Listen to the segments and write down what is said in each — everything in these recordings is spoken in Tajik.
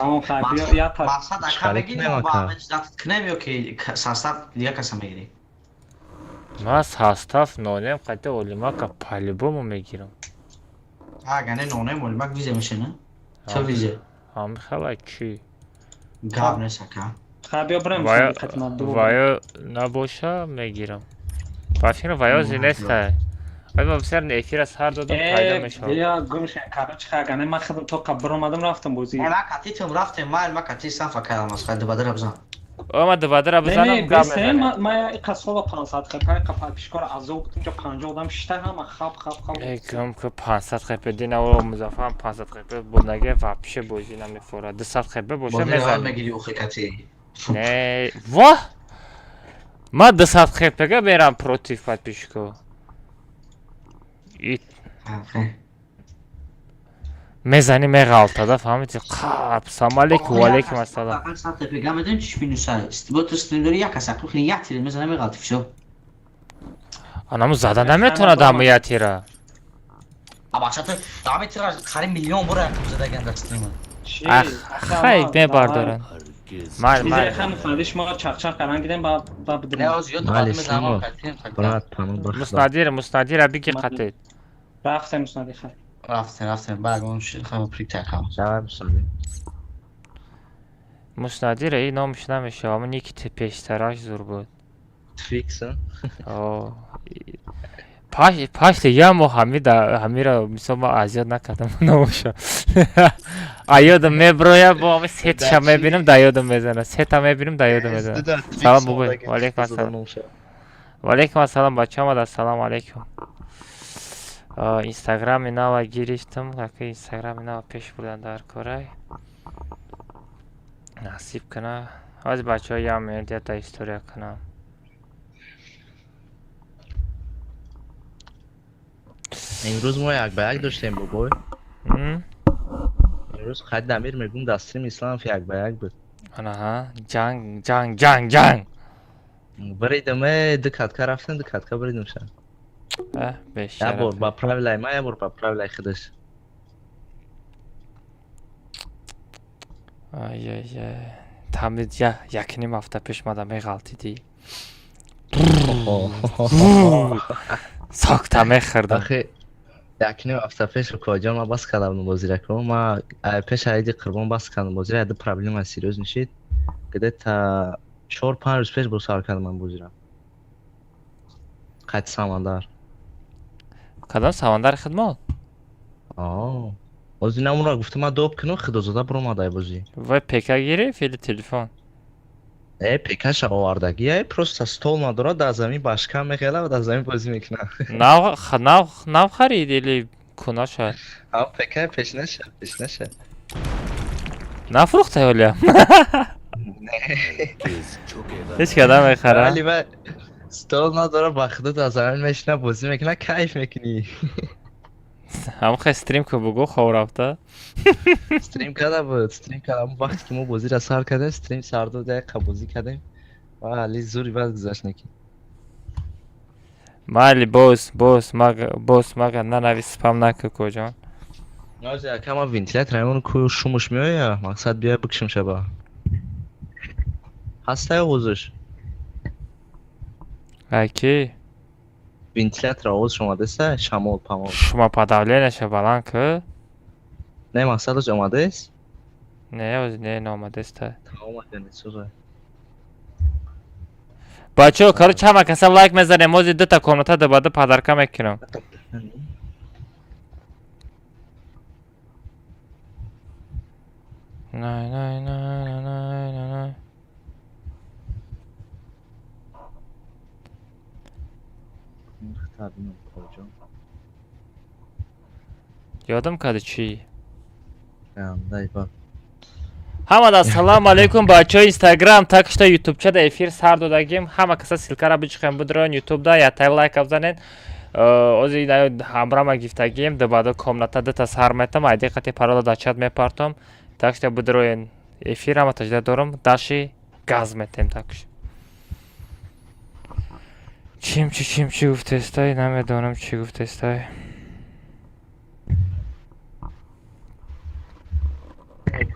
Тамом, хай, биё Мақсад я та. Мақсад, ака, Чӣ мегирӣ кунем, мо ба ака? ҳамин чиза кунем ё ки состав дига каса мегирӣ? Ман состав нонем қати Олимака по-любому мегирам. Ага, не, нонем Олимак визе меша, не? Чо визе? Ҳам хела чӣ? Гап нест, ака. Хай, биё бирем. Вая қати ман ду. Вая набоша, мегирам. Ба фикрам, вая неста. Вай ма бисёр эфира сар додам, пайдо Э, мешавад. Бия, гум шен, короче, хай, ага, не, ман худам то қа биромадам, рафтам бозӣ. Не, ма катитум рафтем, ма кати сафа кардам, аз хай дубадара бизан. О, ма дубадара Не, бизанам, не, гап бесем, мезанем. Ма иқа сола 500 хепа, иқа подписчикора азоб будем, ҷо 50 одам шишта, ҳама хап хап хап. Эй, гум ки, 500 хп дина, Музаффарам 500 хп будаге, вообще бозӣ намефорад. 200 хп боша, Бозӣ мезанем. Мегири ухи кати. Не, воҳ! Ман 200 хпга мерам против подписчико. И мезани, меғалтада, фаҳмидӣ? Қап, салом алейкум, ва алейкум ассалом. Сад га медонӣ чиш минуса? Бо ту стрим дори, як каса кухни як тир мезана, меғалти, всё. Анаму зада наметавонад ҳамуя тира. А бача, ту ҳами тира қариб миллион бора якум задаган дар стрима. Чӣ? Ах, Ака, хай, мебардоранд. Май, Чизе май. хай, муснади шумо чақчақ кардан гидем, ба Не, бидирем. оз ёд Бале, мезанам Слимов. катим. Брат, паноҳ ба Худо. Муснадира, муснадира биги қатед. Рафтем, муснади, хай. Рафтем, рафтем, багон шид, хай, приктай хай. Давай, муснади. Муснадира и номаш намешава, аммо ники пештараш зур буд. Твикс, а? О, паш пашти я моҳ ҳамида ҳамира, мисол, ман азиёт накардам номаша. А ёдам меброя, бо ҳами сетша мебинам, да ёдам мезана. Сета мебинам, да ёдам мезана. Салом, бобой. Ва алейкум ассалом. Ва алейкум ассалом, бача омад, ассалому алейкум. Инстаграми нава гирифтам, ака, инстаграми нава пеш бурдан дар корай. Насиб кана. Ҳозир, бачаҳо, як минут, ята история кунам. Имрӯз мо як ба як доштем, бобой. М? Имрӯз қайд Дамир мегӯм, дар стрим Исламов як ба як буд. Анаҳа, ҷанг, ҷанг, ҷанг, ҷанг. Бридам, э, ду катка рафтем, ду катка бридам ша. Э, Як бор бешараф. ба правилаи ман, як бор ба правилаи худаш. Ай-ай-ай. Тамид я якним ҳафта пеш мада меғалтидӣ. Сокта мехӯрдам. Ахи, якним ҳафта пеш, коҷон, ман бас кардам бозирако. Ма пеш аиди Қурбон бас кардам бозира, яда проблема серьёзный шид. Где-то 4-5 рӯз пеш бо сар кардам ман бозира. Қайд Самандар. Кадом Самандар, хидмат? Аа. Ози намура гуфтам, ман доб кунам, Худозода биромадай бозӣ. Вай ПК гирифт или телефон? Э, ПКша овардаги, э, просто стол надорад, дар замин башка мехела ва дар замин бозӣ мекунад. Нав харид или кунаша? Ҳам ПК пешнаша, пешнаша. Нафрӯхта ҳолия? Ҳеҷ ка намехара? Вале ва стол надорад, ба худо, дар замин мешина, бозӣ мекунад, кайф мекунӣ. Ҳам хай, стрим ку, бугӯ, хоб рафта. Стрим карда буд, стрим карда. Ҳамон вақте ки мо бозиро сар кардем, стрим сар дод, як бозӣ кардем. Ва али зури баъд гузашт неки. Майли, боз, боз, мага, боз, мага, нанавис, спам наку, коҷон. Нози, ака, ма вентилятор ҳамон ку шумуш меоя, мақсад бия бикшим шаба. Ҳастай овозаш? Аки? Вентилятор овозаш омадеста, шамол памол. Шумо подавленияша баланд ку? Не, мақсадаш омадест? Не, оз не, наомадеста. Тамом, омадани суза. Бачаҳо, короче, ҳама каса лайк мезанем, ози дута комната дубада подарка мекунам. Най, най, най, най, най, най, най. Коҷо? Ёдам карди чӣ? Дай ба. Ҳамада ассалому алайкум, бачаҳои Инстаграм, такшта ютубчада эфир сар додагим. Ҳама каса ссылкара бичиқем, бидроен ютубда, ятай лайка бизанед. Ози ҳамрама гифтагим, дубада комната дута сар метам, айди қати парола дар чат мепартом. Такшта бидроен эфир, ҳама таҷда дорам, даши газ метем такш. Чим чи, чим чи гуфтестай, намедонам чӣ гуфтестай.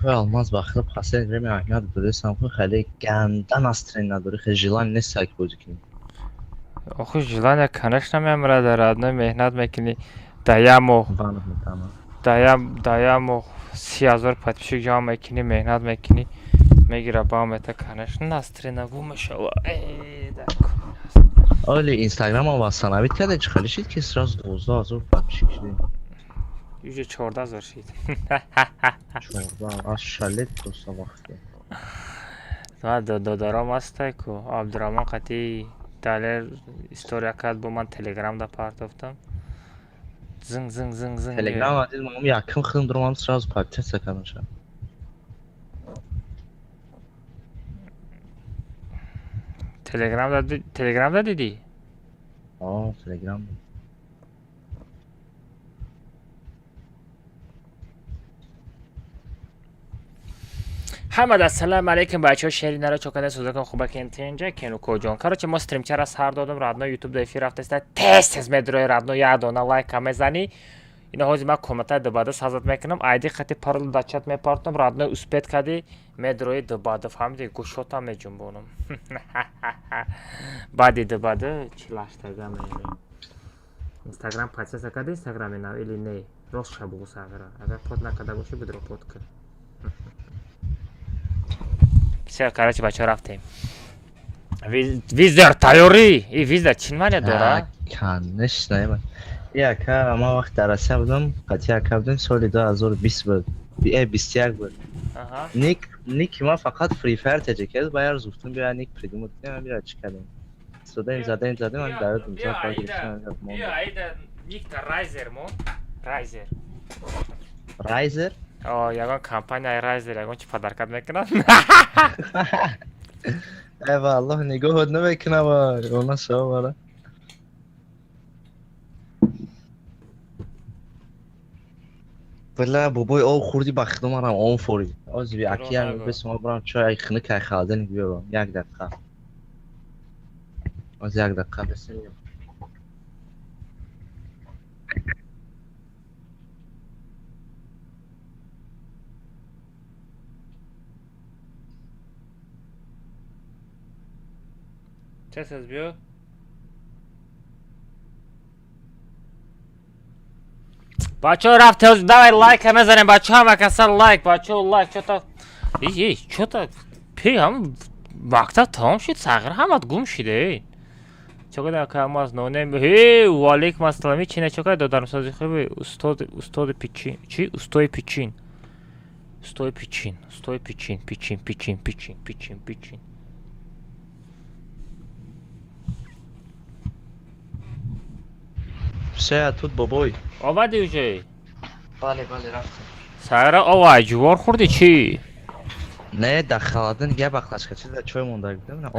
Алмаз ба хеле последнее время аҳамият додесам, ку хеле ганда настроение надорӣ, хеле желание нест ки бозӣ кунӣ. Охи, желание, конечно, мемирад, родной, меҳнат мекунӣ да як моҳ. Ванат метама. Да як моҳ 30 000 подписчик ҷамъ мекунӣ, меҳнат мекунӣ, мегира ба мета, конечно, настроение гум мешава. Оли инстаграмам восстановить карда, чӣ хеле шид, ки сразу 12 000 подписчик шудем? Уже 14 000 шид. 14 аз шалет просто вақте. Додаром ҳастай ку, Абдураҳмон қати Далер история кард, бо ман телеграмда партофтам. Зинг, зинг, зинг, зинг. Телеграм адил мам яким хидм дурам, сразу подписаться кардам. Телеграмда дидӣ? О, телеграм. Ҳамада ассалому алайкум, бачаҳо, шери наро чокада сӯзакон хуба кентенҷа кену коҷон. Короче, мо стримчара сар додам, родной, ютуб да эфир рафтаста, тез тез медрои, родной, як дона лайка мезанӣ. Ина ҳозир ман комната дубада сазат мекунам, айди хати парол да чат мепартам, родной, успеть кади медрои дубада, фаҳмиди, гӯшотам меҷунбонам. Баъди дубада чилаштага мерем. Инстаграм подписаться кади, инстаграми нав или не? Рост ша бугу, сағира. Агар под накарда бошӣ, будро под кун. Всё, короче, бачаҳо, рафтем. Визер тайёрӣ? И визер чӣ маъне дора? Конечно. Яка ман вақт дар Россия будам, қати яка будем, соли 2020 буд. 21 буд. Ник ман фақат Free Fire ТЖК, ба яр гуфтам, бия ник придумать кунем, бия чӣ кардем. Задем, задем, задем, ман дар ёдам зад, баъд гирифтам. Биё, айда никта Райзер мо. Райзер. Райзер? О, ягон компания Райзер ягон чи подаркат мекунад? Э, валлоҳ, нигоҳот намекунам, она шава. Била, бобой, об хурди, ба хидо марам он фори. Ози аки бес ма брам чой хинак ай холодильник биёрам. Як дақиқа. Ози як дақиқа бесем. Тез тез биё. Бачаҳо, рафте, давай лайка мезанем, бачаҳо, ҳама каса лайк, бачаҳо, лайк. Чё-то и чё-то пи ҳам мактаб тамом шуд, сағир ҳамат гум шиде. Чокада камаз нонем. Ҳе, ваалейкум ассалом, чи не чокада, додармсози хуби, устод, устоди пичин, чи устои пичин. Устои пичин, устои пичин, пичин, пичин, пичин, пичин, пичин. Все, тут бобой. Омадӣ уже? Бале, бале, рафтем. Сара, ова ҷувор хӯрдӣ чӣ? Не, дар холодильник як баклажка чиз чой монда будам.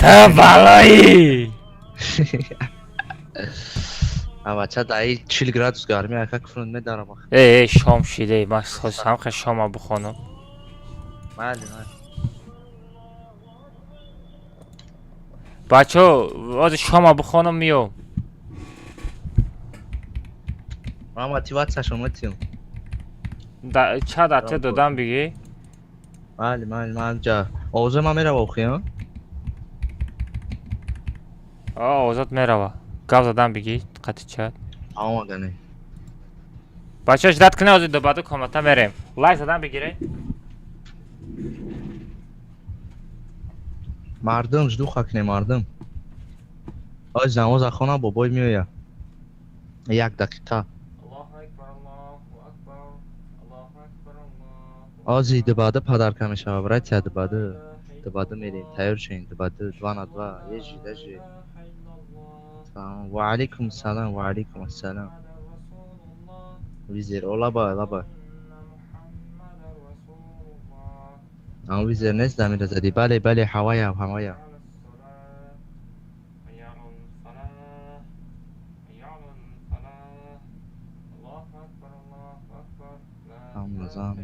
Та балои! Авача даи 40 градус гарми ака куфрун медарам. Э, э, шом шиде, ман хостам хе шома бихонам. Бале, бале. Бачаҳо, ҳозир шома бихонам, миём. Ман мотиватсияшо метиҳам. Ча дате додам бигӣ? Бале, бале, ман ҷа. Овозаи ман мерава охи, а? О, овозат мерава. Гап задан бигӣ, қати чат. Омадане. Бачаҳо, ждать кунед, ҳозир дубаду комната мерем. Лайк задан бигиред. Мардум, ждуха кунем, мардум. Оз намоза хонам, бобой меояд. Як дақиқа. Ози дубада подарка мешава, братья, дубада. Дубада мерем, тайёр шавем, дубада 2 на 2. Ежи, даже. Ва алейкум салам, ва алейкум ассалам. Визер, о лаба, лаба. Ам визер нест, дамира зади. Бале, бале, ҳавая, ҳавая. Рамазан.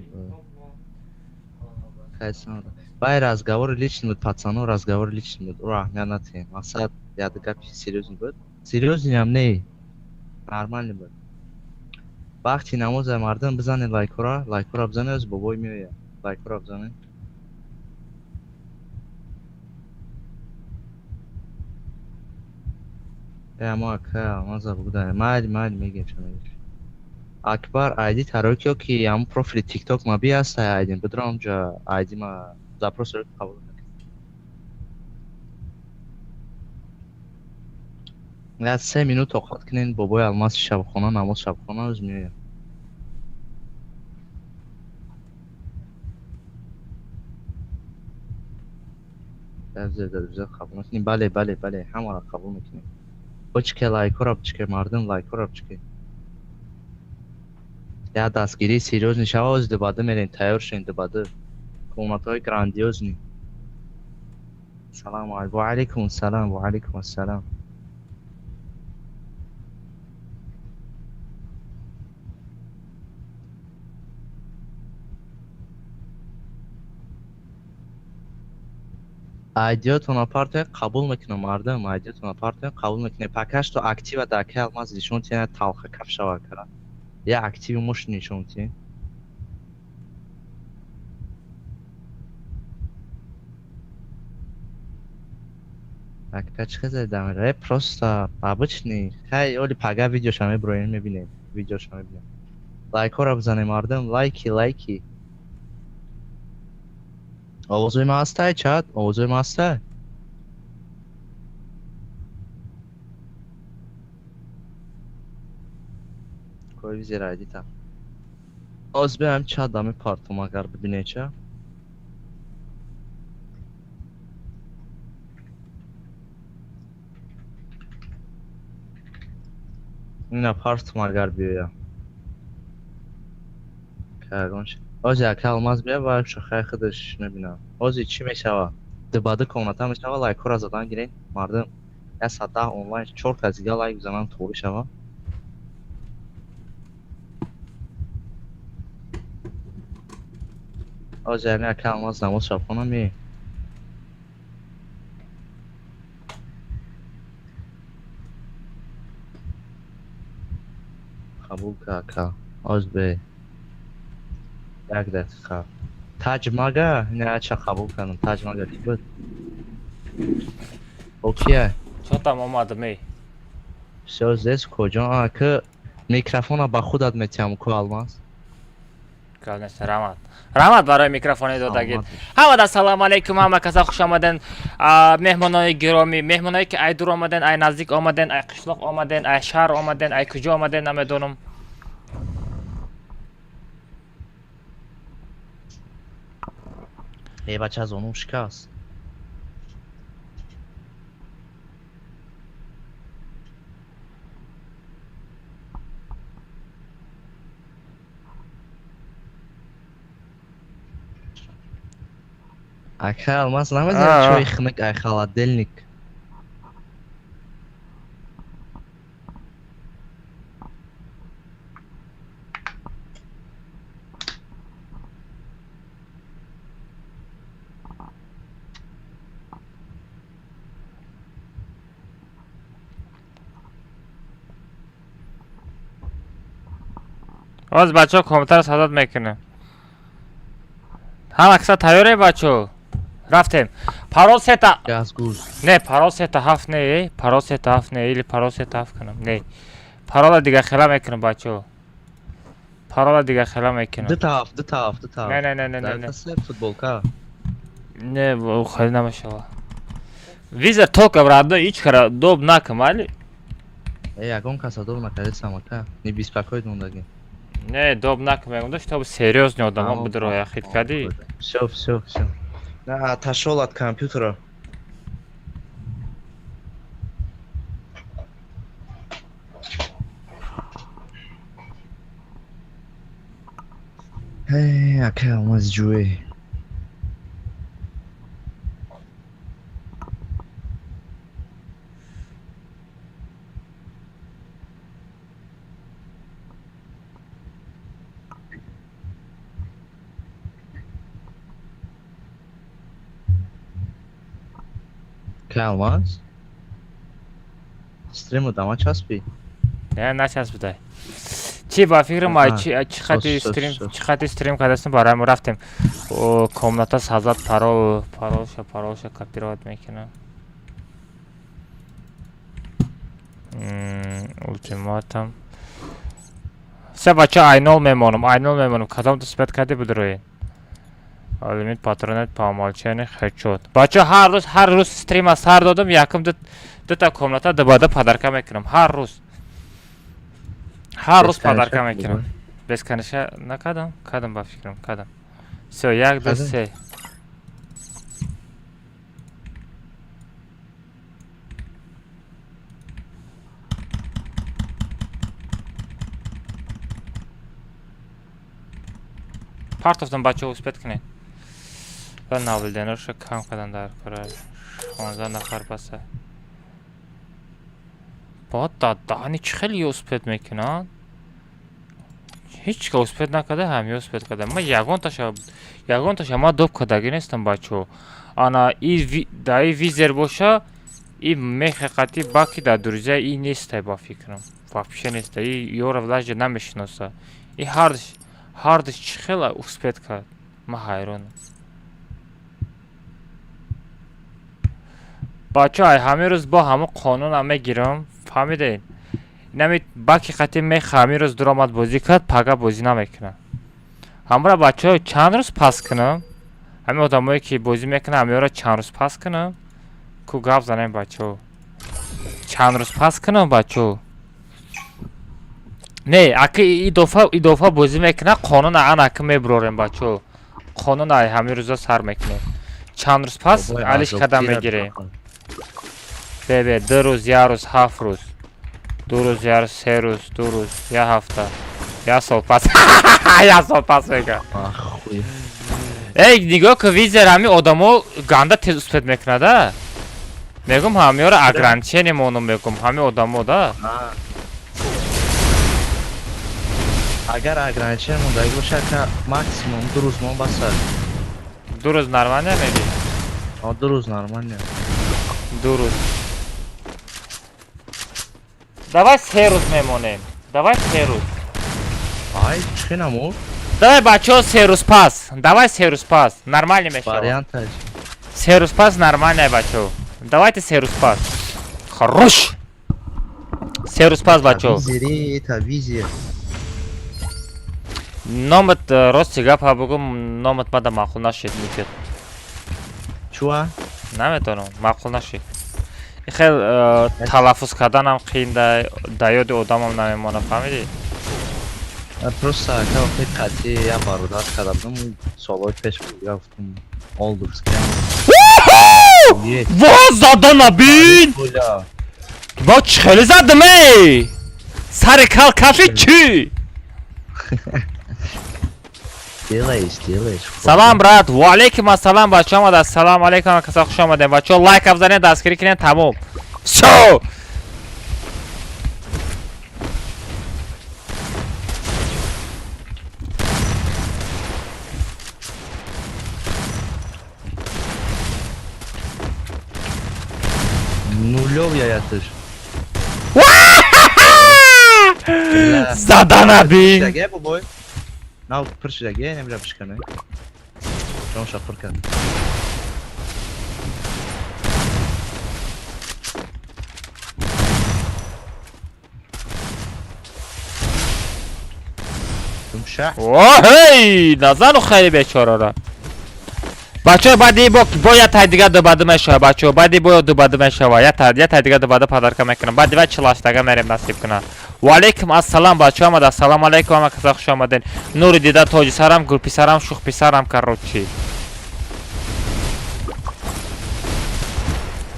Бай, разговор личный буд, пацано, разговор личный буд. Ура, аҳамият натиҳем. Мақсад яды гапи серьёзный буд. Серьёзный ҳам не. Нормальный буд. Вақти намоза мардум бизанед лайкора, лайкора бизанед, оз бобой меояд. Лайкора бизанед. Э, мо ака, алмаза буда. Майли, майли мегем ча мегем. Акбар айди тароки ки ҳамун профили тикток ма би ҳаста айдим. Бидро онҷа айди ма запрос қабул накард. Я 3 минут тоқат кунен, бобои алмаз шабхона, намоз шабхона оз меояд. Қабул мекунем. Бале, бале, бале, ҳамаро қабул мекунем. Бочке лайкора бичке, мардум лайкора бичке. Я дастгирии серьёзный шава, оз дубада мерем, тайёр шавем дубада. Комнатаҳои грандиозный. Салому алайкум. Ва алайкум ассалом, ва алайкум ассалом. Айдиётонро партоен, қабул мекунам, мардум, айдиётонро партоен, қабул мекунем. Пока что актива дар ки алмаз нишон тиҳен, талха каф шава кара. Я активи муш нишон тиҳен. Ака чӣ хеза дамира? Э, просто обычный. Хай, оли пага видеоша меброем, мебинем. Видеоша мебинем. Лайкҳоро бизанем, мардум, лайки, лайки. Овозои ман ҳастай, чат? Овозои ман ҳастай? Кои визера айдита. Оз биям чат дами партум агар бибине ча. Ина партум агар биёя. Кагон ши. Ози ака алмаз бия ва шохай худаш мебинам. Ози чӣ мешава? Дубада комната мешава, лайкҳоро задан гирен, мардум. 110 онлайн, чор кас дига лайк бизанам, тоғри шава. Ози ами ака алмаз намоз шабхона ми. Қабул ка ака. Оз бе. Як дақиқа. Таҷ мага, не ача қабул кардам. Таҷ мага чӣ буд? Окей. Чо там омадам, эй? Всё здесь, коҷон. Ака микрофона ба худат метиҳам, ку алмаз. Конечно, раҳмат. Раҳмат барои микрофони додагит. Саломат бош. Ҳамада салому алайкум, ҳама каса хуш омаден. Меҳмонои гиромӣ, меҳмоное ки ай дур омаден, ай наздик омаден, ай қишлоқ омаден, ай шаҳр омаден, ай куҷо омаден, намедонам. Э, бача, зонум шикаст. Ака алмаз намедонӣ Аа. чои хунук ай холодильник. Оз бачаҳо компютер садод мекунем. Ҳама каса тайёре, бачаҳо? Рафтем. Парол сета Газгуз. Не, парол сета ҳафт не, парол сета ҳафт не, или парол сета ҳафт кунам. Не. Парола дига хела мекунам, бачаҳо. Парола дига хела мекунам. Ду тараф, ду тараф, ду тараф. Не, не, не, не, не, не. Дар футболка. Не, хеле намешава. Виза только брат, ҳеч кара доб накам, али? Э, ягон каса доб накардесам, ака. Не беспокоит мондаги. Не, доб накам, мегум, чтобы серьёзный одамо бидроя хит кади. Всё, всё, всё. На, отошёл от компьютера. Эй, ака алмаз ҷӯе. Ака алмаз? Стриму дама часпи? Не, начаспидай. Чи ба фикрам Аҳа. чи хати Соз, соз, стрим, соз. чи хати стрим кардастем, барои мо рафтем. О, комната сазад, парол, паролша копировать мекунам. Ултиматум. Се бача, айнол мемонам, айнол мемонам. Кадом успеть кардӣ, бидроед. Лимит патронет по умолчанию хедшот. Бача, ҳар рӯз стрима сар додам, якум дута комната дубада подарка мекунам. Ҳар рӯз. Ҳар рӯз подарка мекунам. Бесконечно накардам? Кардам, ба фикрам, кардам. Всё, як, ду, Кардам? се. Партофтам, бачаҳо, успеть кунед. Ва наблюдениеро кам кардан дар кора. 16 нафар баса. Бод даҳани чӣ хеле успеть мекунанд? Ҳеҷ ка успеть накарда, ҳамё успеть карда. Ман ягонташа ман доб кардагӣ нестам, бачаҳо. Ана и да и визер боша, и мехи қати баки дар друзья и нестай, ба фикрам. Вообще нестай. И ёра даже намешиноса. И ҳардуш чӣ хела успеть кард? Ман ҳайронам. Бачаҳо, ай ҳамин рӯз бо ҳамон қонунам мегирам, фаҳмидед? Инами баки қати меха ҳамин рӯз дуромад, бозӣ кард, пага бозӣ намекунад. Ҳамра, бачаҳо, чанд рӯз пас кунам? Ҳамин одамое ки бозӣ мекунанд, ҳамёро чанд рӯз пас кунам? Ку гап занем, бачаҳо. Чанд рӯз пас кунам, бачаҳо? Не, аки идофа бозӣ мекунад, қонун ан аки мебурорем, бачаҳо. Қонун ай ҳамин рӯза сар мекунем. Чанд рӯз пас алиш кадам мегирем? Бебе, 2 рӯз, як рӯз, 7 рӯз. 2 рӯз, як рӯз, 3 рӯз, 2 рӯз, як ҳафта. Як сол пас. Як сол пас мега. Ахуй. Эй, нигоҳ ку, визер ҳами одамо ганда тез успеть мекунада. Мегум, ҳамёро ограничение монум, мегум, ҳами одамо да. Агар ограничение мондаги боша, ка максимум 2 рӯз мон баса. 2 рӯз нормально меги? А, 2 рӯз нормально. 2 рӯз. Давай 3 рӯз мемонем. Давай 3 рӯз. Ай, чӣ намуд? Давай, бачаҳо, 3 рӯз пас. Давай 3 рӯз пас. Нормально мешавад. Варианташ. 3 рӯз пас нормально, бачаҳо. Давайте 3 рӯз пас. Хорош! 3 рӯз пас, бачаҳо. Визери, та визер. Номат, рости гапа бугум, номат мада маъқул нашид, никет. Чуа? Наметонам, маъқул нашид. Хел талаффуз карданам қиин, да ёди одамам намемона, фаҳмидӣ? Просто ака вақти қатъи як бародар карда будам, солҳои пеш буд, гуфтам олдурс. Во, зада набин! Ва, чӣ хеле задам, эй! Сари кал кафи чӣ? Делаешь, делаешь. Салам, брат. Ва алейкум ассалам, бачаҳо омада. Ассалому алейкум, каса хуш омадем. Бачаҳо, лайк бизанед, дастгирӣ кунед, тамом. Всё! Нулев яятыш. Зада набин! Шаге бобой. Нав пир шаге, немра бишкане. Ҷон шапыр кард. Думша. Оҳей! Назану хеле бечорара. Бачаҳо, баъди бо як тай дига дубада мешава, бачаҳо, баъди бо дубада мешава. Як тай дига дубада подарка мекунам. Баъди ва чилаштага мерем, насиб кунам. Ва алейкум ассалам, бачаҳо омада. Ассалому алейкум, ҳама каса хуш омаден. Нури дида, тоҷи сарам, гулписарам, шухписарам, короче.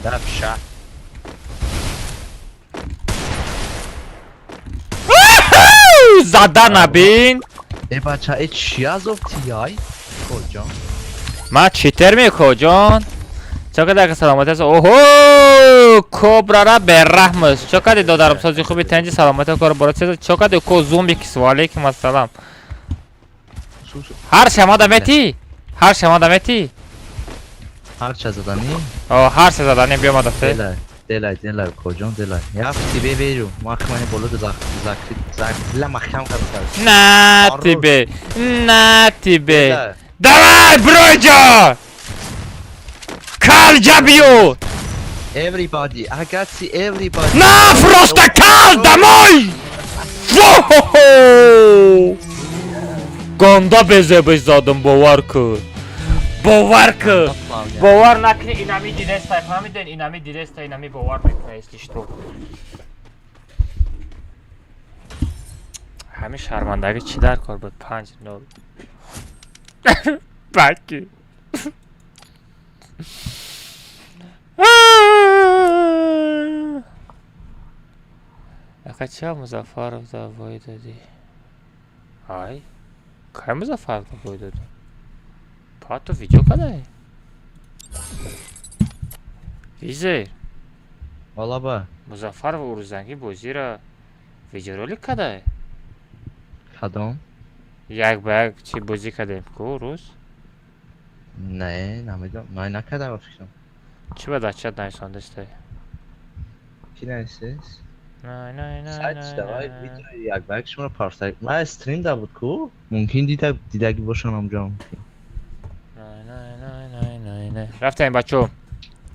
Дапша. Зада набин! Э, бача, э, чӣ азоб тияй? Коҷон. Ман читер мекоҷон. Чо кади, ака, саломатӣ аст? Оҳо! Кобрара бераҳм аст. Чо кади, додарам, сози хуби, тенҷи, саломатӣ, кор боро чиз. Чо кади, ко зумбикис? Ва алейкум ассалам. Ҳар шамада мети? Ҳар шамада мети? Ҳар ча заданӣ? О, ҳар ча заданӣ биомада фе. Белай. Делай, делай, коҷон, делай. Я в тебе верю. Махмани боло закрит, дила махкам кардам. На Хорош. тебе, на тебе. Делай. Давай, броҷо! Калҷа биё! Everybody, I got see everybody. На, просто кал домой! Во-хо-хо! Ганда безебеш задам, бовар кун. Бовар кун. Бовар накунӣ, инами дидестай, фаҳмиден? Инами дидестай, инами бовар мекуна, если что. Ҳамин шармандагӣ чӣ дар кор буд? 5-0. Баки. Ака, ча Музаффаров да бой додӣ? Ай? Кай Музаффаров да бой додӣ? Па ту видео кадай? Визер. Валаба. Музаффаров урузангӣ бозира видеоролик кадай? Кадом? Як ба як чӣ бозӣ кардем ку рӯз? Не, намедонам. Ман накардам ба фикрам. Чӣ ба дар чат нависондастай? Ки нависес? Най, най, най, Сайт най, давай най. видео як ба як шуморо парсай. Ман стрим да буд ку? Мумкин дида дидаги бошам ҳамҷо. Най, най, най, най, най, най. Рафтем, бачо.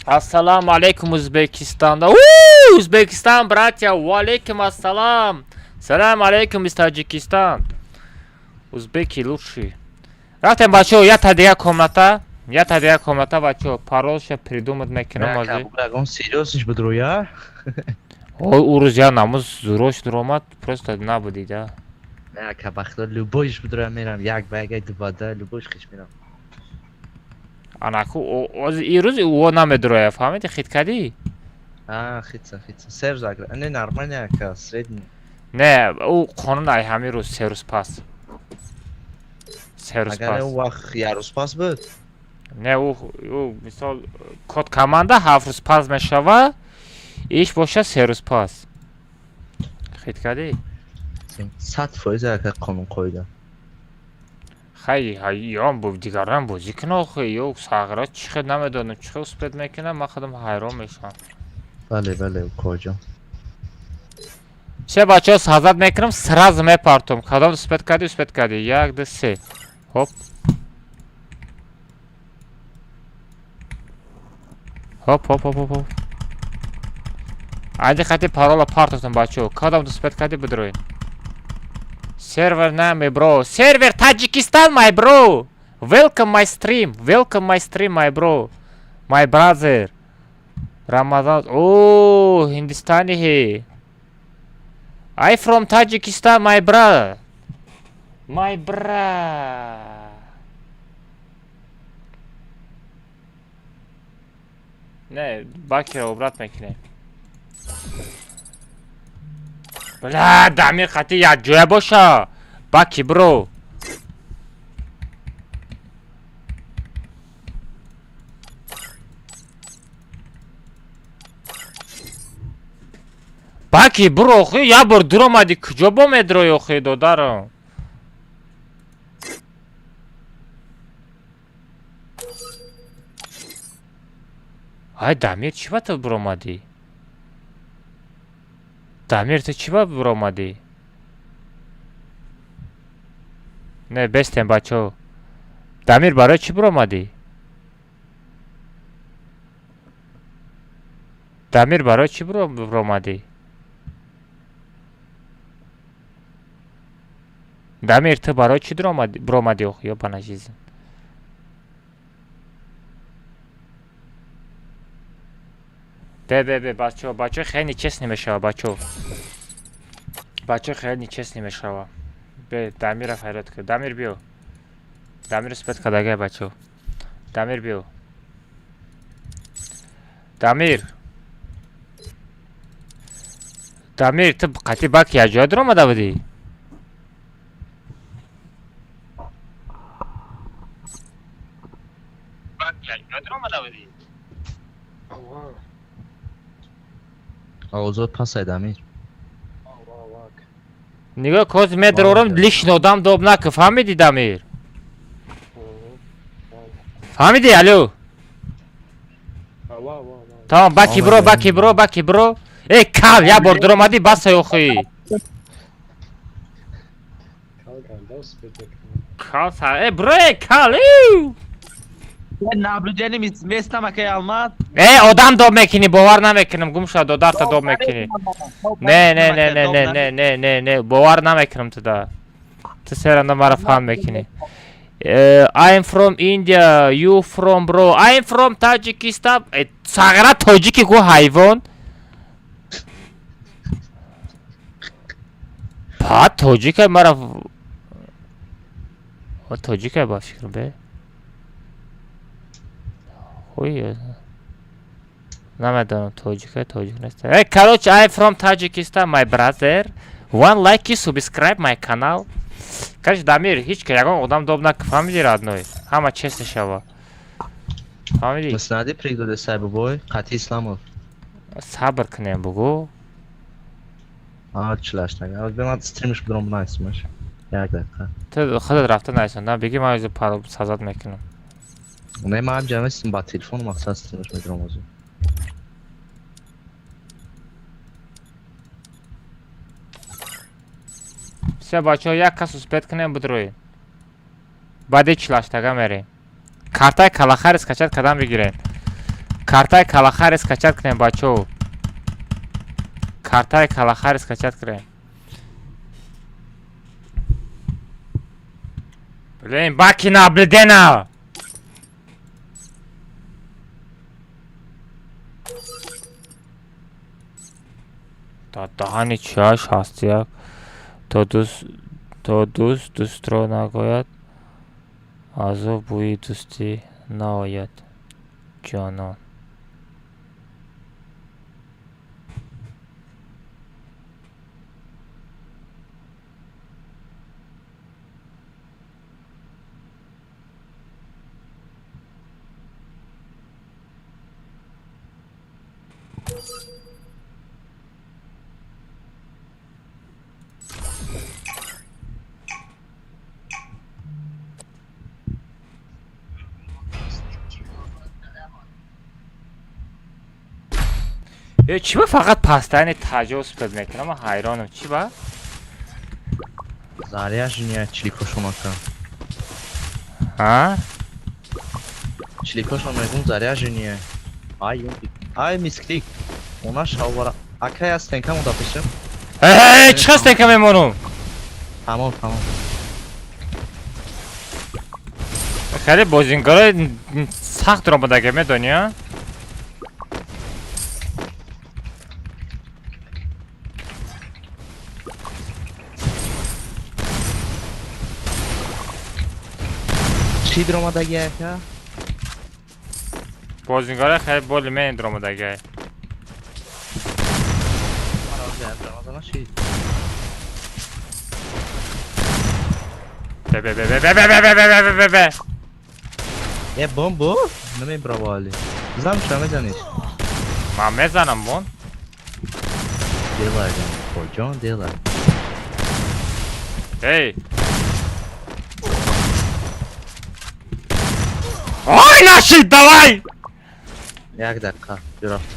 Ассалому алейкум, Узбекистан. У, Узбекистан, братья, ва алейкум ассалам. Салам алейкум из Таджикистан. Узбеки лучшие. Рафтем, бачо, я та дига комната. Я та дига комната, бачо. Паролша придумать мекунам ҳозир. Ягон серьёзныш буд рӯя? Ой, ӯ рӯз я намоз зурош дуромад, просто набудӣ да. Не, ака, бахто любойш буд рӯя мерам. Як ба як, ду ба да, любойш хиш мерам. Анаку, ҳозир ин рӯз ӯ намедуроя, фаҳмидӣ, хит кардӣ? А, хитса, хитса. Сер загра. Не, нормально, ака, средний. Не, ӯ қонун ай ҳамин рӯз 3 рӯз пас. 3 рӯз Агар пас. он вақт як рӯз пас буд? Не, ӯ мисол код команда 7 рӯз пас мешава, иш боша 3 рӯз пас. Хит кардӣ? 100% ака, қонун қоида. Хай, ём бу дигарам бозӣ куна охи, ё сағира чӣ хел намедонам, чӣ хел успеть мекунам, ман худам ҳайрон мешавам. Бале, бале, коҷон. Се бачаҳо сазад мекунам, сразу мепартом. Кадом успеть кардӣ, успеть кардӣ. Як, ду, се. Хоп. Хоп, хоп, хоп, хоп, хоп. Айди хати парола партофтам, бачаҳо. Кадом успеть кардӣ, бидроин. Сервер нами, бро. Сервер Таджикистан, my bro. Welcome my stream. Welcome my stream, my bro. My brother. Рамазан. О, Ҳиндистани хе. I from Tajikistan, my brother. My bra. Не, бакера обрат мекунем. Бля, Дамир хати як ҷоя боша. Баки бро. Баки бро, охи, як бор дуромадӣ, куҷо бо медрои охи, додарам? Ай, Дамир, чӣ ба ту буромадӣ? Дамир, ту чӣ ба буромадӣ? Не, бестем, бачаҳо. Дамир, барои чӣ буромадӣ? Дамир, барои чӣ буромадӣ? Дамир, ту барои чӣ буромадӣ охи, ёбана жизнь? Бе, бе, бе, бачаҳо, бачаҳо, хеле нечестно мешава, бачаҳо. Бачаҳо, хеле нечестно мешава. Бе, Дамира фарёд кун. Дамир, биё. Дамир успеть кардагай, бачаҳо. Дамир, биё. Дамир. Дамир, ту қати бак як ҷоя дуромада будӣ? Бак як ҷоя дуромада будӣ? Ава, Овозот пасай, Дамир. ава, ава. Нигоҳ, коз медорам, лишний одам доб накун, фаҳмидӣ, Дамир? Фаҳмидӣ, алё? Ава, ава, ава. Тамом, баки бро, баки бро, баки бро. Эй, кал, я бор дуромадӣ, бас охи. Кал са, эй, бро, эй, кал, эй. Наблюдение местам акай Алмаз. Эй, одам доб мекунӣ, бовар намекунам, гум шуд, додарта доб мекунӣ. Не, не, не, не, не, не, не, не, не, бовар намекунам туда. Ту серанда маро фаҳм мекунӣ. I'm from India, you from bro. I'm from Tajikistan. Сағира тоҷики гу ҳайвон. Па тоҷика мара тоҷика ба фикрам бе. Хуй намедонам тоҷика тоҷик нест. Э, короче, I'm from Tajikistan, my brother. One like you subscribe my canal. Короче, Дамир, ҳеч ки ягон одам доб нак, фаҳмиди родной? Ҳама честно шава. Фаҳмиди? Миснади пригоде сайбобой, Қати Исламов. Сабр кунем бугу. А, чилаштага. Бемад стримш будам найсмаш. Як дақиқа. Ту худат рафта найсон, на беги ман ӯзи паро сазат мекунам. Не, ман ҷамъ ба телефон мақсад стримш медурам озу. Все, бачаҳо, як кас успеть кунем будрои. Баъди чилаштага мерем. Картаи калахари скачать кадан бигирем. Картаи калахари скачать кунем, бачаҳо. Картаи калахари скачать кунем. Блин, баки наблюдена! Та даҳани чиаш ҳаст як. То дӯст дӯстро нагӯяд, аз ӯ бӯи дӯстӣ наояд, ҷонон. Чӣ ба фақат пастани таҷовуз пед мекунам? Ман ҳайронам. Чӣ ба? Заряж не чиликошон ака. Ҳа? Чиликошон мегум заряж не. Ай, ай мисклик. Она шавара. Акай аз стенка монда пешам. Э, чӣ стенка мемонум? Тамом, тамом. Хеле бозингарои сахт ромадаге медонӣ, а? Чӣ дромадаги ака? Бозингарои хеле боли мен дромадаги. Бе бе бе бе бе бе бе бе бе бе бе. Е бомбо? Намебравали. Знам ча мезаниш. Ман мезанам бон. Делай, ҷон, делай. Эй. Ой, нашид, давай! Як дақиқа, ҷурафт.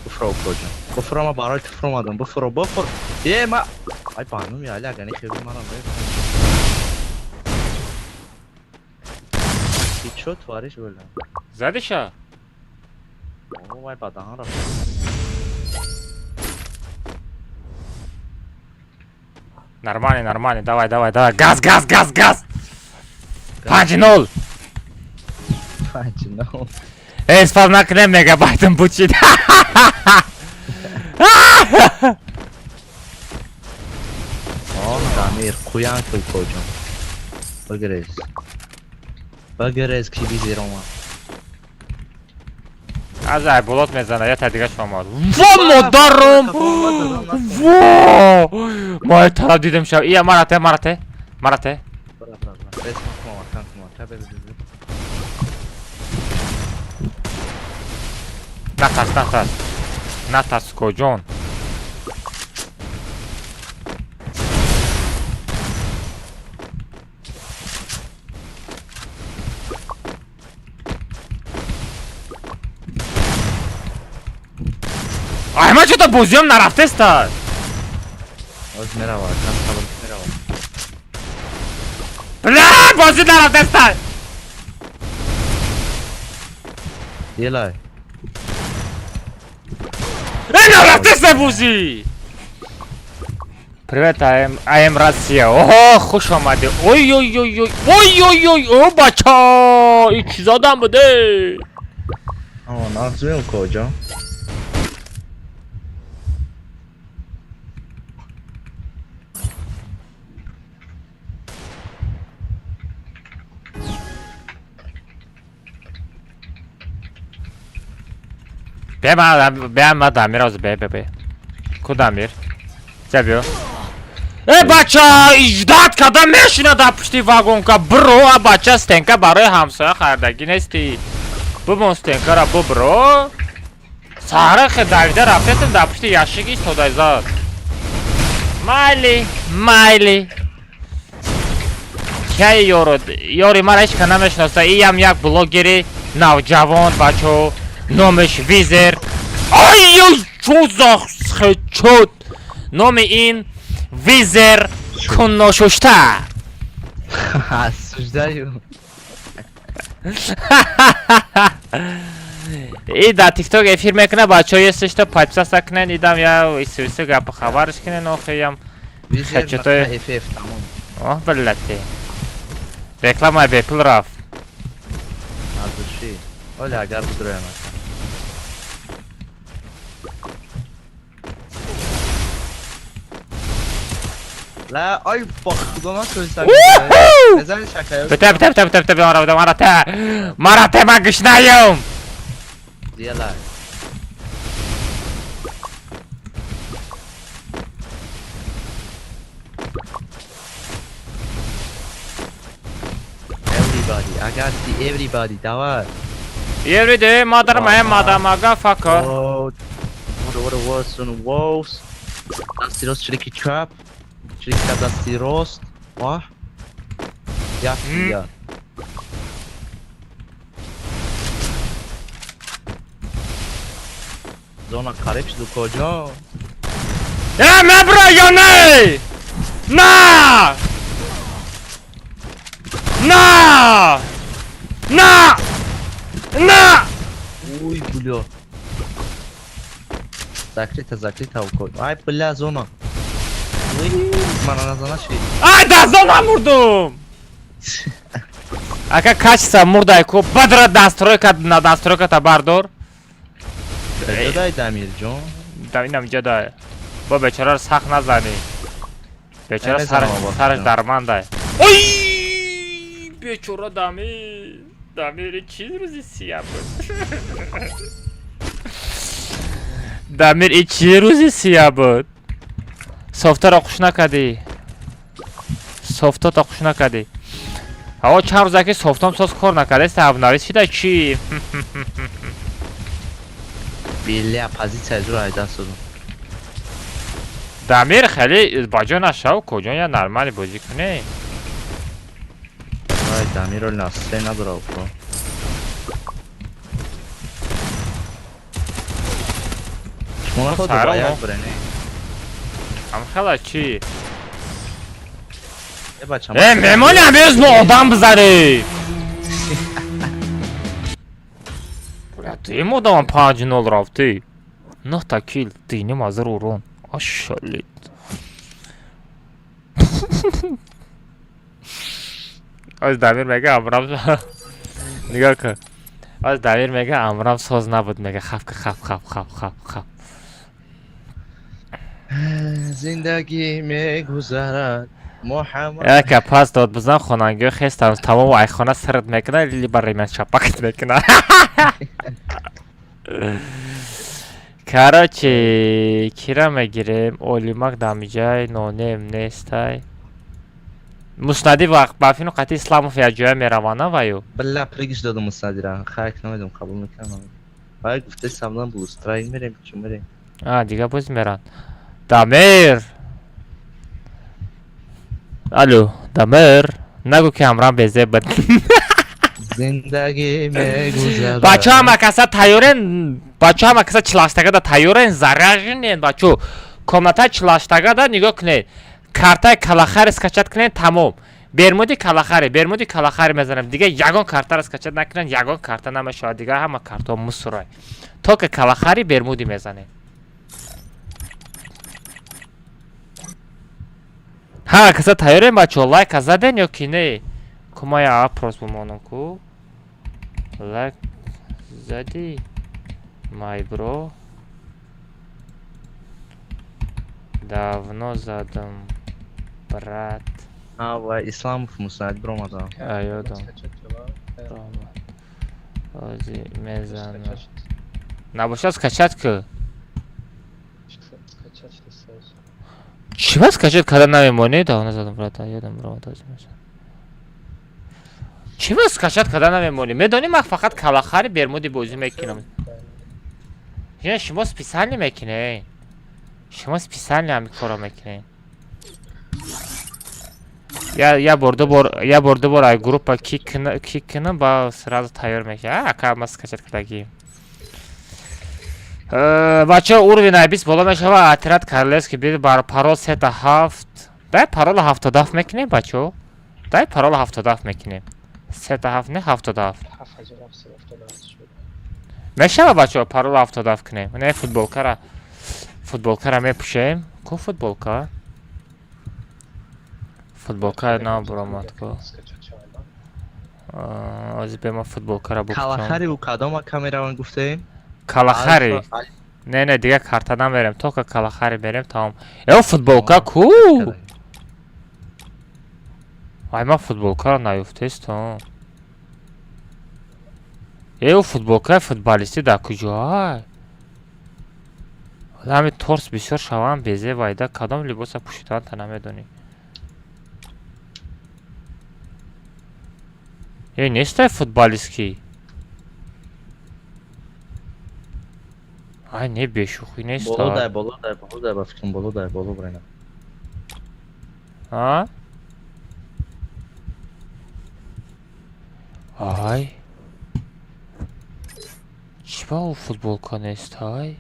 Буфро, ҷон. Буфро, ма барои туфро омадам. Буфро, буфро. Е, ма... Ай, банум, я, аля, гани хеби мара ме. Ты чё творишь, бля? Задиша? О, вай, бадаҳан рафт. Нормально, нормально, давай, давай, давай. Газ, газ, газ, газ! 5-0! 5-0. Эй, спам накунем, мегабайтам бучид. О, Дамир, қуян кул коҷон. Багрез. Багрез ки бизерома. Аз ай болот мезана, я та дига шумо. Во модарум! Во! Мой тараф дидем шав. Ия марате, марате. Марате. Натарс, натарс. Натарс коҷон. Ай, ма чё-то бозиём нарафтеста. Оз мерава, кас хабар мерава. Бля, бозӣ нарафтеста. Делай. Э, нарафтеста бозӣ. Привет, I am Россия. Охо, хуш омадӣ. Ой ой ой ой. Ой ой ой, о бача, и чизодам буде. О, нағз куҷо? Бе ма, бе ма Дамир оз бе бе бе. Ку Дамир? Ҷа биё. Э, бача, иждат када мешина дар пушти вагонка. Бро, а бача стенка барои ҳамсоя харидагӣ нести. Бубон стенкара бубро. Саҳра хе давида рафтетам дар пушти ящик истодай зад. Майли, майли. Кай ёро, ёри мара ҳеч ка намешиноса. Иям як блогери навҷавон, бачо. Номеш Визер. Ай, ой, чо за хечот. Номи ин Визер кунношушта. Осуждаю. И дар тикток эфир мекуна, бачаҳо, есишта подписаться кунен, идам я исиси гапа хабарш кунен, охиям. Визер Хачатой. FF тамом. Оҳ, биллати. Реклама бепул рафт. Аз души. Оля, агар бидроям ака. Ла, ой, ба худо натонистам. Бизани шакаё. Бите, бите, бите, бите, бите, мара, бите, мара те. Мара те, ма гушнаём. Делай. Everybody, I got the everybody, давай. Every day, mother, my mother, motherfucker. Oh, what what was on walls? Дасти рост, чирики чап. Чирики чап, дасти рост. Ва. Як я. Зона қариб шуду куҷо? Э, мебро ё не? На! На! На! На! Ой, бля. Закрита, закрита уко. Ай, бля, зона. Ой, мана назана шид. Ай, дар зона мурдум! Ака качество мурдай ку, бадра настройка на настройката бардор. Куҷо дай Дамирҷон? Да инам ҷо дай. Бо бечораро сахт назанӣ. Бечора Намезанам, або. сараш дармандай. Ой! Бечора Дамир. Дамир чӣ рӯзи сия буд? Дамир и чӣ рӯзи сия буд? Софтаро хуш накардӣ. Софтото хуш накардӣ. Ҳаво чанд рӯза ки софтом соз кор накардаст, обновить шида чӣ? Бля, позиция зура ай даст додам. Дамир хеле баҷо нашав, куҷо я нормали бозӣ кунӣ. Ай, Дамиро насте надора уко. Шумо наход Саро ба мо. як брене. Ам хела чӣ? Э, бача. Э, мемони амирӯз мо одам бизанем. Бля, ты одамам 5-0 рафтӣ. Нӯҳта кил, диним азр урон. Ашалит. Аз Дамир мега амрам. Нигоҳ кун. Аз Дамир мега амрам соз набуд, мега хавка хав хав хав хав хав. Зиндагӣ мегузарад. Муҳаммад. Яка пас дод бизан хонангиҳо хестам тамому айхона сарат мекунад, либо реман чапакат мекунад. Короче, кира мегирем, олимак дамиҷай, нонем нестай. Муснадӣ ва бафину қати Исламов якҷоя мераванд ваю. Бля, прыгиш додам муснадира. Хайк намедонам қабул мекунам. Вай гуфте самдан блустрай мерем, чӣ мерем. А, дига боз меранд. Дамир! Алло, Дамир. Нагӯ ки ҳамрам безеб буд. Зиндагӣ мегузарад. Бачаҳо ҳама каса тайёрен. Бачо, ҳама каса чилаштагада тайёрен, заряженен, бачо. Комната чилаштагада нигоҳ кунед. Картаи калахари скачать кунед, тамом. Бермуди калахари, бермуди калахари мезанем. Дига ягон картаро скачать накунед, ягон карта намешавад. Дига ҳама картаҳо мусорай. Только калахари бермуди мезанем. Ҳама каса тайёрем, бачо, лайка заден ё ки не? Кумая опрос бумонам ку. Лайк зади? My bro. Давно задам, брат. А, ва Исламов мусаид биромадам. А, ёдам. Ромад. Ози мезанам. Набошад скачать ку. Чӣ ба скачать карда намемонӣ? Давно задам, брат. Ёдам биромад, ози мезанам. Чӣ ба скачать карда намемонӣ? Медонӣ, ман фақат калахари бермуди бозӣ мекунам. Я шумо специально мекунед. Шумо специально ҳамин корро мекунед. Я бор ду бор, я бор ду бор ай группа кик кунам, ба сразу тайёр мешавад. Ака, ма скачать кардагӣ. Бачаҳо, уровень ай 20 боло мешава, отряд королевский бир бар парол сета ҳафт. Дай парола 77 мекунем, бачаҳо. Дай парола 77 мекунем. Сета ҳафт не, 77. Мешава, бачаҳо, парола 77 кунем. Не, футболкара мепӯшем. Ку футболка? Футболка набуромад ку. Ози бе ма футболкара бупӯшам. Калахари у кадома камераван гуфтем? Калахари. Не, не, дига карта намерем, только калахари мерем, тамом. Э, футболка ку? Ай, ман футболкаро наёфтестам. Э, футболкаи футболистӣ дар куҷоай? Ҳами торс бисёр шавам, безе вайда кадом либоса пӯшидан та намедонӣ. Э, нестай футболистки. Ай, не, бешӯхӣ Боло дай, нестай. Боло дай, боло дай, ба фикрам боло дай, боло брена. А? Ай. Чӣ ба ӯ футболка нестай?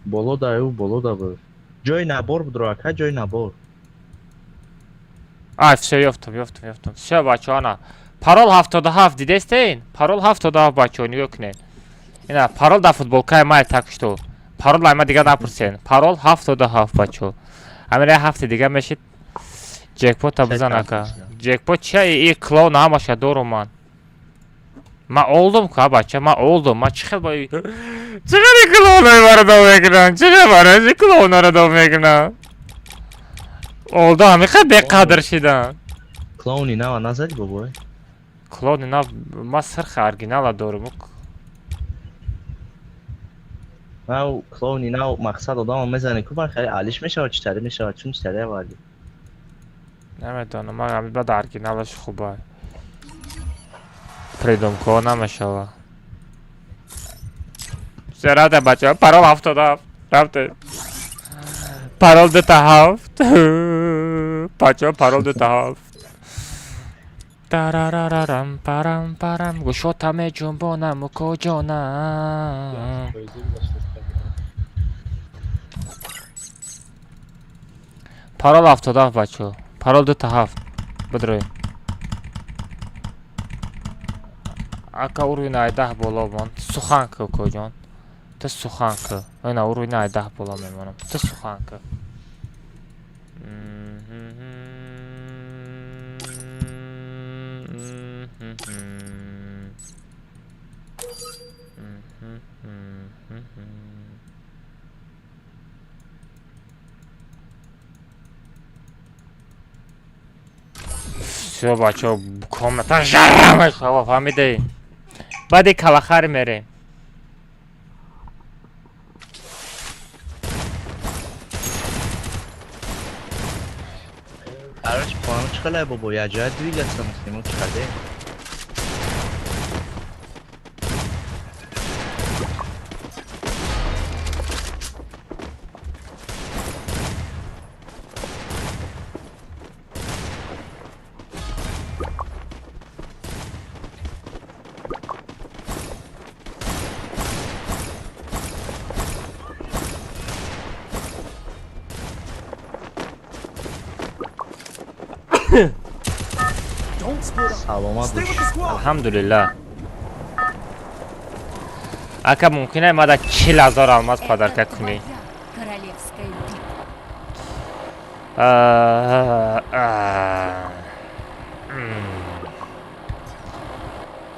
Боло дай, ӯ боло да буд. Ҷои набор буд, ро ака, ҷои набор. Ай, всё, ёфтам, ёфтам, ёфтам. Всё, бачаҳо, ана. Парол 77 дидестен? Парол 77, бачаҳо, нигоҳ кунед. Ина, парол дар футболкаи май, так что. Парол ай ма дига напурсен. Парол 77, бачаҳо. Ҳамин як ҳафти дига мешид. Ҷекпота бизан, ака. Ҷекпот чия? И клоун ҳамаша дорум ман. Ман олдум ка, бача, ман олдум. Ман чӣ хел бо чӣ хел клоунои маро дом мекунам? Чӣ хел барои клоунаро дом мекунам? Олду ҳамин хел беқадр шидан. Клоуни нава назади, бобой? Клоуни нав ма сирхи оригинала дорум. Нав клоуни нав мақсад одама мезане ку бар хеле алиш мешавад, чӣ тари мешавад, чун чӣ тари аввали. Намедонам, ман ҳамин баъд оригиналаш хуба. Придумкаҳо намешава. Всё, рафтем, бачаҳо, парол 77. Рафтем. Парол дута ҳафт. Бачаҳо, парол дута ҳафт. Тарарарарам парам парам гӯшота меҷунбонам укоҷонам. Парол 77, бачаҳо. Парол дута ҳафт. Бидроед. Ака, уровень ай 10 боло мон. Сухан ку, укоҷон. Ту сухан ку. Ина, уровень ай 10 боло мемонам. Ту сухан ку. Всё, бачаҳо, комната жара мешава, фаҳмидед? Баъди калахари мерем. Короче, плану чӣ хеле, бобо, як ҷоя двигаться мекунем, чӣ хеле? Саломат бош. Алҳамдулиллаҳ. Ака, мумкин мада 40 000 алмаз подарка кунӣ? Королевская битва. А, а.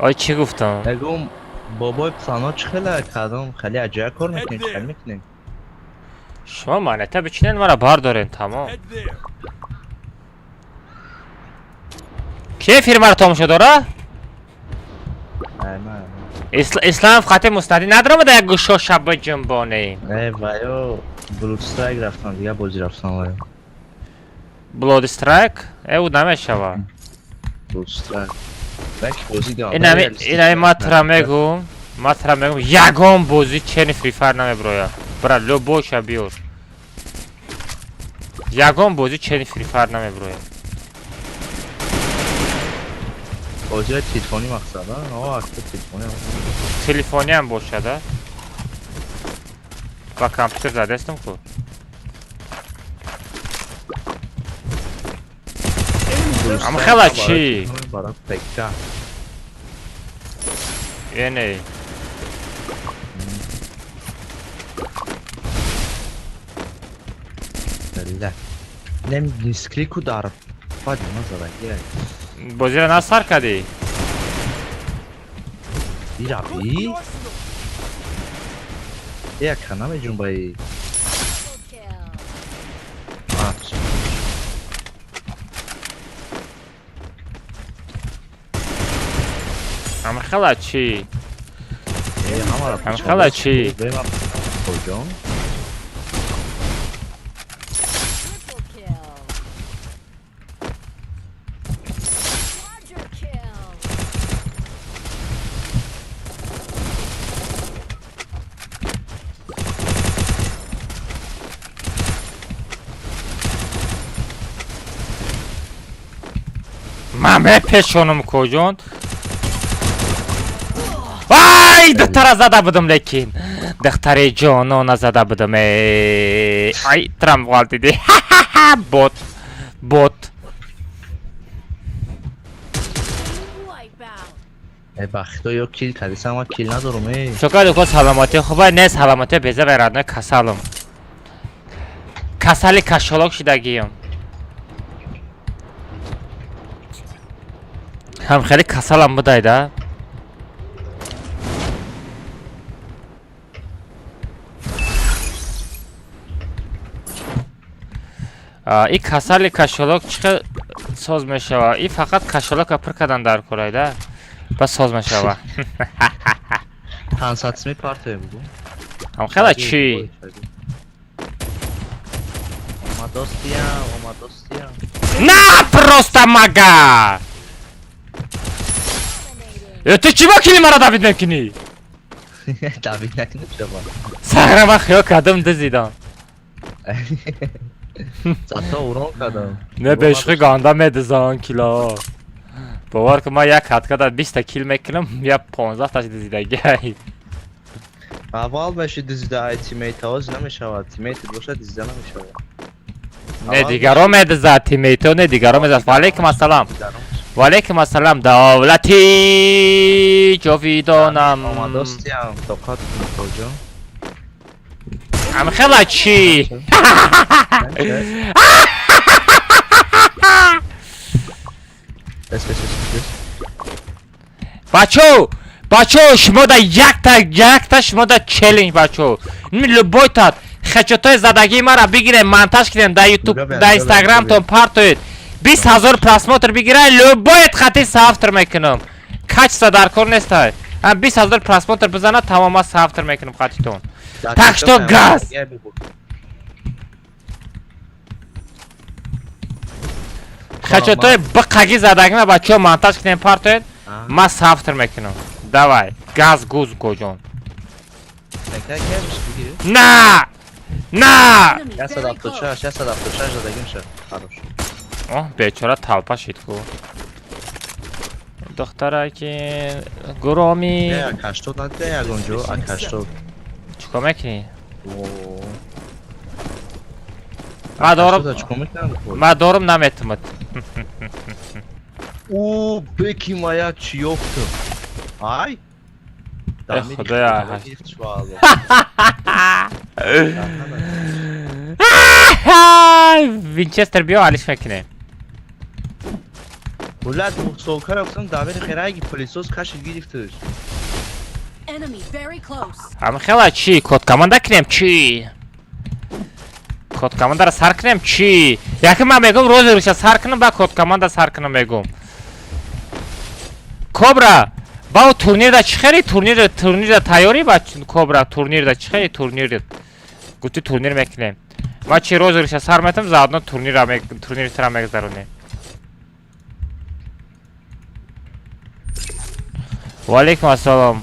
Ой, чӣ гуфтам? Ягон бобои плано чӣ хела кардам, хеле аҷоиб кор мекунем, чӣ хел мекунем? Шумо монета бичинен, мара бардорен, тамом. Ки фирмаро тамошо дора? Ай, ма. Исламов хати мустанӣ надаромада, як гӯшо шаба ҷунбонем. Э, ваё Blood Strike рафтан, дига бозӣ рафтан ваё. Blood Strike? Э, ӯ намешава. Blood Strike. Баки бозӣ дорам. Инами ма тра мегум, ма тра мегум, ягон бозӣ чени Free Fire намеброя. Бра, любой ша биёр. Ягон бозӣ чени Free Fire намеброя. Бозиҳои телефонӣ мақсад, а? О, акта телефонӣ. Телефониам бошад, а? Ба компютер задестам ку. Ама хела чӣ? Барам ПК. Эне. Ла. Нем нисклику дар фад ма задаги. Бозиро насар кардӣ? Ираби? Як намеҷунбаи. Kill. А, Ама хела чӣ? э, ҳамаро. Ам хела чӣ? Хоҷон. Triple kill. Quadra kill. Ман мепешонам, коҷон. Вай, духтара зада будам, лекин. Духтари ҷонона зада будам. Э, ай, трам ғалтиди. Бот. Бот. Wipe out. Э, ба худо, ё kill кардисам, ман kill надорам, э. Шукр дуко, саломатӣ хуба не, саломатӣ беза верадна, касалам. Касали кашолок шидагиям. Ҳам хеле касалам будай да. А, и касали кашолок чӣ хел соз мешава? И фақат кашолока пур кардан дар корай да. Бас соз мешава. 500 сми партоем бугу. Ҳам хела чӣ? Омадостиям, омадостиям. На, просто мага! Э, ту чӣ бо кили мара давид мекунӣ? Давид накунед шумо. Сагра ман хиёл кардам, дизидам. Зато урон кардам. Не, бешухи ганда медизан кило. Бовар кун, ман як ҳаткада 20-та kill мекунам, я 15-таш дизидагиай. Аввал меши дизида ай teammate, ҳоз намешавад. Teammate бошад, дизида намешавад. Не, дигаро медизад, teammate не, дигаро медизад. Ваалейкум ассалам. Ваалейкум ассалам, давлати ҷовидонам. Омадостиям, тоқат кун, хоҷон. Ам хела чӣ? Бес, бес, бес, бес. Бачо, бачо, шумо да якта, якта шумо да челлендж, бачо. Любой тат хечотои задагии мара бигирем, монтаж кунем, да ютуб, да инстаграмтон партоед. 20 000 просмотр бигирай, любой ет хати соавтор мекунам. Качество дар кор нестай. 20 000 просмотр бизана, тамома соавтор мекунам хатитон. Так что газ! Хечотои биқаги задагима, бачо, монтаж кунем, партоед, ман соавтор мекунам. Давай, газ гуз, гоҷон. На! На! 176, 176 задагим шад. Хорош. Оҳ, бечора талпа шид ку. Духтараки гуроми. Не, ак 80 надида ягон ҷо, ак 80. Чикор мекунӣ? Ма дорум. Чикор мекунам? Ма дорум, наметумад. О, беки моя чиёфта. Ай. Худоя. Винчестер биё алиш мекунем. Булад мусолкара гуфтам давери хераги пылесос кашид гирифташ. Enemy very close. Ҳам хела чӣ? Код команда кунем чӣ? Код командаро сар кунем чӣ? Яке ман мегӯм розыгрыша сар кунам, ба код команда сар кунам мегӯм. Кобра, ба турнирда чӣ хели турнирда тайёрӣ ба Кобра турнирда чӣ хели турнир? Гуфти турнир мекунем. Ма чӣ розыгрыша сар метам, заодно турнира турниртара мегзаронем. Ва алейкум ассалом.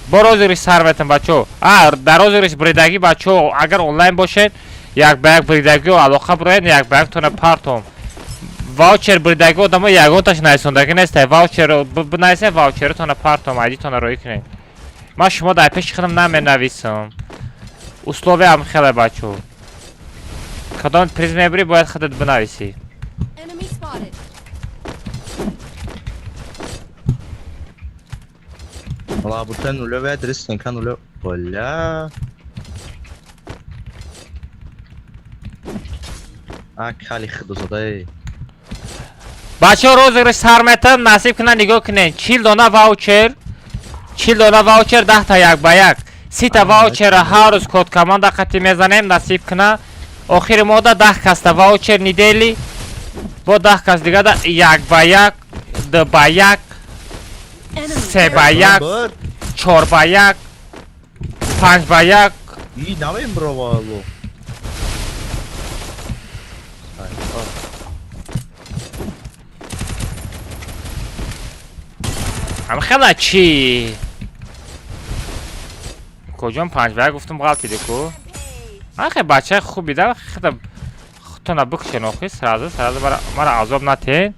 Бо розыгрыш сар метам бачо. А, дар розыгрыш бридагӣ бачо, агар онлайн бошед, як ба як бридагио алоқа бироед, як ба яктона партом. Ваучер бридагӣ одамо ягонташ найсондагӣ нестай. Ваучер бинависед, ваучеротона партом, айдитона роӣ кунед. Ман шумо дар пеши худам наменависам. Условиям хеле бачо. Кадом приз мебирӣ, бояд худат бинависӣ. Enemy spotted. Лабута нулевая, дресенка нулев. Бля. А кали худозадай. Бачаҳо розыгрыш сар метам, насиб кунад нигоҳ кунед. 40 дона ваучер, 40 дона ваучер, 10 та як ба як. 30 та ваучера ҳар рӯз код команда қатӣ мезанем, насиб кунад. Охири моҳда 10 каста ваучер недели, бо 10 кас дигада як ба як, ду ба як, Enemy се very ба як, чор ба як, панҷ ба як. И навем бровало. Ҳам хела чӣ? Куҷом панҷ ба як гуфтум ғалтиди ку? Ахе бачаи хуби да хида худтона бикушен охи сразу сразу мара азоб натен.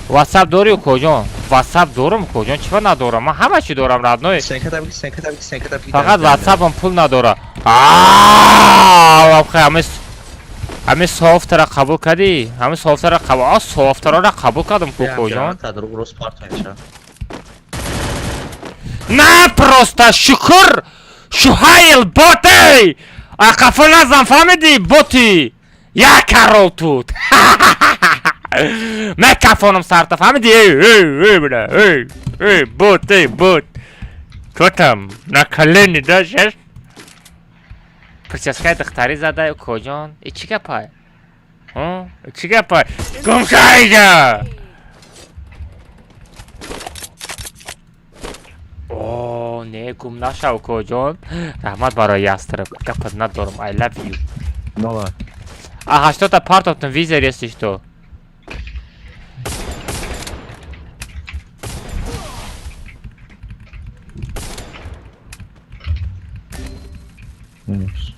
WhatsApp дорӣ куҷон? WhatsApp дорум куҷон? Чӣ надорам? Ман ҳама чӣ дорам родной. Фақат WhatsApp-ам пул надора. Аа, ҳами софтера қабул кардӣ? Ҳами софтера қабул, а софтераро қабул кардам ку куҷон? На просто шукр! Шухайл ботей! Ақафо назан фаҳмидӣ боти! Як карол тут! Мекафонам сарта фаҳмидӣ? Эй, эй, эй, бля, эй, эй, бот, эй, бот! Кто там? На колени, да, сейчас? Прическаи духтарӣ зада куҷон? И чӣ гапай? Чӣ гапай? Гум шайда! О, не, гум нашав куҷон. Раҳмат барои ястреб. Гапат надорам. I love you. Нова. А 80-та партофтам визер, если что. Минус.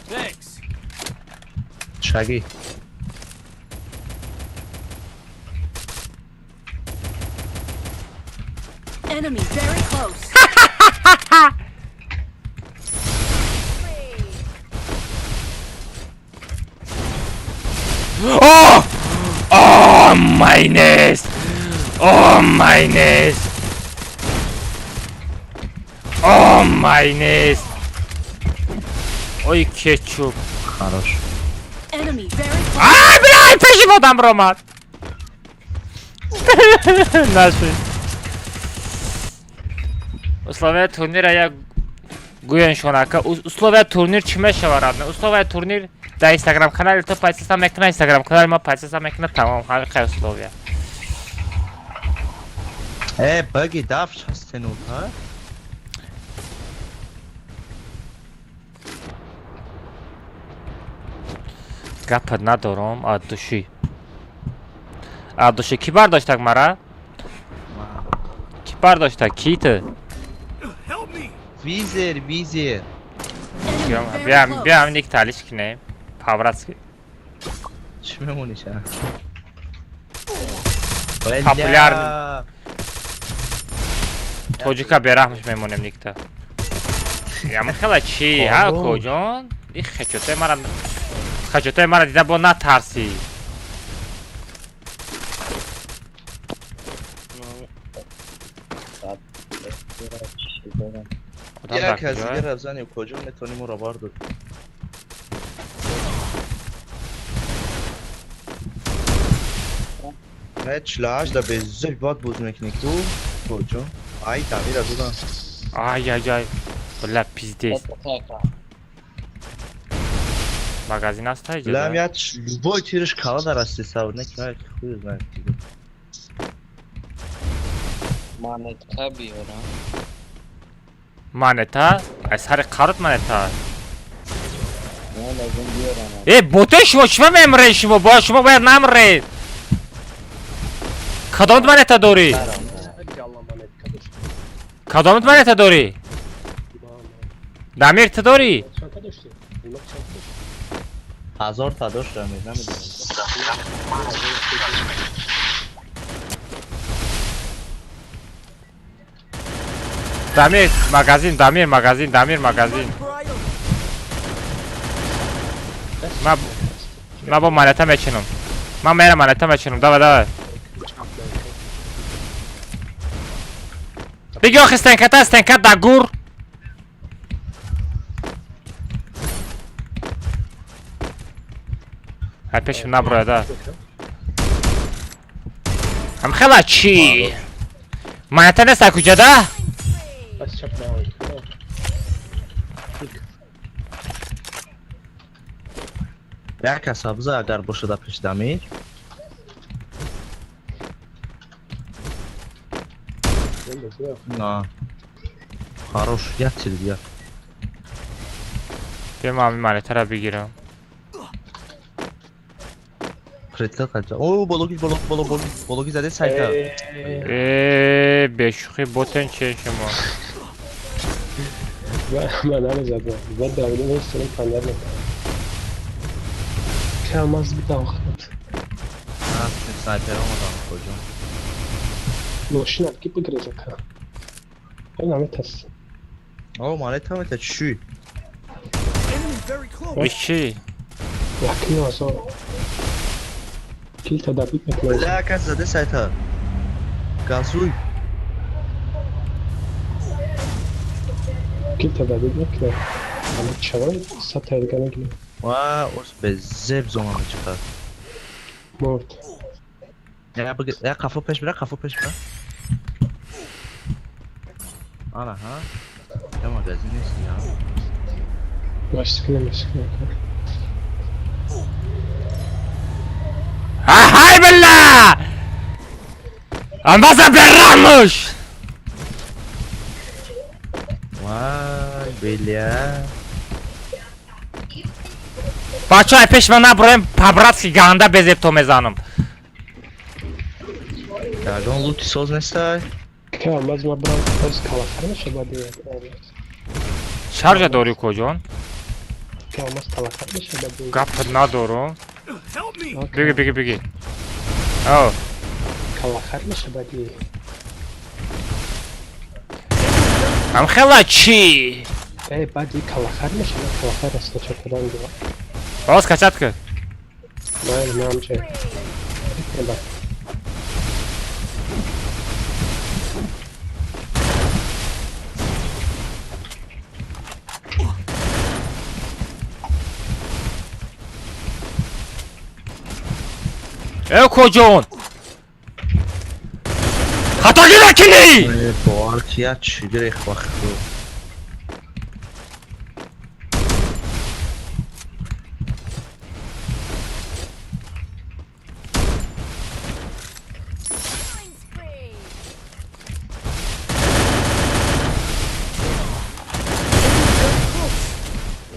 Thanks. Шаги. Enemy very close. Oh! Oh, meines! Oh, meines! Oh, meines! Ой, кетчуп. Хорош. Enemy very close. Ай, бля, пеши одам ромад. Наши. Условия турнира як гӯян шонака. Условия турнир чӣ мешавад, родной? Условия турнир дар Инстаграм канали ту подписаться мекуна, Инстаграм канали ма подписаться мекуна, тамом, ҳамин қай условия. Баги даф 69, ҳа? Гапат надорам, от души. От души. Кӣ бардоштак мара? Кӣ бардоштак? Кӣ ту? Help me. Визер, визер. Enemy very Бия, close. бия ҳамин ник таҳлиш кунем. По-братски. Чӣ мемонӣ ша? Популярный. Тоҷика бераҳмш мемонем никта. Ямхела чи, ҳа, коҷон? И хечотаи мара, хечотаи мара дида бо натарсӣ. Як аз дигар рафзани коҷон метавонӣ моро бардор. Не, 48 да беззӯб бад боз мекунӣ ку коҷон. Ай, тамира додам. Ай, ай, ай. Бля, пиздец. Магазин аст ай Бля, я любой тирш кала дар асти савр, не ки хуй знает. Монетка биёрам. Монета? Ай сари қарот монета. Э, боте шумо чима мемред шумо? Бояд шумо бояд намред. Кадомат монета дорӣ? Кадомат монета дорӣ? Дамир, ту дорӣ? 1000 та доштам, намедонам. Дамир, магазин, Дамир, магазин, Дамир, магазин. Ма бо монета мечинам. Ма мера монета мечинам. Давай, давай. Биги охи стенката, стенкат да гур. Ай пешим наброя, да. Амхела чи? Монета нест ай куҷа да? Як сабза агар бошад пеш Дамир. На. Хорош, як чиз дигар. Бия ман ҳамин монетаро бигирам. Притл қаҷа. О, бологи, болог, болог, болог, бологи заде сайта. Э, бешӯхӣ ботен че шумо? Ман намезадам. Баъд давида меистодам, пандар мекардам. Камаз бидам худ. Снайпер омадам коҷо. Мошинат ки бигреза ка. Наметас. О, монета мета чӣ? Иш чи? Якним азор. Килта дабит мекунам. Бля, кас заде сайта. Газуй. Килта дабит мекунам. Ама чавай сата дига мегирам. Ва, ос безеб зона мечиқад. Морд. Я биг, я қафо пеш бира, қафо пеш бира. Ана, ҳа? Я магазин нест, я. Машикна, машикна. Ҳай билла! Амбаза бераҳмуш! Вай, бля. Бача, ай пеш ман наброем, по-братски ганда безебто мезанам. Ягон лути соз нестай? Камаз ма брам боз калафар мешавад як. Шаржа дорӣ коҷон? Камаз калафар мешавад. Гап надорум. Биги, биги, биги. О, Калафар мешавад. Амхела чи? Э, баъди калафар мешавад, калафар раскача кардан дива. Боз качат ки. Ман намче. Еба. Э, коҷон! Хатогӣ накунӣ! Э, бовар ки як чӣ гирех вақту.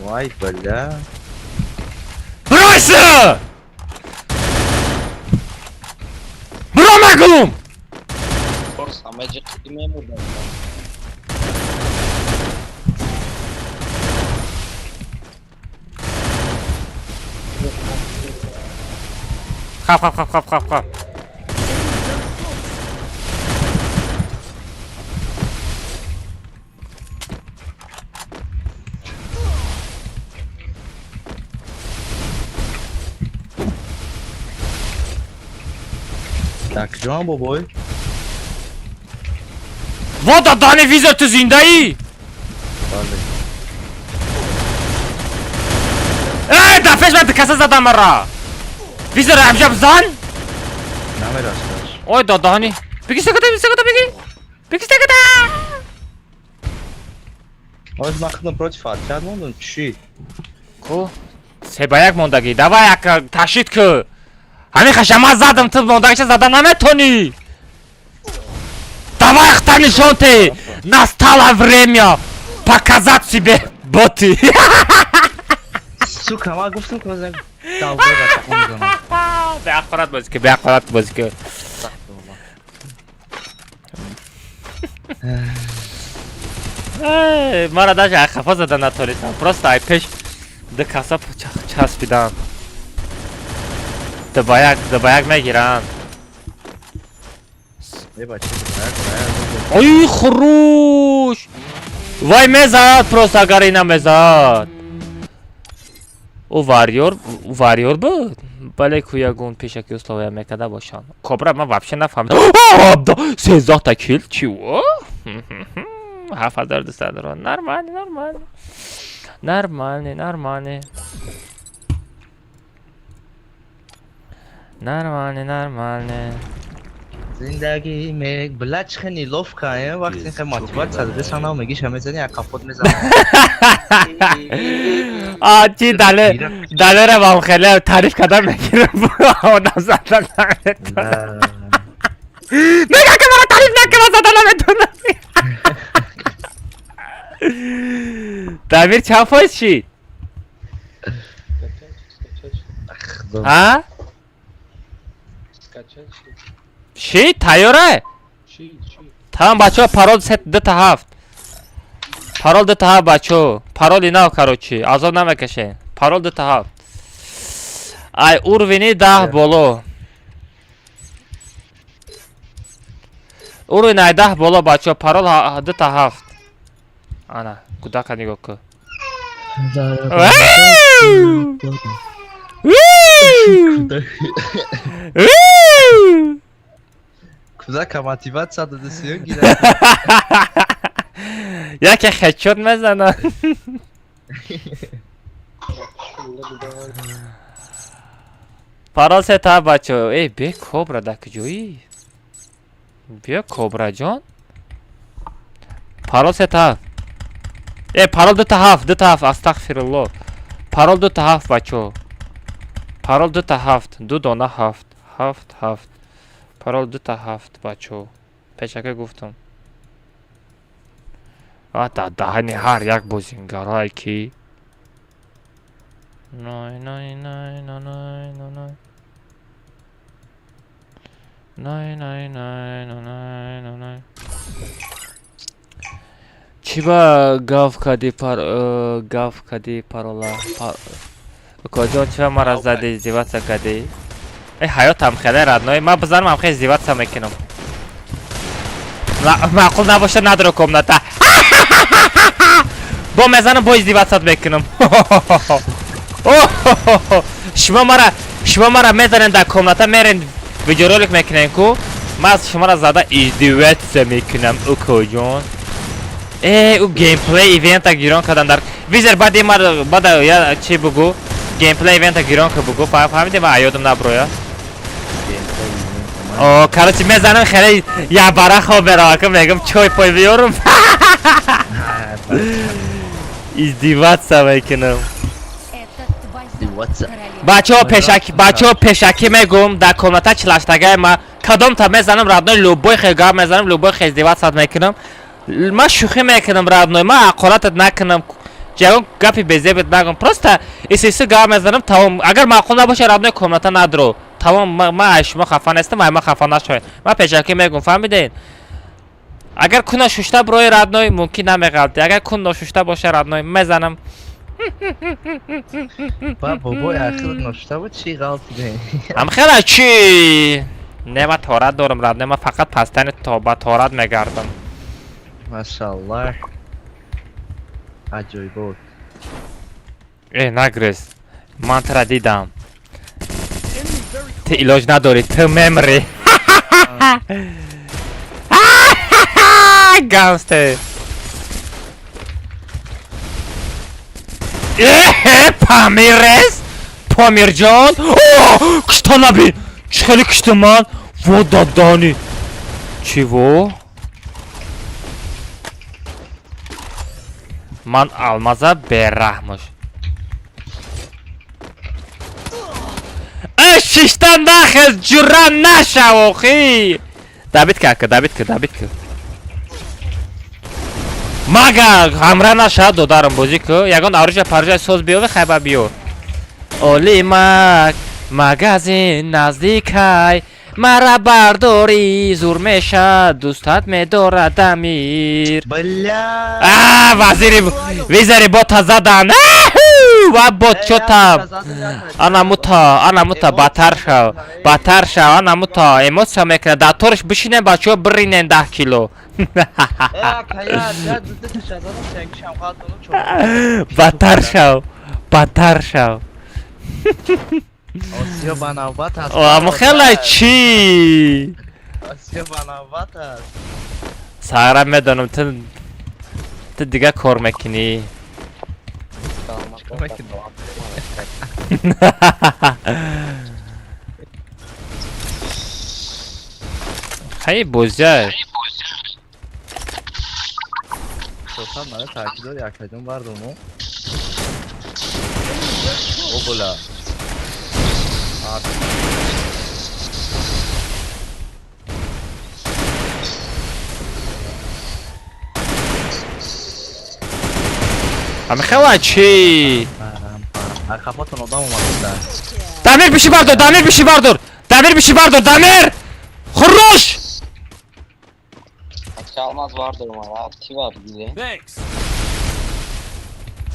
Вай, бля. Бройся! Бро магум! Хап, хап, хап, хап, хап, хап. Так ҷон, бобой. Во дадани виза, ту зиндаӣ? Бале. Э, дар пеш ман каса задам мара. Визара ҳамҷа бизан. Намерасдаш. Ой, дадани. Беги секата, секата, беги. Беги секата. Оз ман худам против отряд мондам, чӣ? Ку? 3-1 мондагӣ. Давай, ака, ташид ку. Ҳамин хашама задам, ту мондагиша зада наметонӣ. Давай, хта нишон те. Настало время показать себе боты. Сука, ман гуфтам, ки ман долбоеба тақон мезанам. Беақорат бозӣ ки, беақорат бозӣ ки. Эй, мара даже ай хафа зада натонистам. Просто ай пеш ду каса часпидам. 2-1, 2-1 мегиранд. Е, бача, як. Ой, хуруш! Вай мезад просто, агар ина мезад. Ӯ варьёр, варьёр буд. Бале, ку ягон пешаки условия мекарда бошанд. Кобра, ман вообще нафаҳмидам. 13 та кил чиво? 7200 рон. Нормально, нормально. Нормально, нормально. Нормально, нормально. Зиндагӣ мег бла, чӣ хеле неловко, э, вақте хе мотиватсия дадеса, нав мегиша, мезани, як капот мезанам. А, чи дале, далера вам хеле таъриф кардан мегирам. Одам зада наметонам. Мега, ки мара таъриф накунам, зада наметонам. Дамир чанд фоиз шид? А? Шид, тайёра? Тамом, бачаҳо, парол се дута ҳафт. Парол дута ҳафт, бачаҳо. Пароли нав, короче, азоб намекашем. Парол дута ҳафт. Ай уровени 10 боло. Уровень ай 10 боло, бачаҳо, парол дута ҳафт. Ана, кудака нигоҳ кун. Вау! Вау! Вау! Кудака мотиватсия дадеси, гира. Яке хедшот мезанад. Парол се та, бачо. Эй, бе, кобра дар куҷоӣ? Биё, кобраҷон. Парол се та. Э, парол дута ҳафт, дута ҳафт, астағфирулло. Парол дута ҳафт, бачо. Парол дута ҳафт, ду дона ҳафт, ҳафт, ҳафт. Парол дута ҳафт, бачо. Пешака гуфтам. А дар даҳани ҳар як бозингарае ки най най най най най най най най най най най най. Чӣ ба гав кади пар э, гав кади парола? Укоҷон, чӣ ба мара зади, издеваться кади? Э, ҳаётам хеле, родной, ман бизанам, ам хеле издеваться мекунам. Маъқул набоша, надро комната. Бо мезанам, бо издеваться мекунам. Шумо мара мезанем дар комната, мерен, видеоролик мекунем ку. Ман шуморо зада издеваться мекунам, укоҷон. Э, ӯ геймплей ивента гирон кардам дар визер. Баъди мар бада я чӣ бугу, геймплей ивента гирон ка бугу, фаҳмиди, ман аёдам наброя. О, короче, мезанам, хеле ябара хоб мерава, ка мегум, чой пой биёрум, издеваться мекунам. Это твоя Издеваться. королева. Бачаҳо, пешакӣ, бачаҳо, пешакӣ мегум, дар комната чилаштагаи ма кадомта мезанам, родной, любой хел гап мезанам, любой хел издеваться мекунам. Ман шӯхӣ мекунам, родной, ман ҳақоратат накунам, ягон гапи безебет нагум, просто исиси гап мезанам, тамом. Агар маъқул набоша, родной, комната надро, тамом. Ман аз шумо хафа нестам, ай ман хафа нашавед. Ман пешакӣ мегум, фаҳмидед? Агар куна шушта брои, родной, мумкин намеғалти. Агар кун ношушта боша, родной, мезанам. Ба, бобой, ахир ношта буд, чӣ ғалтиде? Ам хела чӣ? Не, ман торат дорам, родной, ман фақат пастани то ба торат мегардам. Машаллах, аҷоибот. Э, нагрез, ман тура дидам, ту илоҷ надорӣ, ту мемрӣ. Гангстер. Э, Памирес? Помирҷон? О, кушта набин! Чӣ хеле кушта ман? Во дадани. Чиво? Ман алмаза бераҳмош. Э, шишта нахез, ҷура нашав охи. Добить ка, ака, добить ка, добить ка. Мага ҳамра наша додарам бозӣ ку. Ягон оружие паружа соз биёве хайба биё. Олимак, магазин наздикай. Мара бардорӣ зур меша, дӯстат медорад Дамир. Бля! А, вазири визари бота задан. Аху! Ва бот чотам. Ана мута, ана мута, батар шав. Батар шав, ана мута. Эмоция мекунад. Дар торш бишинем бачаҳо биринен 10 кило. Батар шав. Батар шав. Осиё ба навбат аст. О, хеле чӣ? Осиё ба навбат аст. Сара медонам ту дига кор мекунӣ. Чикор мекунам? Хай бозия. Сотан мара таъкидор якаҷон бардому. О була. Ами хела чӣ? Қафотон одам омада. Дамир биши бардор, Дамир биши бардор. Дамир биши бардор, Дамир! Хорош! Almaz vardır umarım. Ti var bize.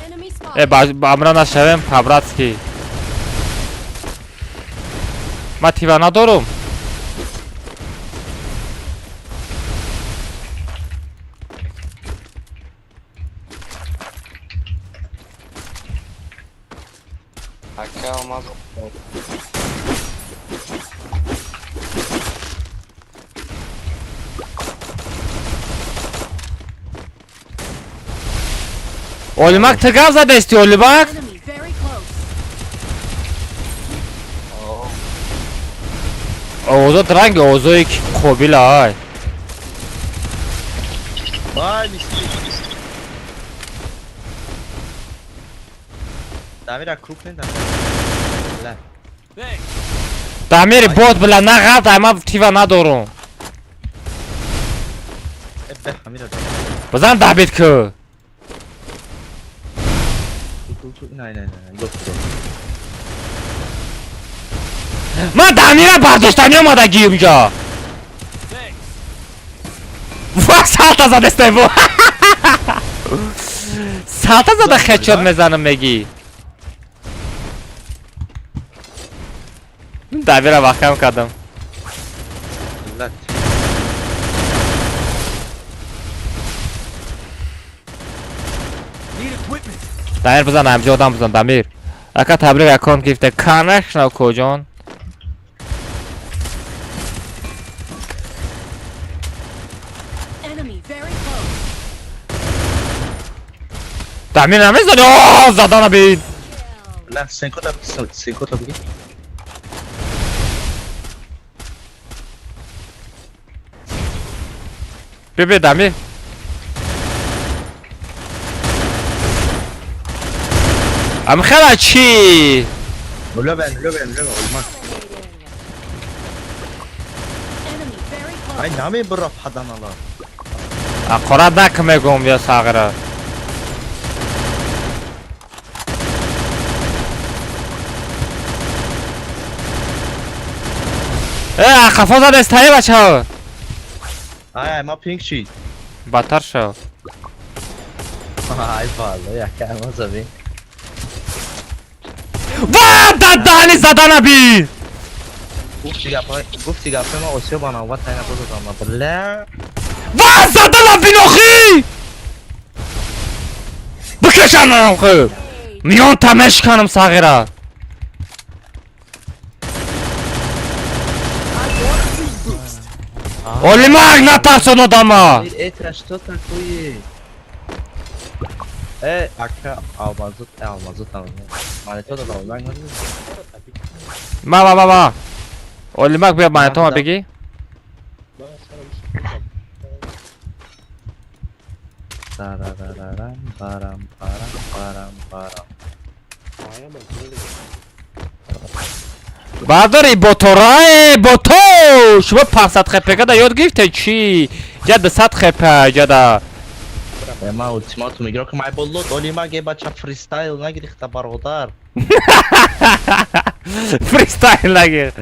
Enemy Э, spotted. ба амра нашавем, по-братски. Ма тива надорум. Hakkı almaz. Олимак ту гап задести, Олимак? Enemy very close. Овозот ранги овозое ки қобил ай. Вай, мисли. Дамира круг не Дамира. Дамири бот била на ғалт ай ма тива надорум. Э, бе, Хамира. Бизан добить ку. Ту ту не не не, ёфт. Ман Дамира бардоштани омадагӣ инҷо. Ва салта задестай бо. Салта зада хедшот мезанам мегӣ. Дамира вахкам кардам. Лат. Дамир бизан ҳамҷо одам бизан Дамир. Ака табрик аккаунт гирифта. Конечно коҷон. Enemy very close. Дамир намезани. О, задана бин. Ла, сенкота, сенкота биги. Биё биё Дамир. Ам хела чӣ? Лобен, лобен, лобен, олмак. Enemy very close. Ай нами бро паданала. Ақора дак мегум ё сағира. Э, қафо задест тай бачаҳо. Ай, ай, ма пинг шид. Баттар шав. Ай, валла, яка ма заби. Ва дадани задана би. Гуфти гапа, гуфти гапа ма осиё ба навбат тайна бозадам. Бля. Ва задана бинохи! Бикашанам хы. Миён тамешканам сағира. Олимак, натарсон одама! Это что такое? Ака, алмазот, алмазот, монета дод, алмаз надод. Ма, ма, ма, ма. Олимак, биё монетома бигӣ. Тарарарарам, парам, парам, парам, парам. Бардори ботора, э, бото! Шумо 500 хпк да ёд гирифте чӣ? Я 200 хп, ҷада. Ма ультиматум игра кунам, ай болот, Олимак, э, бача фристайл нагирифта, бародар. Фристайл нагир.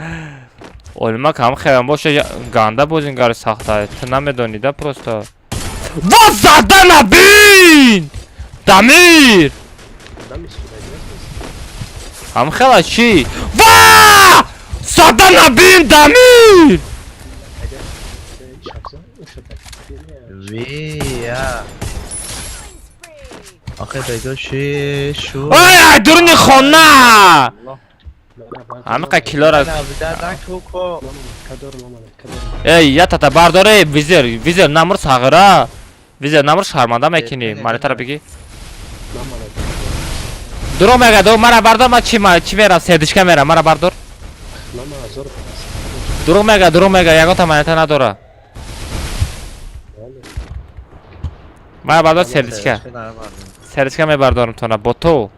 Олимак ҳам хелам боша, ганда бозингари сахта. Ту намедонӣ да просто. Ва зада набин! Дамир! Ҳам хела чӣ? Ва! Зада набин, Дамир! Вия. Охе бегу ши шу. Ай, ай, дуруни хона! Ҳамиқа килора. Эй, я тата бардоре, визер, визер намур сағира. Визер намур шарманда мекунӣ. Монетара бигӣ. Дурӯғ мега, дурӯғ, мара бардор, ма чи ма чи мерам, сердишка мерам, мара бардор. Дурӯғ мега, дурӯғ мега, ягонта монета надора. Мара бардор сердишка. Сердишка мебардорам тона, бо ту.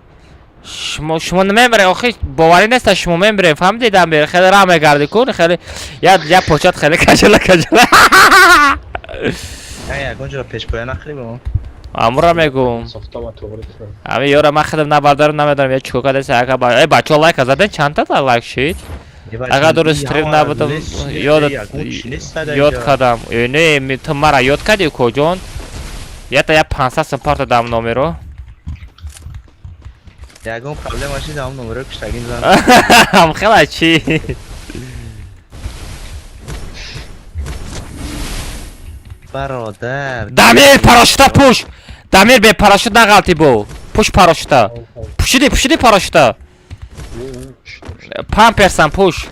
Шумо намебаре, охи боварӣ нест, шумо мебаре, фаҳмидӣ, Дамир? Хеле раҳ мегардӣ кун, хеле я почат хеле кажала кажала. Ягон ҷо пешпоя нахӯри бо. Амура мегум. Ами ёра ман худам набардорам, намедонам я чикор кардааст, ака ба э бачаҳо лайка заден, чандта лайк шид? Агар дуруст стрим набудам, ёд кардам. Э, не, ту мара ёд кардӣ, укоҷон? Ята я 500 сум парта дам номеро. Ягон проблема шид, ҳам номеро куштагин зан. Ҳам хела чӣ? Бародар. Дамир, парашюта пуш! Дамир, бе парашют нағалти бо. Пуш парашюта. Пушиди, пушиди парашюта. Памперсам пуш.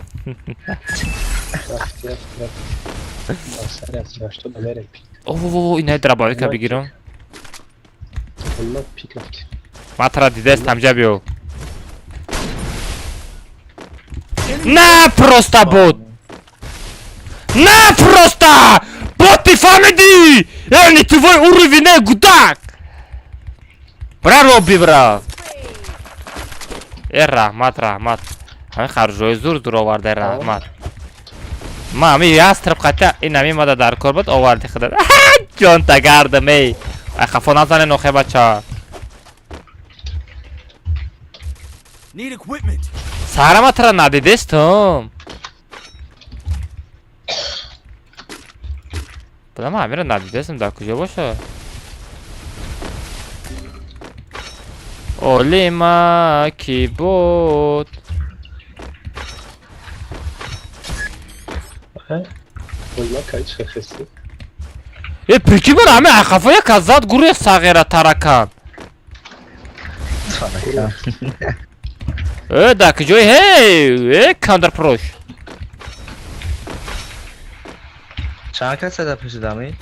О, инаи дробовика бигирам. Ман тара дидестам, ҷа биё. На просто бот! На просто! Бот, ты фаҳмидӣ! Э, не твой уровень, э, гудак! Бра роби, бра! Э, раҳмат, раҳмат. Ҳамин харҷои зур зур оварда, раҳмат. Ма ҳамин ястреб қата ин ҳамин мада дар кор буд, оварди худат. Ҷон тагардам, эй. Ай хафо назанен охе бача. Сарама тара надидестум. Будам ҳаминро надидестум, дар куҷо боша? Олима ки буд? Э, прикинь, бара ҳамин хафо як аз зад гурӯҳ сағира таракан. Э, дар куҷои ҳей? Э, кандарпрош. Чанд кас зада пеши Дамир?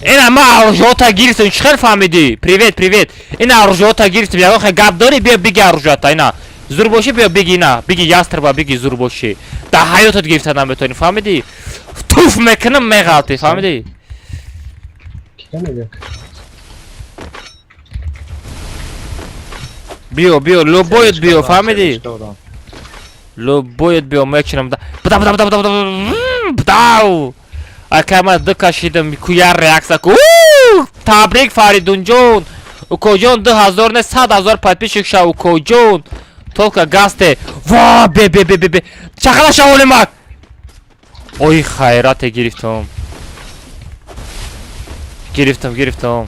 Ина ма оружиёта гирифтем, чӣ хел фаҳмидӣ? Привет, привет. Ина оружиёта гирифтем, ягон хел гап дорӣ, биё биги оружиёта, ина. Зур бошӣ, биё биги ина, биги ястреба, биги зур бошӣ. Дар ҳаётат гирифта наметавонӣ, фаҳмидӣ? Туф мекунам, меғалтӣ, фаҳмидӣ? Биё, биё, любоят биё, фаҳмидӣ? Любоят биё, мечинам. Бда, бда, бда, бда, бда, бдау! Ака ман ду кашидам, ку я реаксия ку. Табрик, Фаридунҷон! Укоҷон, 2000 не, 100 000 подписчик ша, укоҷон! Только гасте. Ва, бе, бе, бе, бе, бе. Чақала ша, Олимак! Ой, хайрате гирифтам. Гирифтам, гирифтам.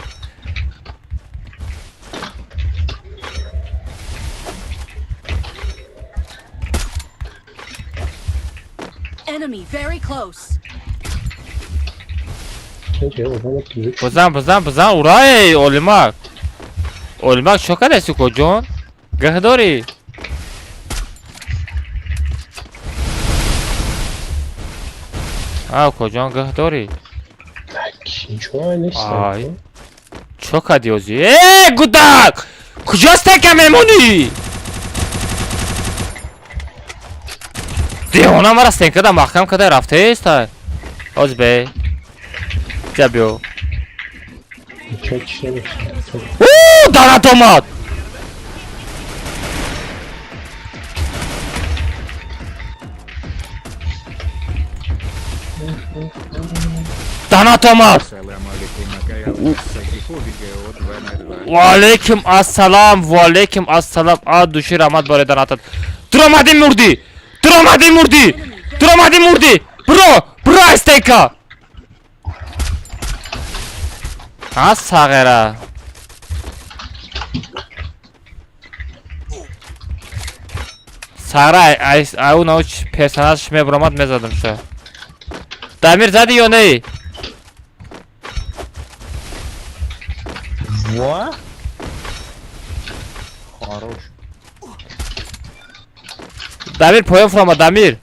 Enemy very close. Бизан, бизан, бизан, ура, эй, Олимак! Олимак чо кадаси коҷон? Гаҳ дорӣ? А коҷон гаҳ дорӣ? Ничего нест. Ай. Чо кади озӣ? Э, гудак! Куҷо стека мемонӣ? Девона мара стенкада маҳкам када рафтеста. Оз бе. Ҷа биё. Ничего чӣ набошад. О, дарат омад! Данат омад! Ваалейкум ассалам, ваалейкум ассалам. А души раҳмат бораи данатат. Туромадӣ мурдӣ! Туромадӣ мурдӣ! Туромадӣ мурдӣ! Бро! Бро аз стенка! А сағира. Сағира ай ӯ науч персонажш мебуромад мезадам ша. Дамир задӣ ё не? Во? Хорош. Дамир поён фуромад, Дамир.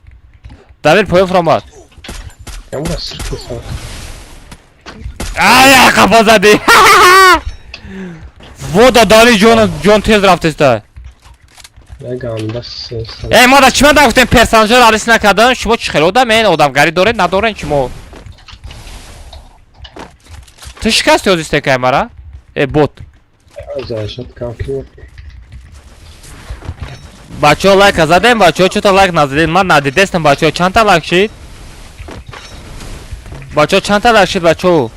Дамир поён фуромад. Ямра сирки сар. Ай, қафо задӣ. Во дадани ҷон ҷон тез рафтеста. Яганда сир. Э, ма да чӣ ман гуфтем персонажро алис накардан? Шумо чӣ хел одамен? Одамгарӣ доред, надорен шумо? Ту шикасти ҳозир стекаи мара? Э, бот. Заряжать кам ки. Бачаҳо лайка задем, бачаҳо чӯта лайк назадем. Ман надидестам бачаҳо чандта лайк шид? Бачаҳо чандта лайк шид бачаҳо?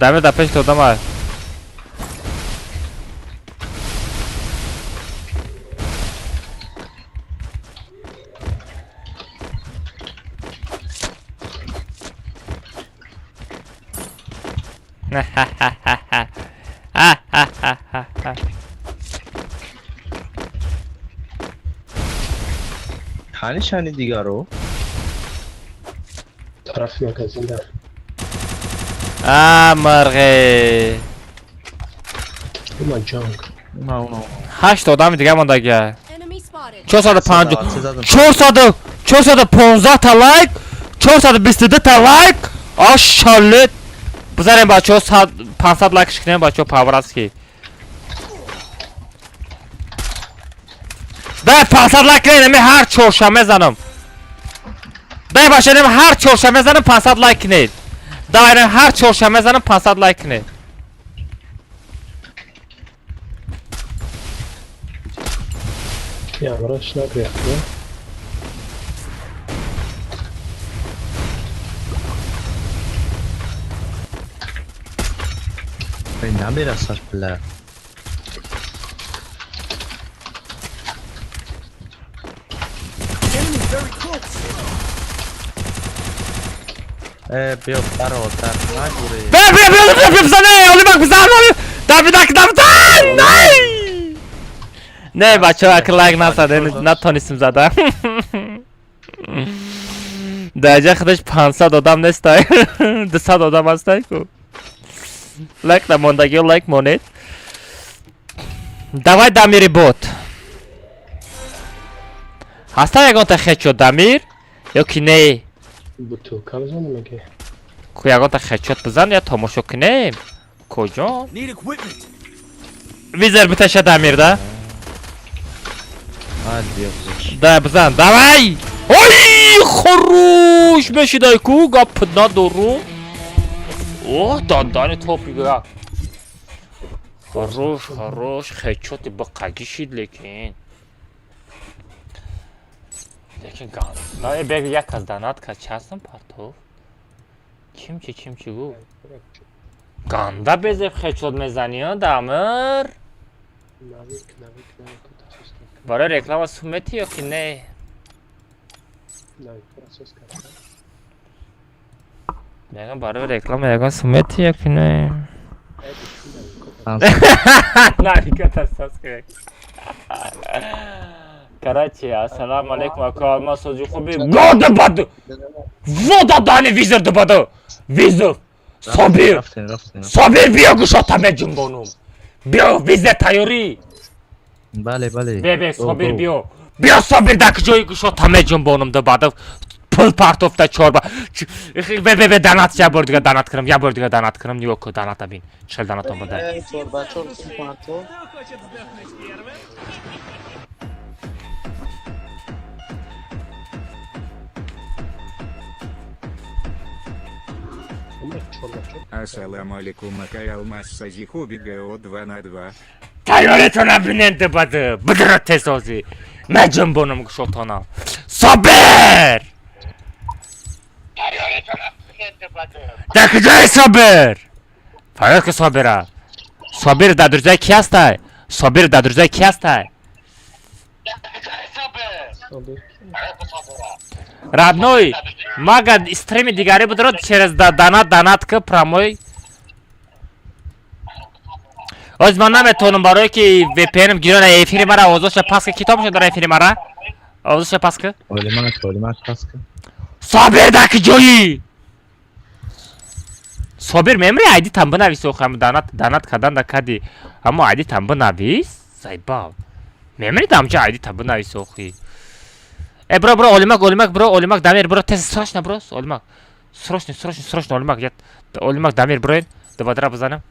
Дамир дар пеши одам ай. Ҳанишани дигаро? Тарафи магазин дар. А мирғе. Има ҷанг. Уна уна. Ҳашт одами дига мондагия. Enemy spotted. 450 Задам. 400 415 та лайк, 422 та лайк. Ашалет. Бизарем бачаҳо 500 лайк шикнем бачаҳо по-братски. Дай 500 лайк кунед, ами ҳар чоршанбе занам. Дай бачаҳо ҳар чоршанбе занам 500 лайк кунед. Давай ҳар чоршанбе занам 500 лайк кунед. Ямраш нагрехт. Намерасад бля. Э, биё бародар, нагуре. Бия бия бия бия бия бизан, эй, Олимак бизан, Давидак Давидан! Най! Не, бачаҳо, ака лайк насадем, натонистем зада. Дар ҷа худаш 500 одам нестай. 200 одам ҳастай ку. Лайк намондагиё лайк монед. Давай Дамири бот. Ҳаста ягонта хедшот Дамир? Ё ки не? Бутылка бизанам аге. Ку ягонта хедшот бизан я тамошо кунем. Куҷо? Визер биташа Дамир да? Ай, биё бизош. Да бизан, давай! Ой, хорош мешидай ку, гап надору. О, дандани топи гап. Хорош, хорош, хедшоти бақаги шид лекин. Лекин ган. На, бег як аз данат ка частам партов. Чимчи, чимчи гу. Ганда безеб хедшот мезани, а, Дамир? Навик, навик, навик. Барои реклама сумети ё ки не? Навик процесс кард. Мегам барои реклама ягон сумети ё ки не? Навика тасас кунед. Короче, ассалому алейкум, ака Алмаз сози хуби. Года бад! Вода дани визер дубада! Визов! Собир! Рафтем, рафтем. Собир, биё, гӯшота меҷунбонум. Биё, визе тайёрӣ. Бале, бале. Бе, бе, Го, Собир, го. биё. Биё, Собир, дар куҷои, гӯшота меҷунбонум, да баъда пул партофта чорба. Бе, бе, бе, донат я бор дига донат кунам, я бор дига донат кунам, нигоҳ кун, доната бин. Чел донат омада. Чор ба чор партов. Чор ба чор. Ассаламу алейкум, акай Алмаз, Сазихоби ГО 2 на 2. Тайёритона бинен, дибады. Бидра тезозӣ. Меҷунбонум гӯшотона. Собир! Дар куҷои Собир? Фарёд ки, Собира. Собир дар друзья ки ҳастай? Собир дар друзья ки ҳастай? Собир. Родной, мага стрими дигаре будро через донат, донат ки прямой. Оз ман наметавонам, барое ки VPN-м гирона. Эфири мара овозоша пас ки, китоб шуда эфири мара. Овозоша пас ки. Олимак, олимак, пас кун. Собир, дар куҷоӣ? Собир, мемри, айди там бинавис охам, донат донат кардан да кади. Аммо айди там бинавис, заебал. Мемри, дамҷа айди там бинавис охи. Э, бро, бро, Олимак, Олимак, бро, Олимак, Дамир, бро, тез, срочно, бро, Олимак. Срочно, срочно, срочно, Олимак, я Олимак, Дамир, броин, дабадра бизанам.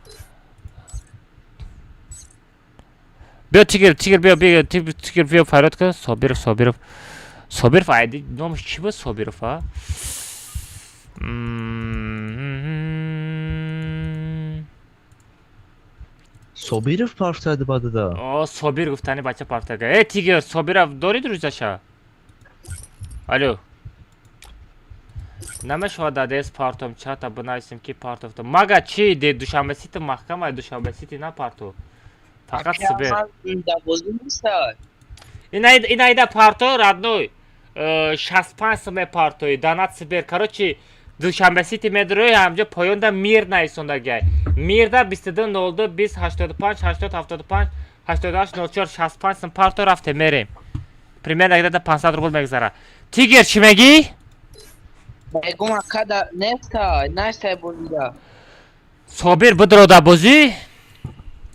Биё, Тигр, Тигр, биё, биё, Тигр, биё, фарёд кун, Собиров, Собиров. Собиров айди номаш чӣ буд, Собиров, а? Собиров партояд бадада. О, Собир гуфтани бача партага. Э, Тигр, Собиров дори друзья ша? Алло. Намешавад дадес партом, чата бинависем ки партофта. Мага чӣ де, Душанбе Сити маҳкама, Душанбе Сити на парту. Фақат Сибир. Бозӣ неста. Инаида парто, родной. 65 сум партои, донат Сибир. Короче, Душанбе Сити медрои, ҳамҷо поёнда Мир нависондагай. Мирда 22 02 20 85 80 75 88 04, 65 сум парто, рафте мерем. Примерно где-то 500 рубл мегзара. Тигр, чӣ мегӣ? Мегум, ака, да неста, неста бозида. Собир бидро да бозӣ?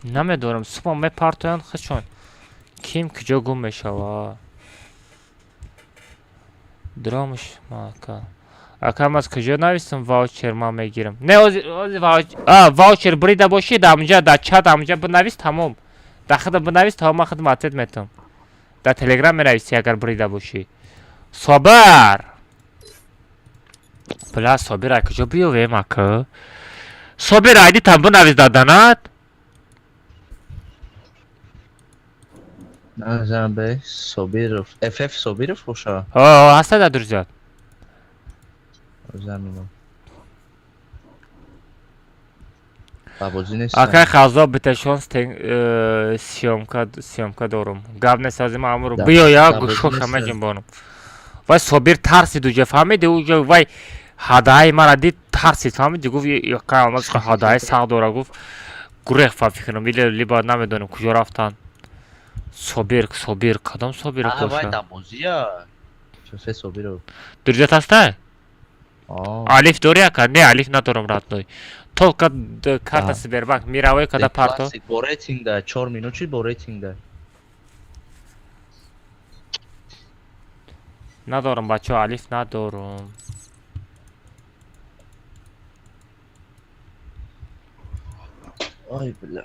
Намедонам, сума мепартоянд худшон. Ким куҷо гум мешава? Дромш мака. Акам, аз куҷо нависам ваучер ман мегирам? Не, ози а, ваучер бурида бошӣ, да амҷа да чат амҷа бинавис, тамом. Да худам бинавис, тамом, ман худам ответ метам. Дар Телеграм менависӣ, агар бурида бошӣ. Собир! Бля, Собир, ай куҷо биёвем, ака? Собир, айди там бинавис дар донат. Назарбе Собиров. FF Собиров боша. О, ҳаста дар друзья. Заминам. Ба бозӣ нест. Акай хазо биташон съёмка, съёмка дорум. Гап нест, аз ма амру. Биё я да, бозӣ гӯшо нест. меҷунбонам. Вай Собир тарсид уҷа, фаҳмиди, уҷа вай ҳадаи мара дид, тарсид, фаҳмиди, гуфт: "Якай Алмаз ҳадаи сахт дора", гуфт. Гурех фа фикрам, или либо намедонем куҷо рафтан. Собир, Собир, кадом Собир А, вай боша? да бозия. FF Собиров. Друзья ҳаста? А. Алиф дори, ака? Не, алиф надорам, родной. Только карта Да. Сбербанк миравой када парто. Классик бо рейтинг да 4 минут чи бо рейтинг да. Надорам, бачаҳо, алиф надорам. Ой, бля.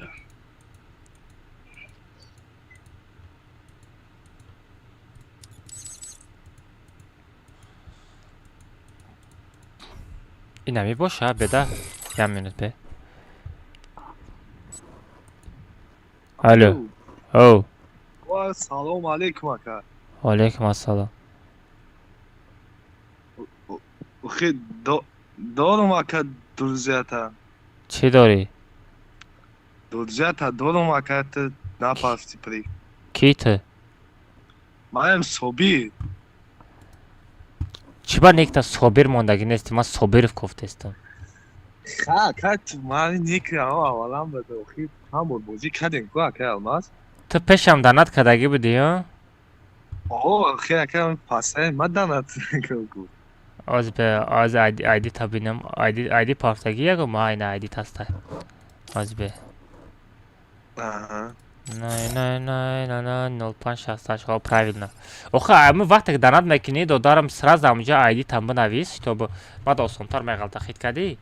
Инами боша, беда. Як минут бе. Алло. Оу. Ва салом алейкум, ака. Алейкум ассалом. Охи дорум, ака, друзья та. Чӣ дорӣ? Друзья та дорум, ака, ту напафти при. Ки ту? Маем Собир. Чӣ ба некта Собир мондагӣ нести? Ман Собиров гуфтестам. Ха, ака, ту ман никам аввалан бада, охи ҳам бор бозӣ кардем ку, ака Алмаз. Ту пешам донат кардагӣ будӣ, ё? О, охи, ака, пасай ма донат ку. Оз бе, оз айди та бинам, айди пафтаги яго ма айна айди таста. Оз бе. Аҳа. Не, не, не, не, не, 0568, о, правильно. Охе, ами вақте ки донат мекунӣ, додарам, сразу амҷа айди там бинавис, чтобы баъд осонтар меғалта хит кардӣ.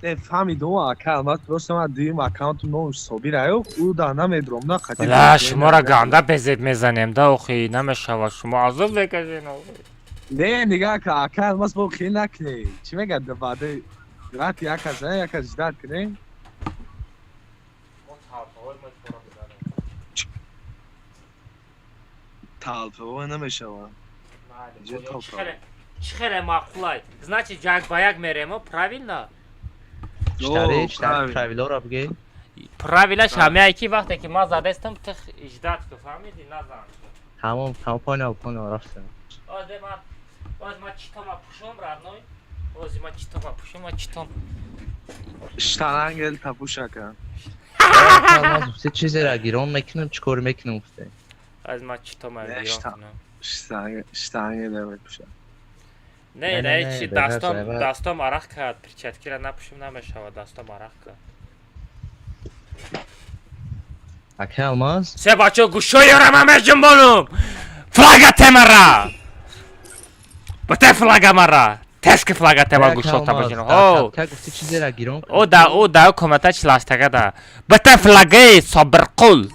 Не, фаҳмидум, ака Алмаз, просто ман дуюм аккаунту номуш Собир аю, ӯ да намедуром на қати. Ла, шуморо ганда безеб мезанем да, охи, намешавад, шумо азоб мекашед. Охи. Не, нигаҳ ка, ака Алмаз, бо хел накунӣ. Чӣ мегӯяд, баъди рати як кас, як кас ждать кунӣ. Талфаво намешавад. Ҷо талфаво. Чӣ хеле маъқулай. Значит, як ба як меремо, правильно? Чтари, чтари, правилоро бигӣ. Правилаш ҳамяе ки вақте ки ман задестам, тих ждать ку, фаҳмидӣ? Назан. Тамом, тамом, понял, понял, рафтем. Оз ман, оз ман читома пушум, родной. Оз ман читома пушум, ман читом. Штарангел тапуш, ака. Алмаз гуфте чизеро гирон мекунам, чӣ кор мекунам гуфте. Оз ман читома Не, гирон кунам. Штангел мепуша. Не, Не, не, не, чи не, дастом, беғарз, дастом арақ кард, перчаткира напушум намешавад, дастом арақ кард. Ака Алмаз, Се бачо гӯшои ёрама меҷунбонум. Флага темара. Бите флага мара. Тески флага тема Ака гӯшота Алмаз, бижин. Ҳо. Ака гуфте чизеро гирон О да, о да, комната чилаштага да. Бите флаги Собирқул.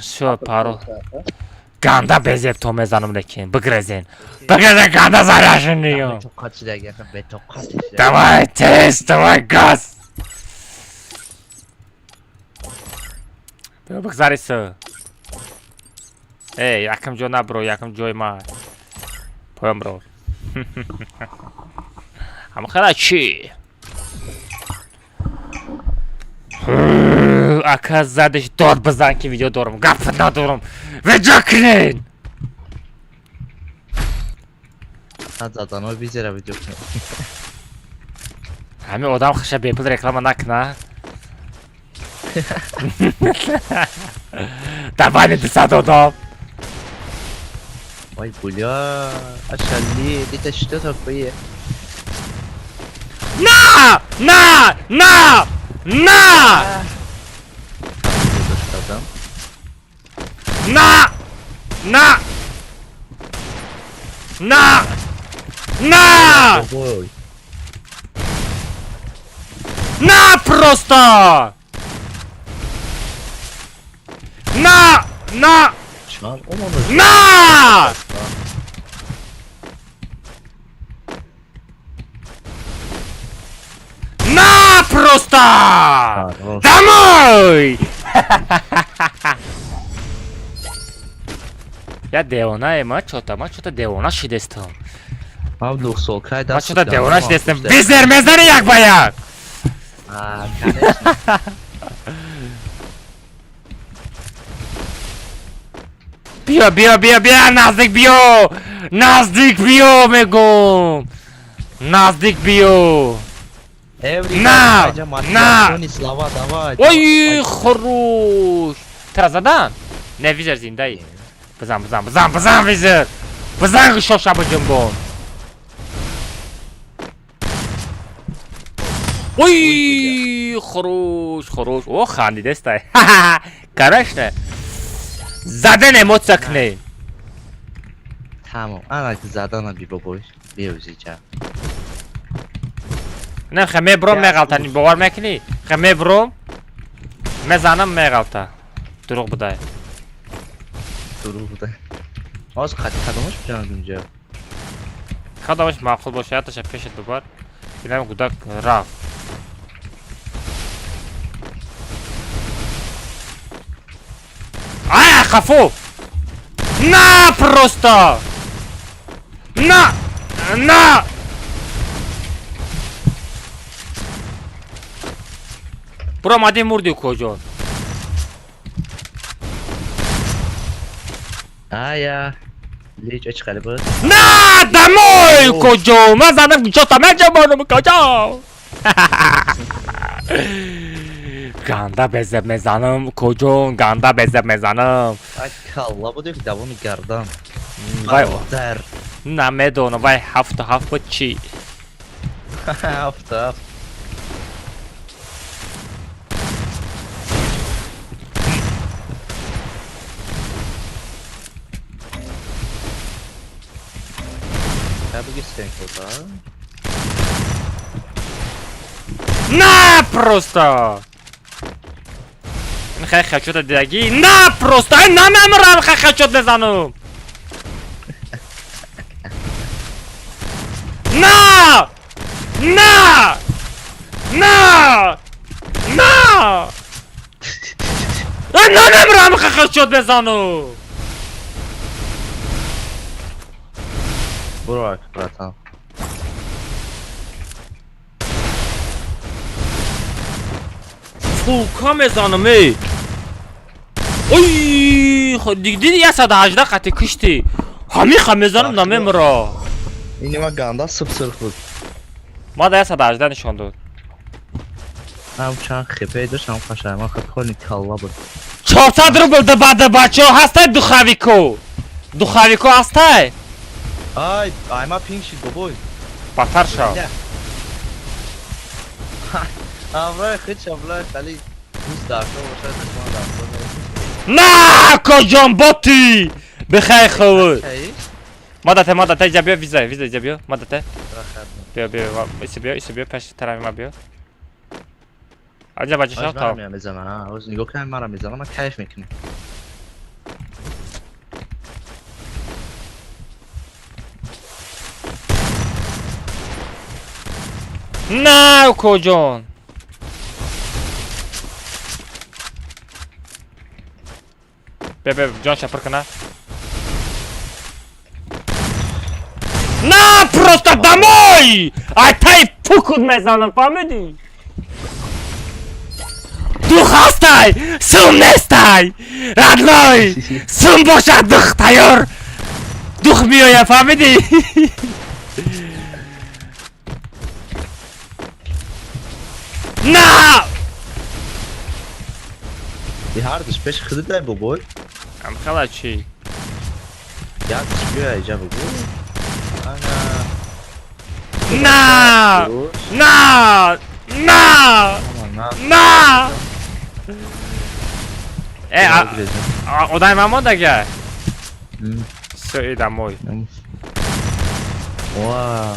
Шо паро. Ганда безеб то мезанам лекин бигрезен. Бигрезен ганда заряженный. Бетоқат шидаги, ака бетоқат шидаги. Давай тез, давай газ. Биё бигзари с. Эй, якам ҷо набро, якам ҷои ман. Поён бро. Ҳамхела чӣ? Ака задаш дод бизан ки видео дорам, гап надорам. Видео кунед. Заданой визера видео кунем. Ҳамин одам хаша бепул реклама накуна. Дар байни 200 одам. Ой, бля, ашали, это что такое? На! На! На! На! Додам. На! На! На! На! Ой, На просто! На! На! чанд омоно. На! На просто! Хорош. Домой! Я девонае, ма чота, ма чота девона шидестам. Ман 9 сол кай Ма даст чота додам, девона ман шидестам. пушта. Визер мезани як ба як! А, конечно. Биё, биё, биё, биё, наздик биё! Наздик биё, мегум! Наздик биё! Эври, На! давай, На! мотивационные слова, давай. Ой, хорош! Тра задан? Не, визер зиндаи. Бизан, бизан, бизан, бизан, визер! Бизан гӯшоша биҷунбон! Ой, хорош, хорош. О, хандидестай. Конечно. Задан эмоция кунед. Тамом, ана ки задана би бобой. Биёзиҷа. Не, хе мебром меғалтани, бовар мекунӣ? Хе мебром, мезанам меғалта. Дурӯғ будай. Дурӯғ буда. Ҳоз қад кадомаш биҷанг инҷа? Кадомаш маъқул боша, яташа пешат бибар. Инам гудак рафт. Ай, хафу! На просто! На! На! Буромадӣ мурдӣ куҷо? Ая. Лич чӣ хеле буд? На, домой куҷо? Ман занам куҷота меҷабонам куҷо? Ганда безеб мезанам куҷо? Ганда безеб мезанам. Ай калла буд як давоми гардан. Вай Дар. Намедонам, вай ҳафту ҳафт буд чӣ? Ҳафту ҳафт. На просто! Хай хачота дидагӣ? На просто! Ай намемирам, хай хачот мезанам! На! На! На! На! Ай намемирам, хай хачот мезанам! Буро, братан. Фука мезанам, эй! Ой, диди 118 қати кишти. Ҳамиха мезанам намемира. Ин ганда субсурх буд. Ма да 118 нишон дод. Ҳам чанд хепе дошт, ҳам қашанг. Ман хеле холи калла буд. 400 рубл да бада бачо ҳастай духавико. Духавико ҳастай? Ай, ай ма пинг шид бобой. Батар шав. Ҳамроҳи худ шаблай хали дӯст даркор бошад, душман даркор нест. На, коҷон боти! Бихай ховуд. Мадате, мадате, иҷа биё, виза, виза иҷа биё, мадате. Биё, биё, иси биё, иси биё, пеши тарафи ма биё. Аҷа бача шав Мара та. мезанам, ҳоз нигоҳ кун, мара мезанам, ман кайф мекунам. На, коҷон. Биё, биё, ҷон шапир кана. На, просто домой! Ай тай пукут мезанам, фаҳмидӣ? Дух ҳастай, сум нестай! Родной! Сум бошад дух тайёр! Дух меояд, фаҳмидӣ? На! И ҳардуш пеши худат дай бобой. Амхала чӣ? Якш биё иҷа бобой. Ана. На! На! На! На! На! Э, одами ман мондага? Всё, и домой. Ва.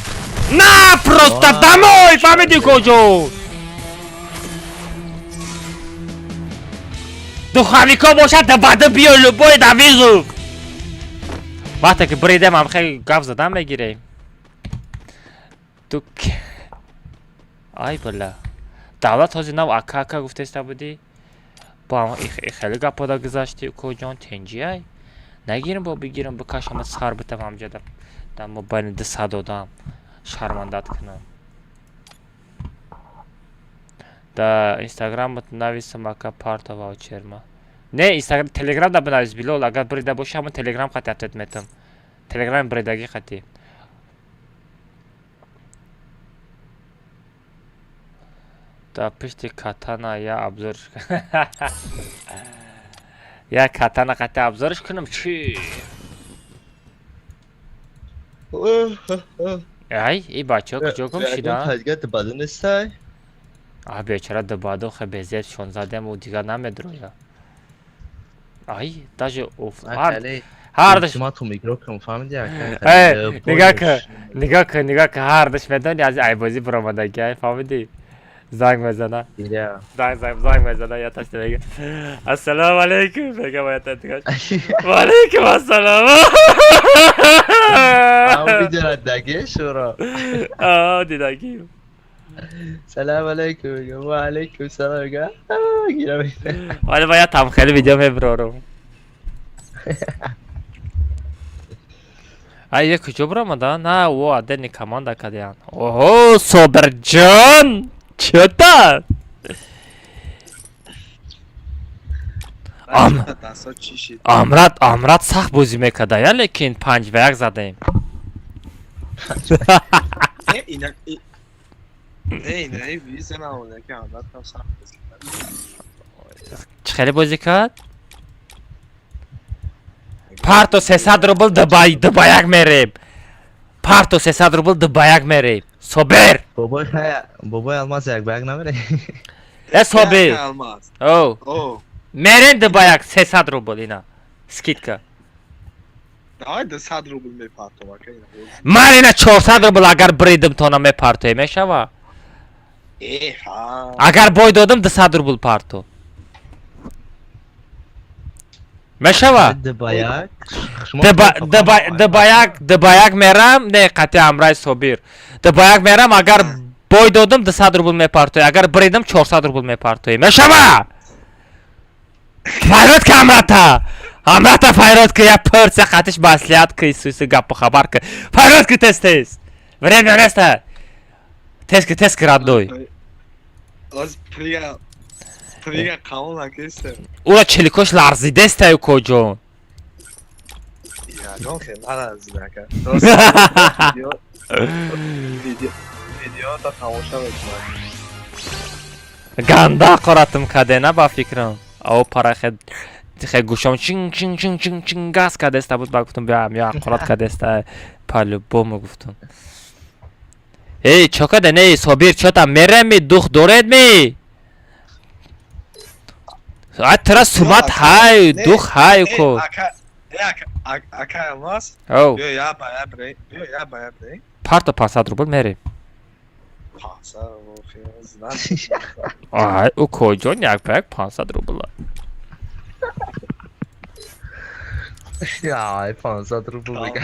На, просто домой, фаҳмидӣ куҷо? Духовико бошад, да баъда биё любой да визу. Вақте ки бридем, ҳам хеле гап задан мегирем. Ду ай бала. Давлат ҳозир нав ака ака гуфтеста будӣ? Бо хеле гапода гузашти куҷон тенҷи ай? Нагирам бо бигирам бикашам сар битам ҳамҷа дар мобайни 200 одам шармандат кунам. Да инстаграмат нависам ака парто ваучерма. Не, инстаграм, телеграм да бинавис Билол, агар брида боши ҳамон телеграм қати ответ метам. Телеграм бридагӣ қати. Да пишти катана я обзорш. Я катана қати обзорш кунам чӣ? Ай, и бачаҳо куҷо гум шидан? Таҷга дибаду нестай? А бечора дибаду хе безеб шонзадем ӯ дигар намедроя. Ай, даже оф. Ҳардаш Ультиматум игрок кун, фаҳмиди ака? Э, нигоҳ кун, нигоҳ кун, нигоҳ кун, ҳардаш медони аз айбозӣ баромадаги, ай фаҳмидӣ? Занг мезана. Занг занг занг мезана, я ташта мега. Ассалому алайкум, мега ва я ташта. Ва алайкум ассалом. Ам видеора даге шуро. А, дидаги. Салам алайкум, мега. Ва алайкум салом, мега. Гира мега. Вале ва я там хеле видео меброрум. Ай, я куҷо баромада? На, о, адени команда кардиян. Оҳо, Собирҷон! Чё-то? Амрат, Амрат сахт бозӣ мекарда, я лекин 5-1 задем. Чӣ хеле бозӣ кард? Парто 300 рубл дубай, дубаяк мерем. Парто 300 рубл, ду ба як мерем. Собир! Бобои хая, бобои Алмаз як ба як намере. Э, Собир! Ака Алмаз. О, О, мерем ду ба як, 300 рубл ина. Скидка. Давай 200 рубл мепартом, ака, ина. Ман ина 400 рубл агар бридим тона мепартоем, мешава? Э, ха. Агар бой додам, 200 рубл парто. Мешава? Ду ба як. Шумо Ду ба як мерам, не қати ҳамраи Собир. Ду ба як мерам, агар бой додам, 200 рубл мепартоем, агар бридам, 400 рубл мепартоем. Мешава? Файрод ка ҳамрата! Ҳамрата файрод ки, я пырса қатиш маслиҳат ки, суси гапу хабар ки. Файрод ки, тез тез. Время неста. Тез ки, тез ки, родной. Оз прига прига қабул накиста. Ура челикош ларзидестаю, коҷон. Ягон хел нараз, ака. Рост видео та тамоша мекунам. Ганда қоратым кадена, ба фикрам. Ав пара хе гӯшам чин чин чин чин чин газ кадеста буд, ба гуфтам, биям я қорат кадеста, по-любому гуфтам. Эй, чо каде не, Собир, чота мереми, дух доред ми? А тра сумат ҳай, дух ҳай ко. Ака, э, ака, ака Алмаз. Оу. Биё я ба я бре. Биё я ба я бре. Парто 500 рубл, мерем. 500 рубл знат. Ай, у коҷон, як ба як 500 рубл. Ай, 500 рубл мега.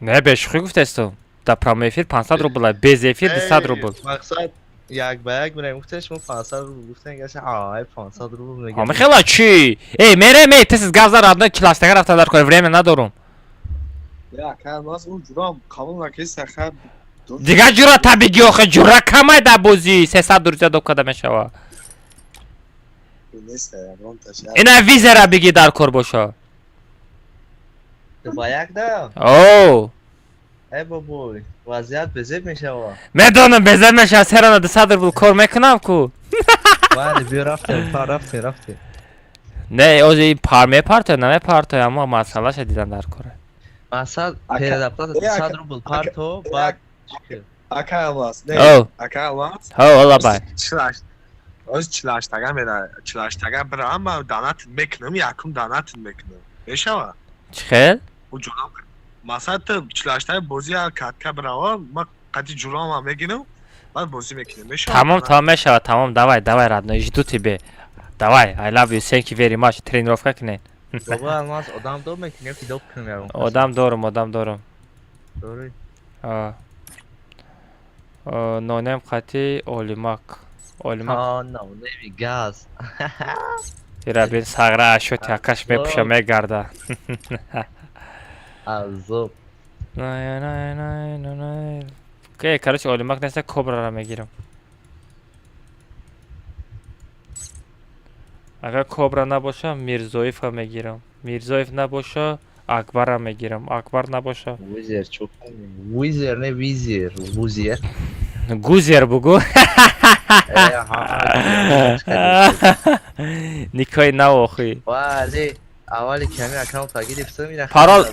Не, бешӯхӣ гуфтесту. Дар прямой эфир 500 рубл, без эфир 200 рубл. Мақсад як ба як мерем гуфтеш, шумо 500 рубл гуфтен, гаша ай 500 рубл мега. Ҳама хела чӣ? Эй, мерем, эй, тез гап зад, родной, чилаштага рафта дар кор, время надорум. Я ака Алмаз, ӯ ҷурам қабул накиста, ха. Дигар ҷура та бигӣ, охе ҷура камай дар бозӣ, 300 рузия доб када мешава. Неста ягон таш. Ина визера бигӣ дар кор боша. Ду ба як да? О, Эй бобой, вазъият безеб мешава. Медонам, безеб мешава, серана 200 рубл кор мекунам ку. Бале, биё рафтем, па рафтем, рафтем. Не, ози пар мепарто, намепарто, аммо масъалаша дидан дар кора. Мақсад Ака- предоплата Э, 100 рубл парто, баъд Ака Алмаз. Не, О, ака Алмаз. ҳо, лабай. Чилаш. Оз чилаштага мера, чилаштага бирам, ман донат мекунам, якум донат мекунам. Мешава? Чӣ хел? Ӯ ҷурам масалан ту чилаштаги бозӣ як катка бирава, ман қати ҷурамам мегирам, баъд бозӣ мекунем. Мешава? Тамом, тамом мешава, тамом, давай, давай, родной, жду тебе. Давай, I love you, thank you very much. Тренировка кунед. Бобои Алмаз, одам дор мекунӣ ё ки доб кунем ягон? Одам дорум, одам дорум. Дорӣ? А. А, нонем қати Олимак. Олимак. А, нонеми газ. Ира бин сағра ашоти акаш мепуша мегарда. Азоб. Най, най, най, най, най. Ке, короче, Олимак неста, Кобрара мегирам. Агар Кобра набоша, Мирзоевро мегирам. Мирзоев набоша, Акбарро мегирам. Акбар набоша. Визер чо? Визер не визер, вузер. Гузер бугу. Э, ҳа. Никои навохи. Вале, аввали ками аккаунт гирифтам ина. Парол,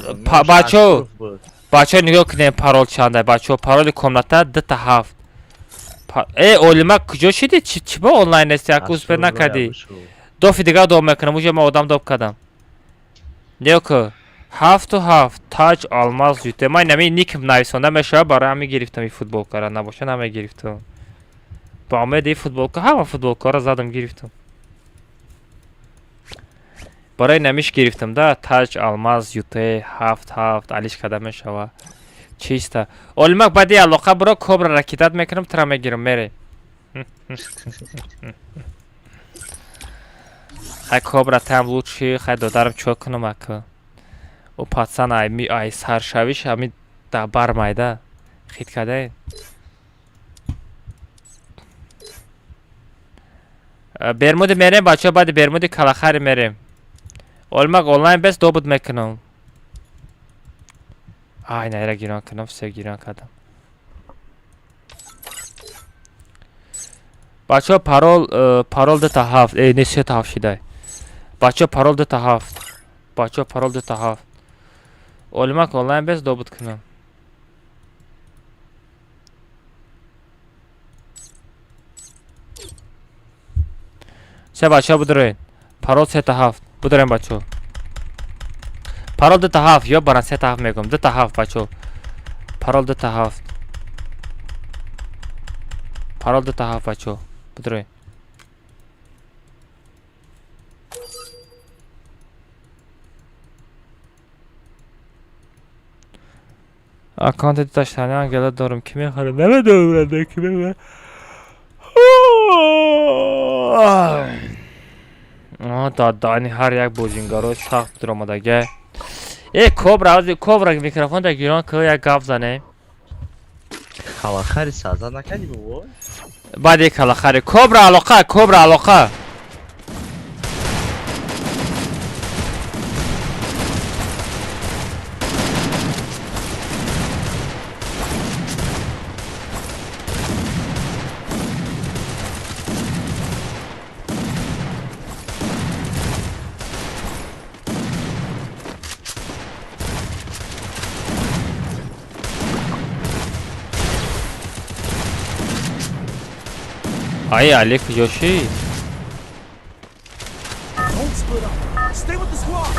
бачо. Бачаҳо, нигоҳ кунем, парол чанда, бачаҳо, пароли комната дута ҳафт. Э, Олимак, куҷо шидӣ? Чӣ ба онлайн нести? Як успеть накардӣ. Дофи дигар доб мекунам, уже ман одам доб кардам. Нигоҳ кун. Ҳафту ҳафт, таҷ алмаз юте. Ман инами никм нависонда мешавад, барои ҳамин гирифтам ин футболкара, набоша намегирифтам. Ба умеди ин футболка ҳама футболкаро задам гирифтам. Барои намиш гирифтам да, таҷ алмаз юте ҳафт ҳафт алиш карда мешава. Чиста. Олимак, баъди алоқа биро, Кобра ракитат мекунам, тра мегирам, мерем. Хай, Кобра там лучший, хай додарам, чо кунам ака. Ӯ пацан ай ми ай саршавиш ҳами да бармайда. Хит кадаe? Бермуди мерем, бачаҳо, баъди Бермуди калахари мерем. Олимак онлайн бес, добуд мекунам. Ай, найра гирон кунам, все, гирон кардам. Бачаҳо, парол парол дута ҳафт, э, не, сета ҳафт шидай. Бачаҳо, парол дута ҳафт. Бачаҳо, парол дута ҳафт. Олимак онлайн бес, добуд кунам. Се бачаҳо бидуроен. Парол 3 та 7. Бидуроен, бачаҳо. Парол 2 та 7 ё баран 3 та 7 мегӯм. 2 та 7, бачаҳо. Парол 2 та 7. Парол 2 та 7, бачаҳо. Бидуроен. Аккаунти дуташтани ангела дорам. Ки мехарад? Намедонам, ки мехарад. Дадани ҳар як бозингарои сахт дуромадага. Э, Кобра, ози Кобра микрофон да гирон ки як гап занем. Калахари саза накардӣ, бобо? Баъди калахари. Кобра алоқа, Кобра алоқа. Ай, Али куҷо шид? Don't split up. Stay with the squad.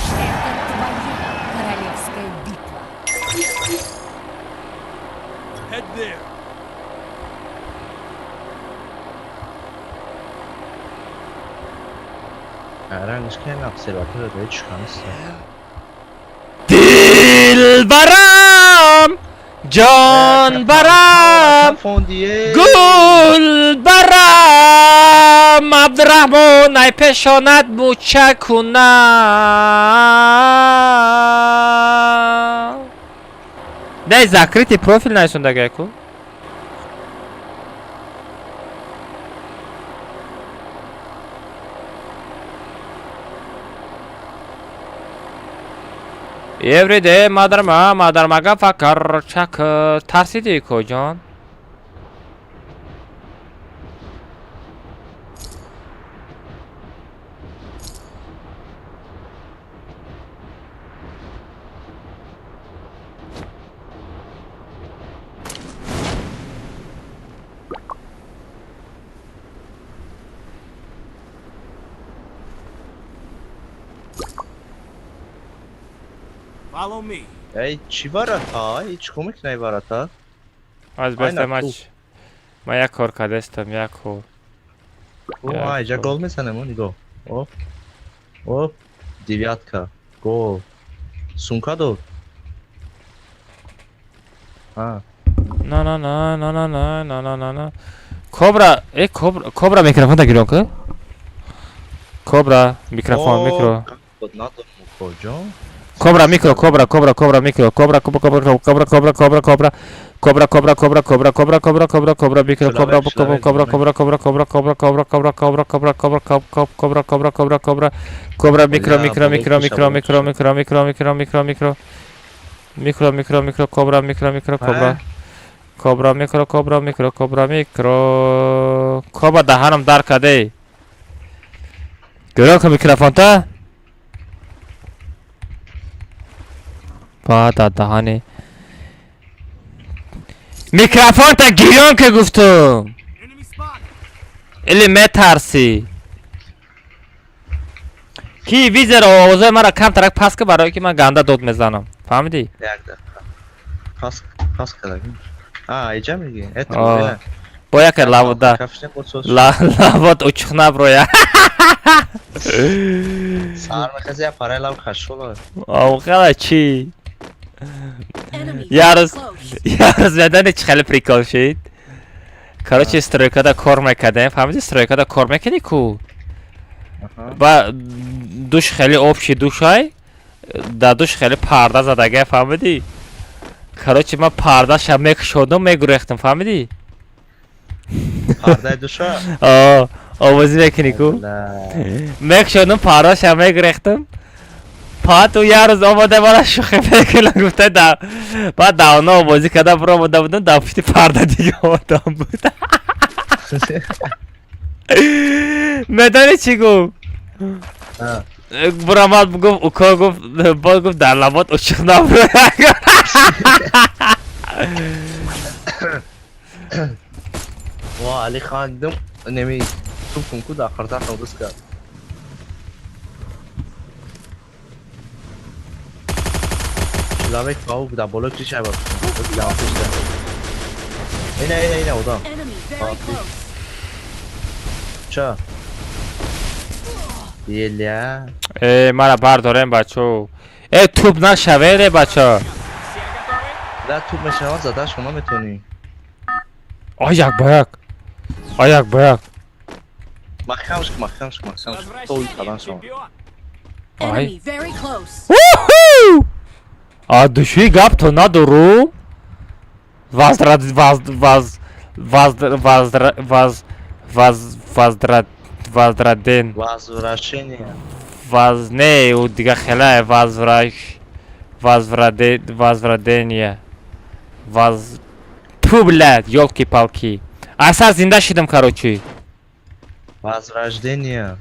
Это твоя королевская битва. Head there. Рангш ки обсерватория даи чӯханист. Дилбарам, ҷонбарам, Фондие. Гулбарам, Абдураҳмон, ай пешонат муча кунам. Не, закрытый профил найсондагайку. Every day мадарма мадармага факар чак тарсиди, коҷон? Follow me. Эй, чӣ варата? Эй, чӣ кор мекунай варата? Аз беста Айна, мач. Ма як кор кардастам, як кор. О, айҷа гол мезанем, о, нигоҳ. Оп. Оп. Девятка. Гол. Сумка дод. А, На на на на на на на на на на. Кобра, э, Кобра, Кобра, микрофон да гирон ки? Кобра, микрофон, микро. Надорам, коҷон. Кобра, микро, Кобра, Кобра, Кобра, микро, Кобра, Кобра, Кобра, Кобра, Кобра, Кобра, Кобра. Кобра, Кобра, Кобра, Кобра, Кобра, Кобра, Кобра, Кобра, микро, Кобра, Кобра, Кобра, Кобра, Кобра, Кобра, Кобра, Кобра, Кобра, Кобра, Кобра, Кобра, Кобра, Кобра, Кобра, Кобра, Кобра, Кобра, микро, микро, микро, микро, микро, микро, микро, микро, микро, микро. Микро, микро, микро, Кобра, микро, микро, Кобра. Кобра, микро, Кобра, микро, Кобра, микро. Кобра даҳанам дар каде. Гирон ка микрофонта? Бада даҳани. Микрофонта гирён ки гуфтум. Enemy spotted. Или метарсӣ? Ки визер овозои маро камтарак паст ки, барое ки ман ганда дод мезанам. Фаҳмидӣ? Як дақиқа. Пас пас кардагим. А, иҷа мегӣ? Это. А. Бо яке лавода. Кафшне подсос. Лавот учух наброя. Сар мехази я парай лав хашола. Овқала чӣ? Enemy Ярос. very close. Ярос медани чӣ хеле прикол шид? Короче, стройкада кор мекардем, фаҳмидӣ? Стройкада кор мекунӣ ку? Ба душ хеле общий душай, дар душ хеле парда задагай, фаҳмидӣ? Короче, ман пардаша мекушодам, мегурехтам, фаҳмидӣ? Пардаи душа? О, овозӣ мекунӣ ку? Да. Мекушодам пардаша, мегурехтам. Паъд ӯ як рӯз омада мара шӯхӣ мекунам гуфта, да баъд давно овозӣ карда биромада будам, дар пушти парда дига одам буд. Медонӣ чӣ гуфт? А. Бурамад гуфт, уко гуфт, боз гуфт, дар лабот учух набуд. Ва Али хан дидам неми тупкум ку дар қиртақам дӯст кард. Человек паук дар болои крыша буд. Ина ина ина одам. Enemy very close. Ча? Еля. Э, мара бардорем, бачо. Э, туп нашаве, бачо. Да туп мешавад, зада шумо метонӣ. Ай, як ба як. Ай, як ба як. Маҳкамш ку, маҳкамш ку, маҳкамш ку. Той калан шумо. Ай. Enemy very close. Уху! А души гап то надору. Возра воз воз воз воз воз воз воздра воздраден. Возвращение. Воз не, у дига хела возвращ возвраде возврадение. Воз Ту, блядь, ёлки-палки. Аса зинда шидам, короче. Возрождение.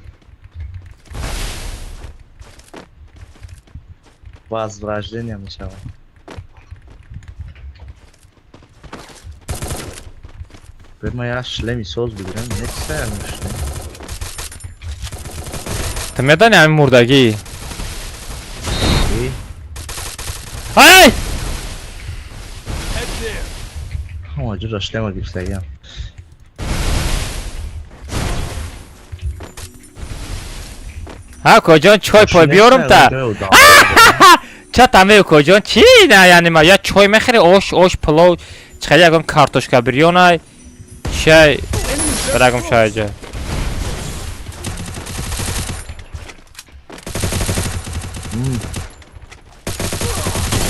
Возрождение мешавад. Бе ма як шлеми соз бигирам, несаям шлем. Ту медони ҳамин мурдагӣ? Э? Ай! Head there. Ҳама ҷура шлема гирифтагиам. Ҳа, коҷон, чой пой биёрум та. Ча там коҷон, чӣ на, яъне ма я чой мехӯри, ош, ош палов, чихели ягон картошка бирёнай. Чай брагум чайҷа.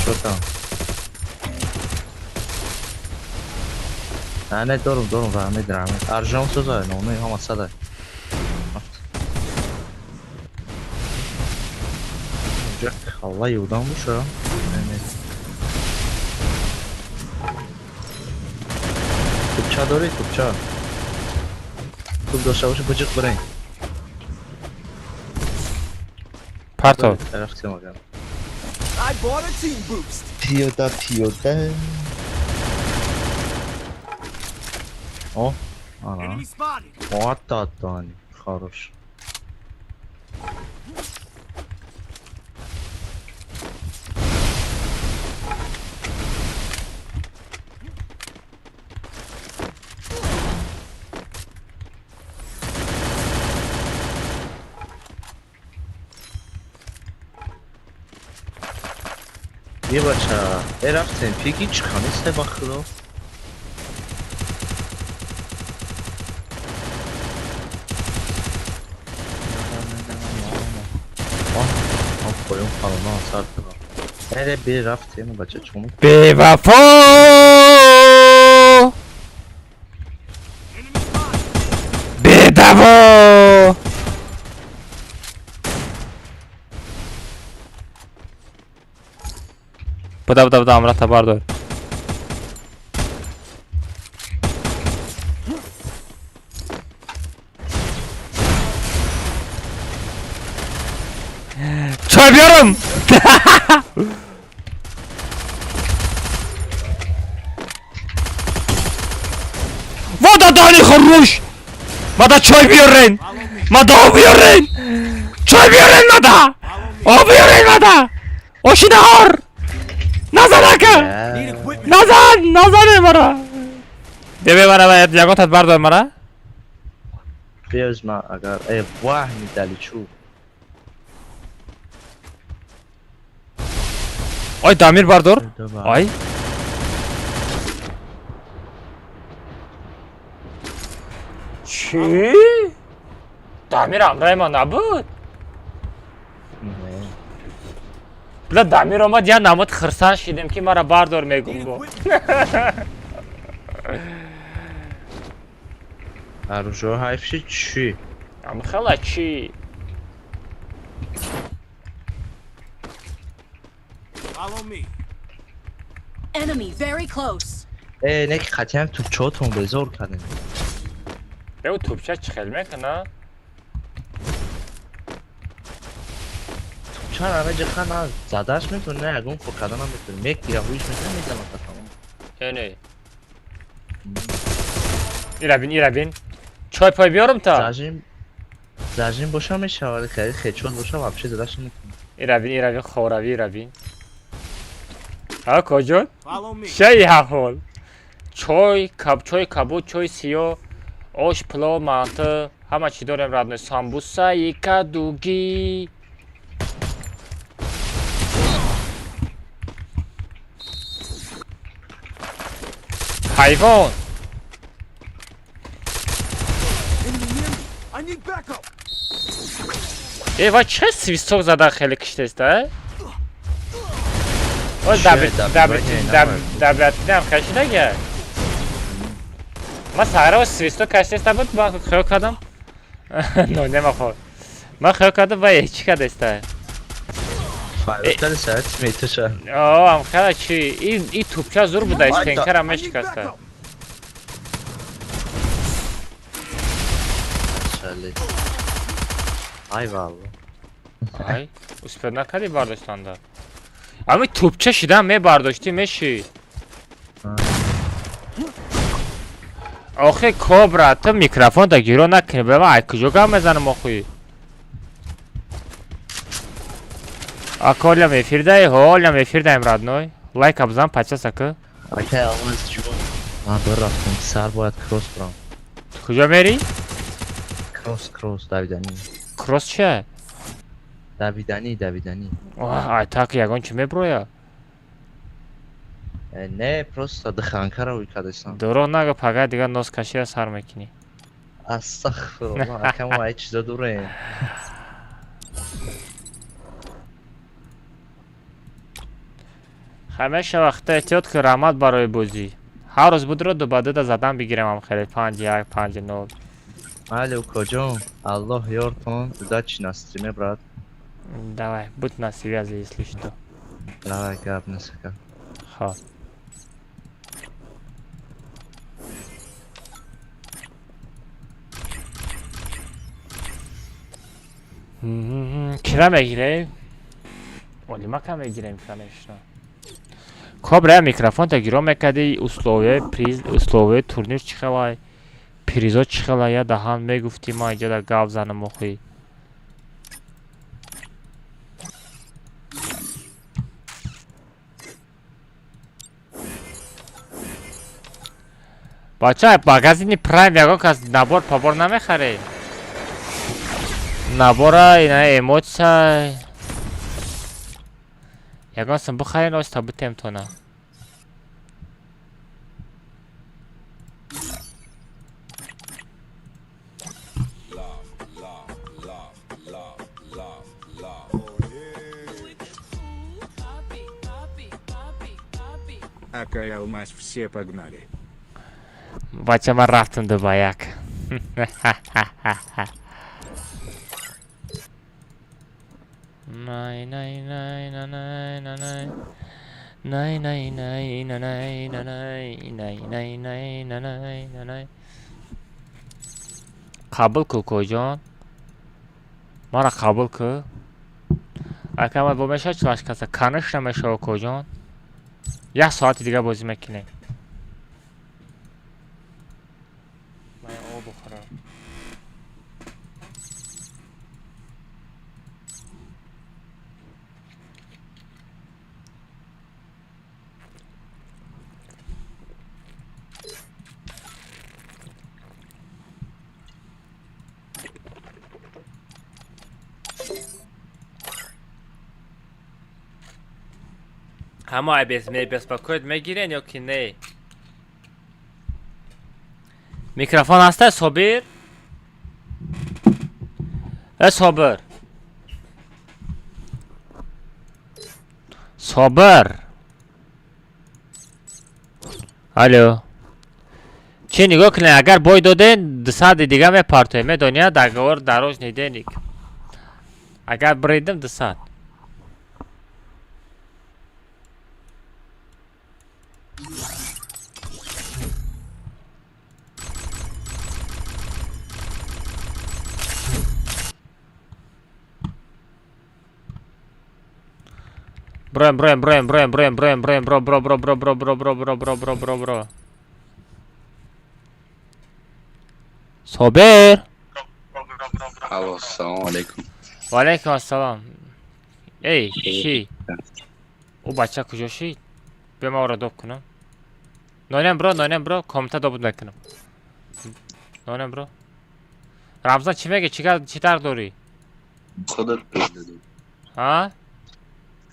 Чо там? Не, не, дорум, дорум, раҳмет, раҳмет. Аржон созай, номи ҳама садай. Инҷа халлаи одам боша? Не, не. Тупча дорӣ, тупча? Туп дошта боши, биҷиқ бирен. Парто. Рафтем агар. I bought a team boost. Пиёда, пиёда. О, ана. Enemy spotted. Вот Дани, хорош. Е бача, э рафтем, пики чӣ ба худо? Поён фарона сар додам. Эре бе рафтем, бача чому? Бевафо! Enemy spotted. Бедаво! Буда, буда, буда, амрата бардор. Чой биёрам! Вода дани хорош! Мада чой биёрен! Мада об биёрен! Чой биёрен мада! Об биёрен мада! Оши наҳор! Назан ака! Need equipment. Назан! Назане мара! Дебе мара, ягон тат бардор мара? Биёз ма агар э ваҳми даличу. Ой, дамир бардор! Ай! Чӣ? Дамир ҳамроҳи ма набуд? Не. Била, дамир омад, я намуд хирсан шидем, ки мара бардор мегум Need бо. equipment. Оружие ҳайф шид чӣ? Амхела чӣ? Follow me. Enemy very close. Э, не ки қатъиан тупчаотон безор кардем. Ё тупча чӣ хел мекуна? Тупча ҳама ҷиха на задаш метавони, на ягон кор кардан ҳам метавони. Мегира, ҳуиш мекунӣ, мезанад та тамом. Э не. Ира бин, ира бин. Чой пой биёрам та? Зажим. Зажим боша мешава, хеле хечот боша вообще задаш наметавонам. Ира бин, ира бин, хорави, ира бин. А куҷо? Шай ҳол. Чой, каб, чой кабуд, чой сиё, ош, пилов, манты, ҳама чӣ дорем родной. Самбуса, кадуги. Ҳайвон! Э, ва чӣ свисток зада хеле киштеста? О, даблатинам кашидага. Ман саҳра свисток каштеста буд, ман хиёл кардам. Но, немахо. Ман хиёл кардам, вай чӣ кардеста? Файротари саат метуша. О, ам хела чи? И тупча зур буда, стенкара мешикаста. Ай валла. Ай, успел накарди бардоштанда. Ами тупча шидан мебардоштӣ меши. Охе кобра, ту микрофонта гиро накунӣ, ба ман ай куҷо гап мезанам охуи? Ака олям эфирдаи, ҳо олям эфирдаем родной. Лайка бизан, подписаться ку. Акай Алмаз ҷон. Ман бирафтам, сар бояд кросс бирам. Куҷо мерӣ? Кросс, кросс, давиданӣ. Кросс чия? Давиданӣ, давиданӣ. Ай так ягон чи меброя? Не, просто дыханкаро ӯй кардастам. Дурӯғ нагӯ, пага дигар нос кашира сар мекунӣ. Астағфируллоҳ, ака мо ай чизо дурем. Ҳамеша вақта эҳтиёт кун, раҳмат барои бозӣ. Ҳар рӯз будро ду ба дуда задан бигирам ам хеле 5-1, 5-0. Майли укоҷон, Аллоҳ ёртон, удачи на стриме, брат. Давай, будь на связи, если что. Давай, гап насака. Хо. Кира мегирем? Олимака мегирем, конечно. Кобра микрофонта гиро мекарди, условия приз, условия турнир чӣ хелай? Призо чӣ хелай? Я даҳан мегуфтӣ, ман иҷода гап занам охи. Бача, магазини Прайм ягон кас набор побор намехаред? Набора, ина эмоция. Ягон сум бихарен, оста битем тона. Акай Алмаз, все погнали. Бача, ман рафтам ду ба як. Най най най най най най най най най най най най най най най най най най. Қабул ку коҷон? Мара қабул ку. Ака ман бо мешава чилаш каса? Канаш намешава коҷон? Як соати дига бозӣ мекунем. Ман об бухорам. Ҳама мебеспокоит мегирен ё ки не? Микрофон ҳаста, Собир? Э, Собир. Собир. Алло. Чӣ нигоҳ кунед, агар бой доден, 200 дига мепартоем, медони, договор дорожный денег. Агар бридим 200. Броем, броем, броем, броем, броем, броем, броем, бро, бро, бро, бро, бро, бро, бро, бро, бро, бро, бро, бро. Собир. Алло, салом алейкум. Ва алейкум ассалом. Эй, ки? Ӯ бача куҷо шид? Биё ман ӯро доб кунам. Нонем бро, нонем бро, комната добуд мекунам. Нонем бро. Рамзан чӣ мегӣ? Чӣ дард дорӣ? Худат прыг додӣ. Ҳа?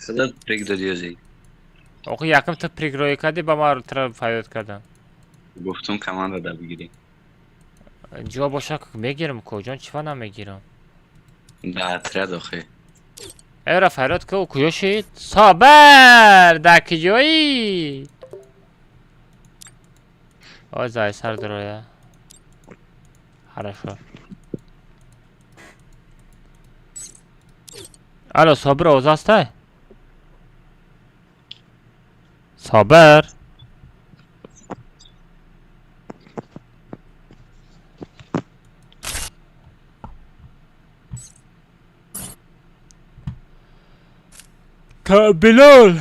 Худат прыг додӣ озӣ. Охи якм ту прыг роӣ кардӣ, ба ман туро фарёд кардам. Гуфтум команда да бигирӣ. Ҷо боша мегирам коҷон, чӣ ва намегирам? Да отряд охи. Эра фарёд ку, куҷо шид? Собир, дар куҷоӣ? Ой, зай сар дуроя. Хорошо. Алло, Собир овоз ҳастай? Собир. Билол.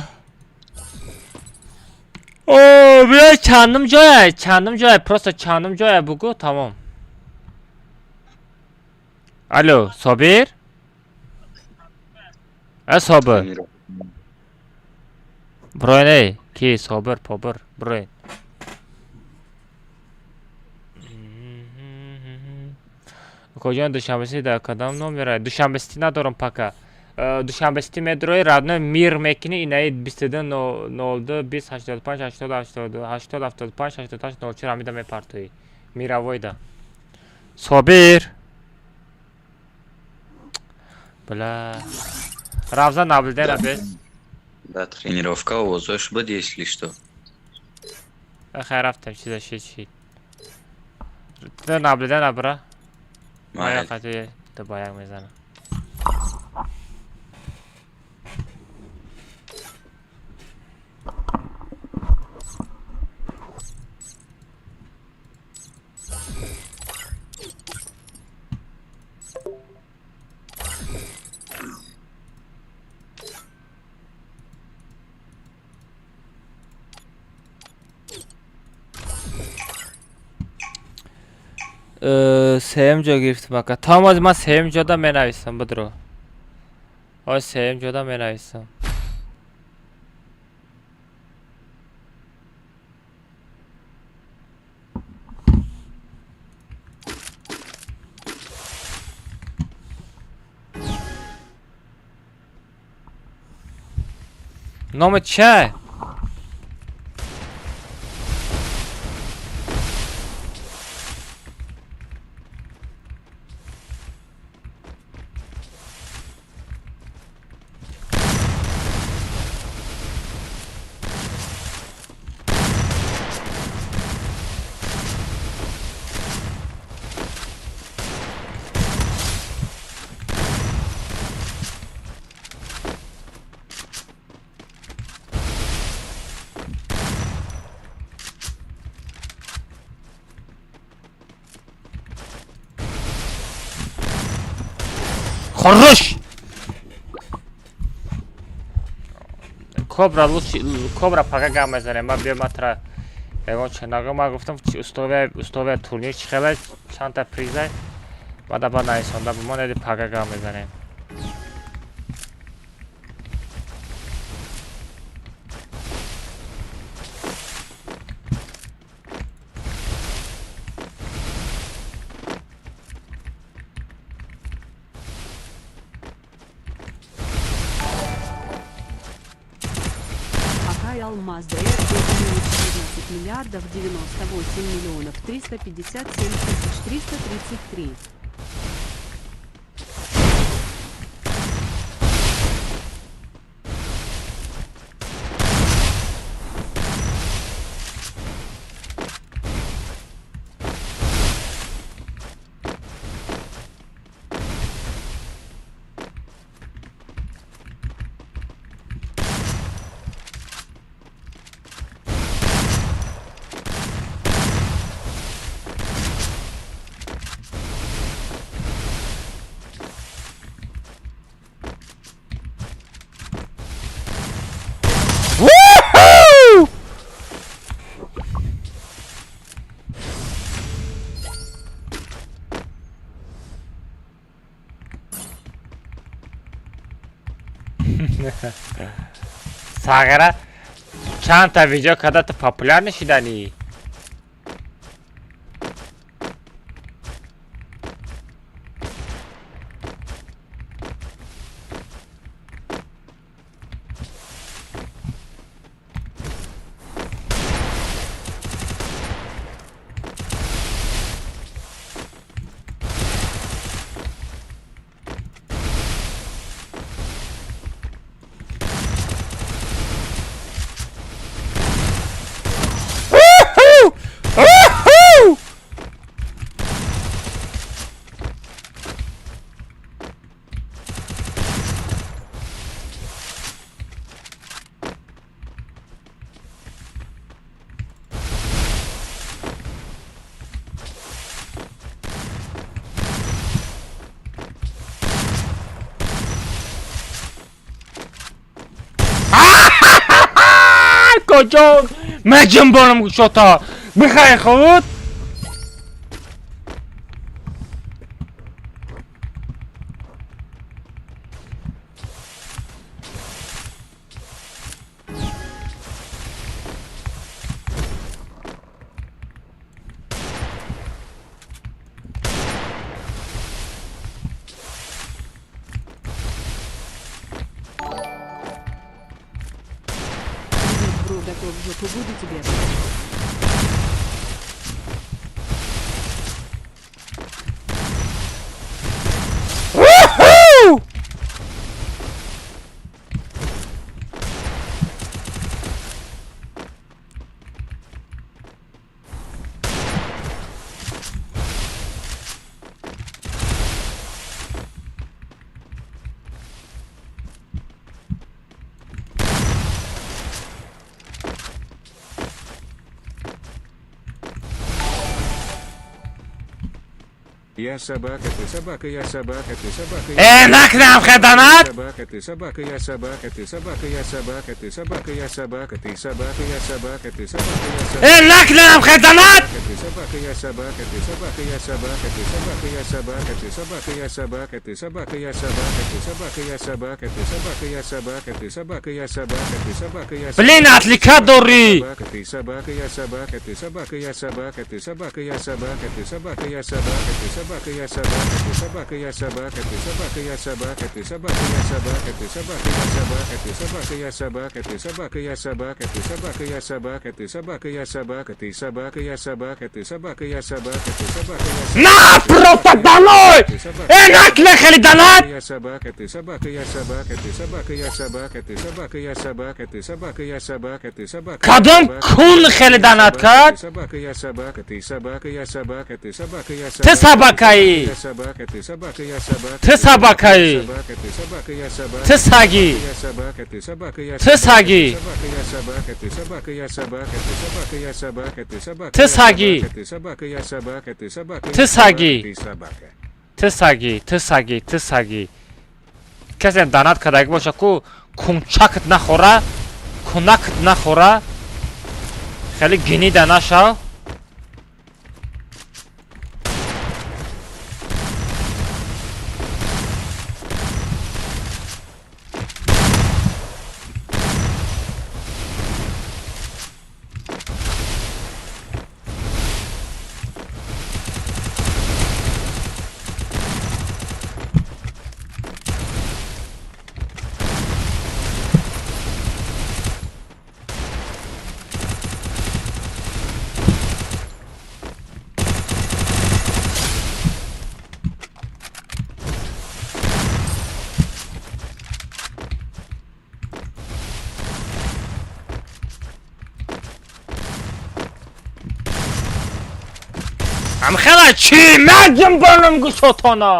О, бия чандум ҷоя, чандум ҷоя, просто чандум ҷоя бугӯ, тамом. Алло, Собир? Э, Собир. Броин, эй, ки Собир, Побир, броин. Коҷон Душанбе дар кадом номера? Душанбе Сити надорам пока. Душанбе Сити медрои, родной мир мекунӣ, инаи 22 02 20 85 80 80 80 75 88 04 ҳамида мепартоӣ. Мировойда. Собир. Бля. Равзан наблюдение без. Да, тренировка овозош буд, если что. Хай рафтем, чиза шид шид. Ту наблюдение бра. Мая қати ту ба як мезанам. Сеюм ҷо гирифтам ака. Тамом ози ман сеюм ҷода менависам, бидро. Оз сеюм ҷода менависам. Номи чия? Хорош! Кобра лучше, кобра пока гам мезанем. Ман биё матра ягон чанага ман гуфтам условия турнир чӣ хеле чандта призай. Баъда ба нависонда бимон, пага гам мезанем. Алмаз ДР 14 миллиардов 98 миллионов 357 тысяч 333. Сағира чандта видео карда ту популяр нашиданӣ? Куҷо меҷунбонам гӯшота бихай худ. Готов в жопу буду тебе. Я собака, ты собака, я собака, ты собака. Нахрен хеданат! Собака, ты собака, я собака, ты собака, я собака, ты собака, я собака, ты собака, я собака, ты собака, я собака. Нахрен хеданат! Ты собака, я собака, ты собака, я собака, ты собака, я собака, ты собака, я собака, ты собака, я собака, ты собака, я собака, ты собака, я собака, ты собака, я собака, ты собака, я собака. Блин, отвлекай дори! Ты собака, я собака, ты собака, я собака, ты собака, я собака, ты собака, я собака, ты собака, я собака, ты собака, я собака, ты собака, я собака, ты собака, я собака, ты собака, я собака, ты собака, я собака, ты собака, я собака, ты собака, я собака, ты собака, я собака, ты собака, я собака, ты собака, я собака, ты собака, я собака. На, просто домой! Наклехали донат! Я собака, ты собака, я собака, ты собака, я собака, ты собака, я собака, ты собака, я собака, ты собака. Кадом кун хели донат кард? Собака, я собака, ты собака, я собака, ты собака, я Ты собакаи! Я собака, ты собака, я собака. Ты собакаи! Собака, ты собака, я собака. Ты саги! Я собака, ты собака, я Ты саги! Собака, я собака, ты собака, я собака, ты собака, я собака, ты собака. Ты саги! Ты собака, я собака, ты собака. Ты саги! Ты собака. Ты саги, ты саги, ты саги. Касе донат кардаги боша ку кунчакт нахӯра, кунакт нахӯра, хеле гинида нашав. Амхела чӣ меҷунбонам гӯшотона?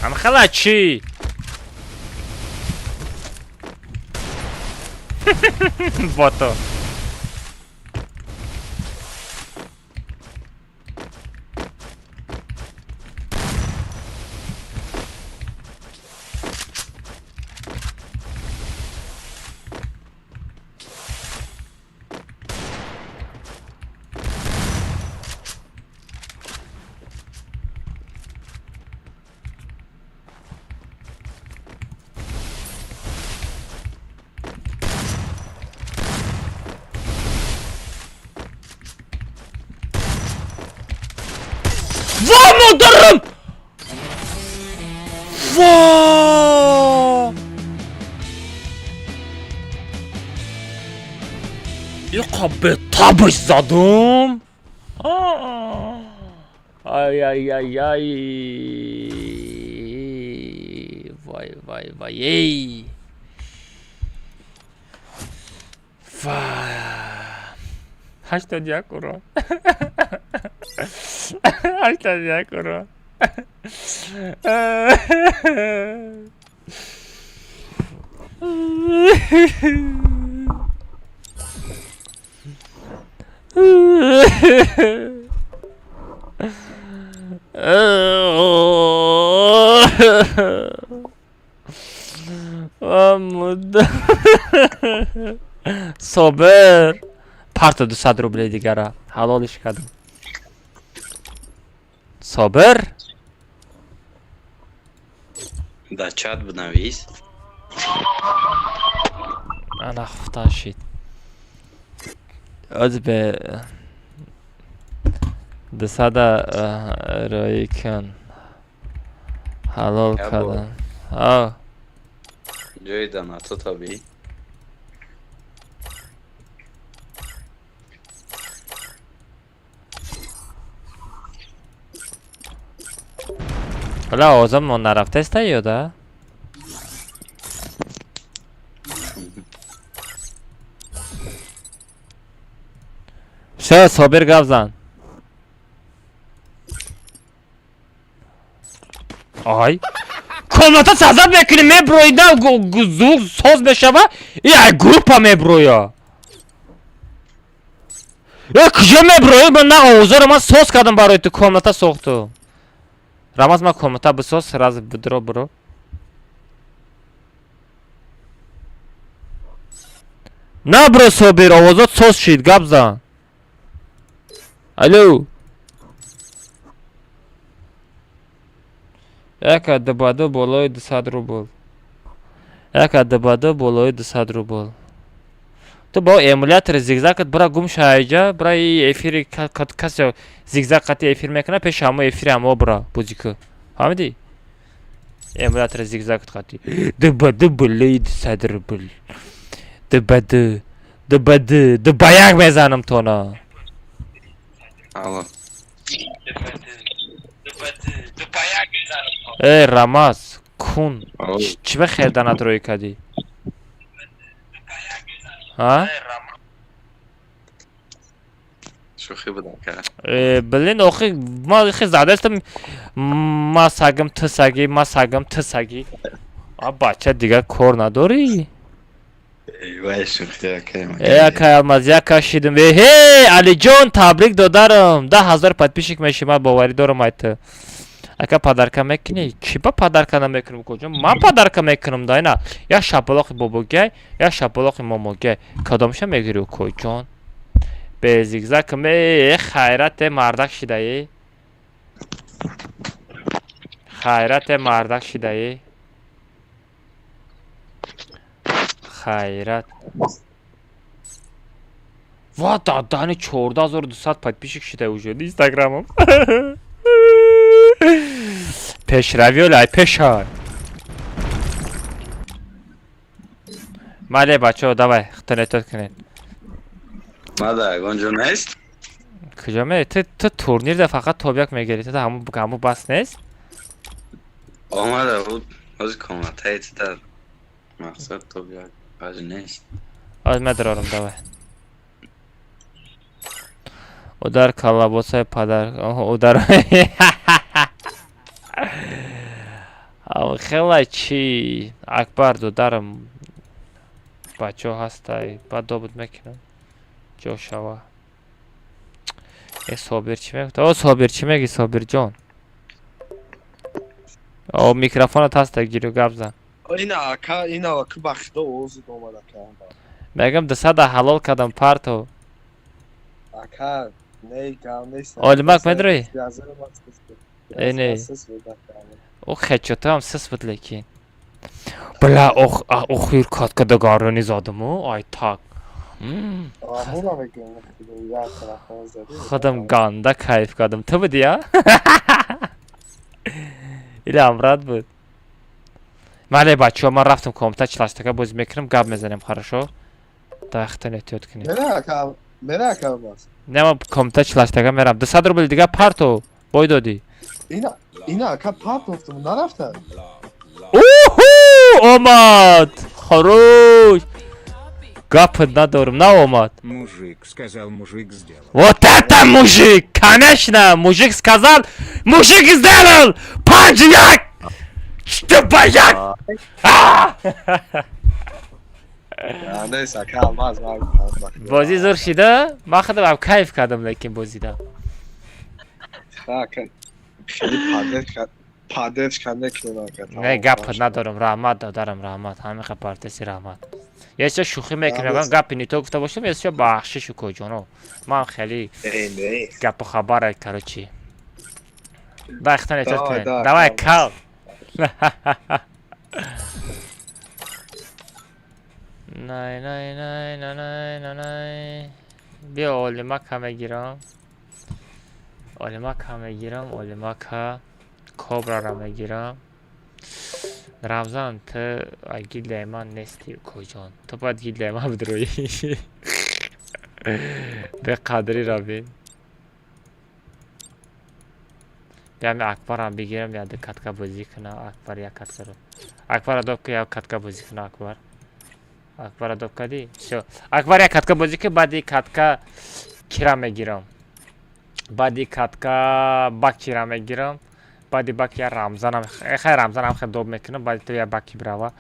Ҳамхела чӣ? Бото. Во модарам! Во! Иқа бетабаш задум! Ай ай ай ай! Вай вай вай эй! Вай! 81 урон. 81 урон. Собир парта 200 рублей дигара ҳалолиш кардам. Собир. Да чат бинавис. Ана хуфтан шид. Оз бе дусада роӣ кун. Ҳалол кардам. А. Ҷои донато табиӣ. Ҳола овозамон нарафтаеста ё да? Всё, Собир гап зан. Ай. Комната сазад мекунӣ меброи да звук соз мешава и ай группа меброя. Э куҷо меброи? Ман на овозаро ман соз кардам барои ту комната сохту. Рамаз ман комната бисоз сразу бидро бро. На бро Собир овозот соз шид гап зан. Алло. Яка дбаду болои 200 рубл. Яка дбаду болои 200 рубл. Ту бо эмулятори зигзагат бира гум шайҷа, бира и эфири касе зигзаг қати эфир мекуна, пеши ҳамо эфири ҳамо бира бозику. Фаҳмидӣ? Эмулятори зигзагат қати. Дбаду болои 200 рубл. Дбаду, дбаду, дбаяк мезанам тона. Алло. Э Рамаз, кун. Чӣ ба херданат рӯй кардӣ? А? Шӯхӣ будам ка. Э, блин, охи, ма хи задаистам ма сагам ту саги, ма сагам ту саги. А бача дигар кор надорӣ? Вай шӯхӣ акай. Э акай Алмаз, як кашидим. Эҳе, Алиҷон, табрик додарам. 10 000 подписчик мешӣ, ман боварӣ дорам ай ту. Ака подарка мекунӣ? Чӣ ба подарка намекунам куҷо? Ман подарка мекунам да ина. Як шапалоқи бобогай, як шапалоқи момогай. Кадомша мегирӣ укоҷон? Бе зигзаг ме хайрате мардак шидаӣ. Хайрате мардак шидаӣ. Хайрат. Ва дадани 14 200 подписчик шида уже инстаграмам. Пешравӣ олай пешай. Мале бачаҳо давай хтанетот кунед. Мада ягон ҷо нест? Куҷо ме? Ту турнирда фақат тобяк мегирӣ. Ту ҳаму бас нест? Омада буд. Ҳозир комнатаи тида мақсад тобяк ҳозир нест. Ҳозир медарорам давай. Удар калабосаи падар. Удар. Хела чи Акбар додарам, бачаҳо ҳастай, баъд добуд мекунам, ҷо шава. Э, Собир чӣ мегуфт? О, Собир, чӣ меги, Собирҷон? О, микрофонат ҳаста, гиру гап зан. Ина ака, ина ака, ба худо овозит омад, ака. Мегам, 200 ҳалол кардам, парто. Ака, не, гап нест. Олимак медрои? Э, не. О, хечотам сис буд, лекин. Бля, ох, охир катка дагарони задаму, ай так. Худам ганда кайф кардам. Ту буди, я? Или амрат буд? Мале, бачаҳо, ман рафтам комната, чилаштака бозӣ мекунам, гап мезанем, хорошо? Дахтан эҳтиёт кунед. Не, ман комната чилаштака мерам. 200 рубл дига парто, бой додӣ. Ина, ина ака, партофтум, нарафта. Уху! Омад! Хорош! Гап надорам, наомад. Мужик сказал, мужик сделал. Вот это мужик! Конечно! Мужик сказал, мужик сделал! 5-1! Чтобы як! Нест, ака Алмаз. Бозӣ зур шида? Ман худам кайф кардам, лекин бозида. Хеле поддержка мекунем, ака. Не, гап надорам, раҳмат, додарам, раҳмат. Ҳамиқа партеси, раҳмат. Ещё шӯхӣ мекунам, гапи не то гуфта бошам, ещё бахшиш, укоҷоно. Ман хеле гапу хабара, короче. Дай хитон эҳтиёт кунед. Давай, кал. Най, най, най, най, най, най, най. Биё, олимака мегирам. Олимака мегирам, олимака. Кобрара мегирам. Рамзан, ту ай гилдаи ман нести, укоҷон. Ту бояд гилдаи ман бидроӣ. Беқадрӣ бин. Биами Акбарам бигирам, як катка бозӣ куна. Акбар як каткаро. Акбара доб ки як катка бозӣ куна, Акбар. Акбара доб кардӣ? Всё. Акбар як катка бозӣ ки, баъди катка кира мегирам. Баъди катка бакира мегирам. Баъди бак я Рамзанам. Хай, Рамзанам хел доб мекунам, баъди ту я баки бирава.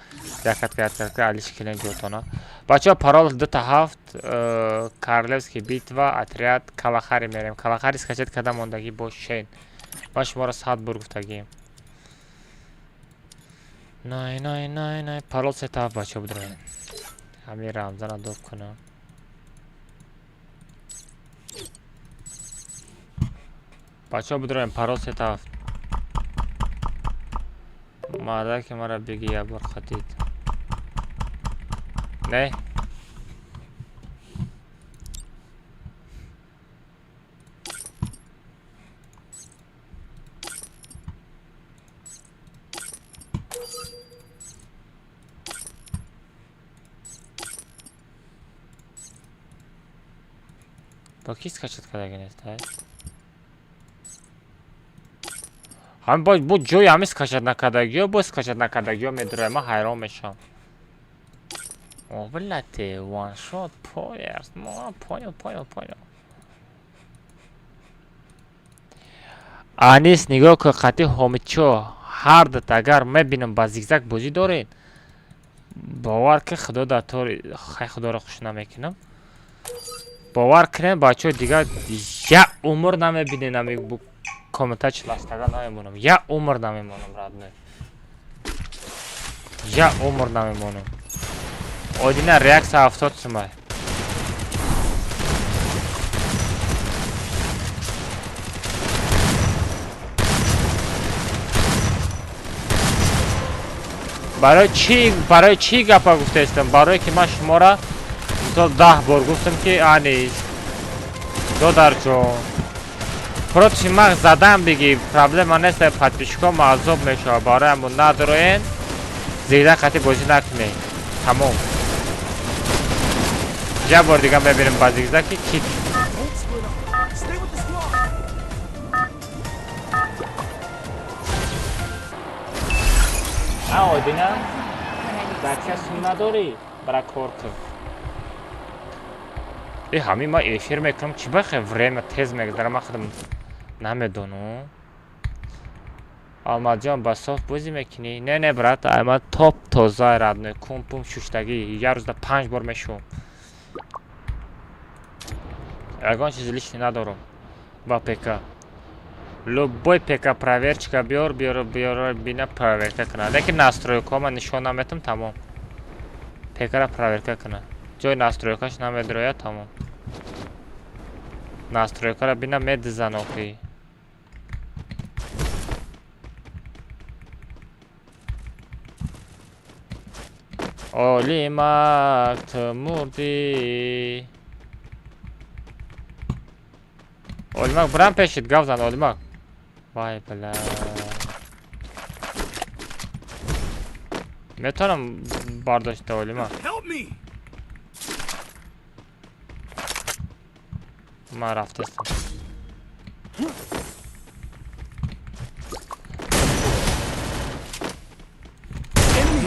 Як катка, як катка алиш кунем ҷотона. Бачаҳо, парол 2 та 7, Королевский битва, отряд Калахари мерем. Калахари скачать карда мондагӣ бо шен. Ман шуморо 100 бор гуфтагием. Най, най, най, най, парол 3 та 7, бачаҳо, бидроед. Ҳамин Рамзана доб кунам. Бачаҳо, бидроем, парол 3 та 7. Мардаки мара биги як бор хатид. Не? Бо ки скачать кардаги нест, ай? Ҳамин бо ҷои ҳамин скачать накардагиё, бо скачать накардагиё медуроям, ман ҳайрон мешавам. О, блядь, one shot players. Понял, понял, понял. Анис, нигоҳ кун, қати ҳомидчо ҳар дута агар мебинам ба зигзаг бозӣ доред, бовар ки худо дар тори хай, худоро хуш намекунам. Бовар кунед, бачаҳо, дигар як умр намебинед, ами комната чиластага намемонам. Як умр намемонам, родной. Як умр намемонам. Одина реакция 70 сумай. Барои чӣ, барои чӣ гапа гуфтаистам? Барое ки ман шуморо мисол 10 бор гуфтам, ки анис, додарҷон, против ман задан биги, проблема нест, подписчикҳо маъзоб мешавад. Барои ҳамон надроен, зигзаг қати бозӣ накунед. Тамом. Як бор дига мебинем ба зигзаг ки ки. Don't split up. Stay with the squad. А, Одина, дар касум надорӣ, бара кор кун. Э, ҳамин ман эфир мекунам, чӣ бахе время тез мегзара, ман худам намедонам. Алмаҷон, ба соф бозӣ мекунӣ? Не, не, брат, ама топ тоза, родной, кумпум шуштагӣ, як рӯзда 5 бор мешӯм. Ягон чизи лишний надорам ба ПК. Любой ПК проверчика биёр, биёр, биёр, бина проверка кунад. Лекин настройкаҳо ман нишон наметам, тамом. ПК-ра проверка кунад. Ҷои настройкаш намедрояд, тамом. Настройкаро бина медизан охи. Олимак, ту мурдӣ. Олимак, бирам пешит, гап зан, Олимак. Вай, бля. Метавонам бардошта, Олимак. Ман рафтастам.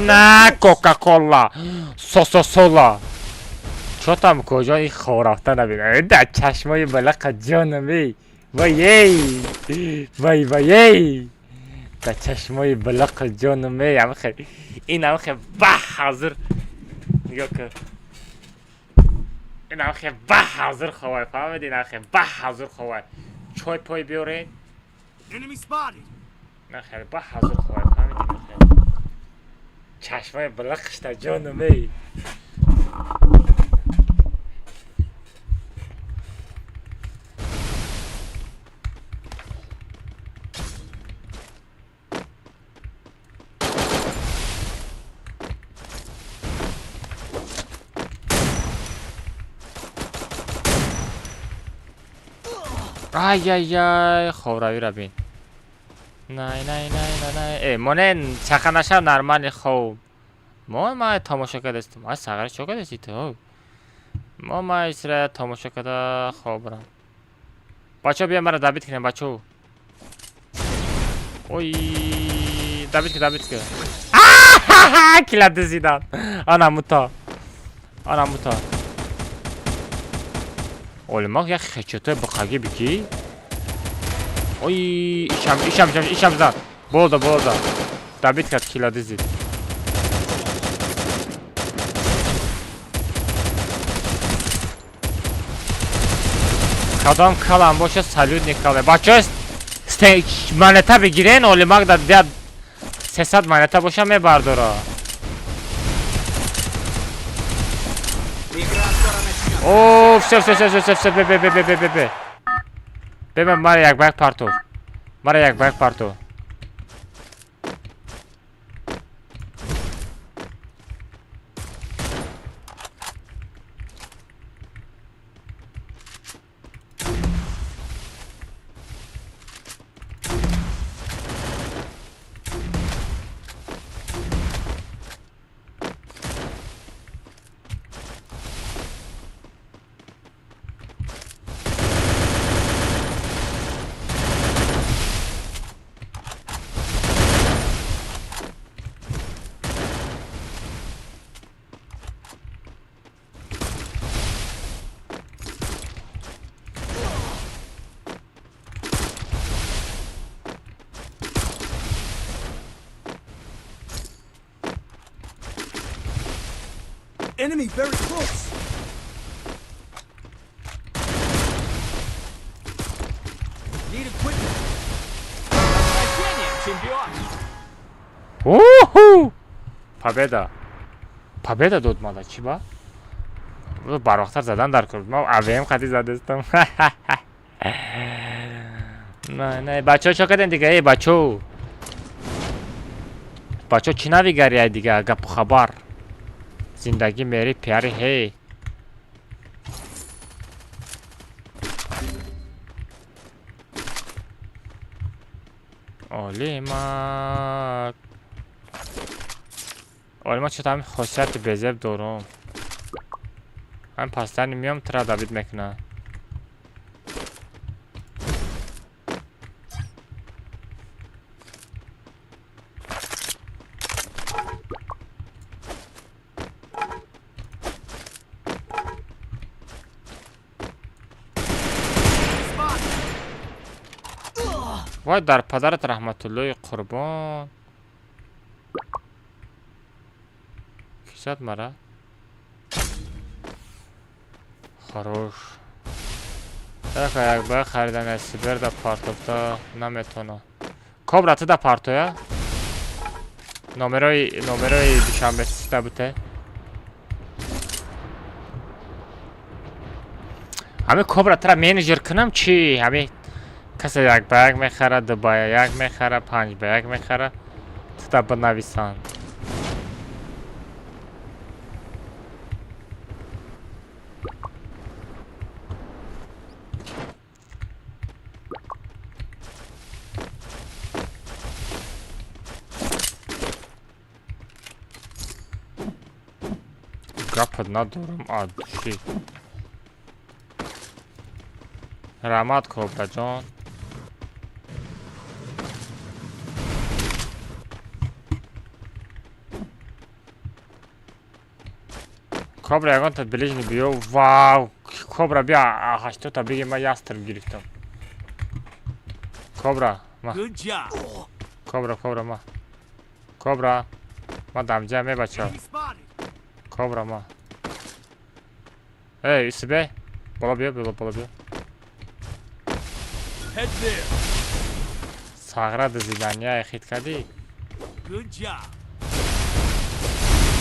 На, Кока-Кола, Сососола. Чо там куҷо ин хоб рафта набина? Дар чашмои балақа ҷонам, эй. Вай, эй. Вай, вай, эй. Дар чашмои балақа ҷонам, эй. Амхе. Ин амхе ба ҳазир. Нигоҳ кун. Ин амхе ба ҳазир ховай, фаҳмидӣ? Ин амхе ба ҳазир ховай. Чой пой биёрен. Нахел ба ҳазир ховай, фаҳмидӣ? Чашмои балақашта ҷонам, эй. Ай-яй-яй, хобравиро бин. Най, най, най, най, най. Э, монен чақа нашав, нормальный хоб. Мо ма тамошо кардастем. Ай, сағари чо кардасти ту? Мо ма исра тамошо карда хобрам. Бачо, бия мара добить кунем, бачо. Ой, добить ки, добить ки. Ахаха, кила дизидан. Ана мута. Ана мута. Олимак як хечотой бақаги бики. Ой, ишам, ишам, ишам, ишам зад. Болда, болда. Добить кард, кила дизид. Кадом калам боша, салют никале. Бачо, монета бигирен, Олимак да диад 300 монета боша мебардора. О, всё, всё, всё, всё, всё, бе, бе, бе, бе, бе, бе, бе. Бе, мара як байк партов. Мара як байк партов. Enemy very close. Need equipment. Уху! Победа. Победа дод мада, чӣ ба? Барвақттар задан дар кор. Ман АВМ қади задастам. Не, не, бачаҳо чо кардем дига? Эй, бачаҳо. Бачаҳо чӣ навигария дига? Гапу хабар. Зиндагӣ мери пиари ҳей. Олимак. Олимак чӣ ҳамин хосияти безеб дорум. Ҳамин пастани миём тра добить мекунад. Вай дар падарат раҳматуллои қурбон. Ки зад мара? Хорош. Яка як ба харидан сибер да партофта наметона. Кобра ту да партоя? Номерои душанбе сита буте. Ҳами кобра тура менеҷер кунам чӣ? Ҳами касе як ба як мехара, ду ба як мехара, панҷ ба як мехара. Ту да бинависанд. Гапат надорам аз души. Раҳмат Кобраҷон. Кобра ягонта ближний биё. Вау! Кобра биё 80-та биги ман ястреб гирифтам. Кобра, ма. Кобра, кобра ма. Кобра. Ма дамҷа мебача. Кобра ма. Эй, Юсубе. Боло биё, боло биё. Сағра дизидания хит кардӣ?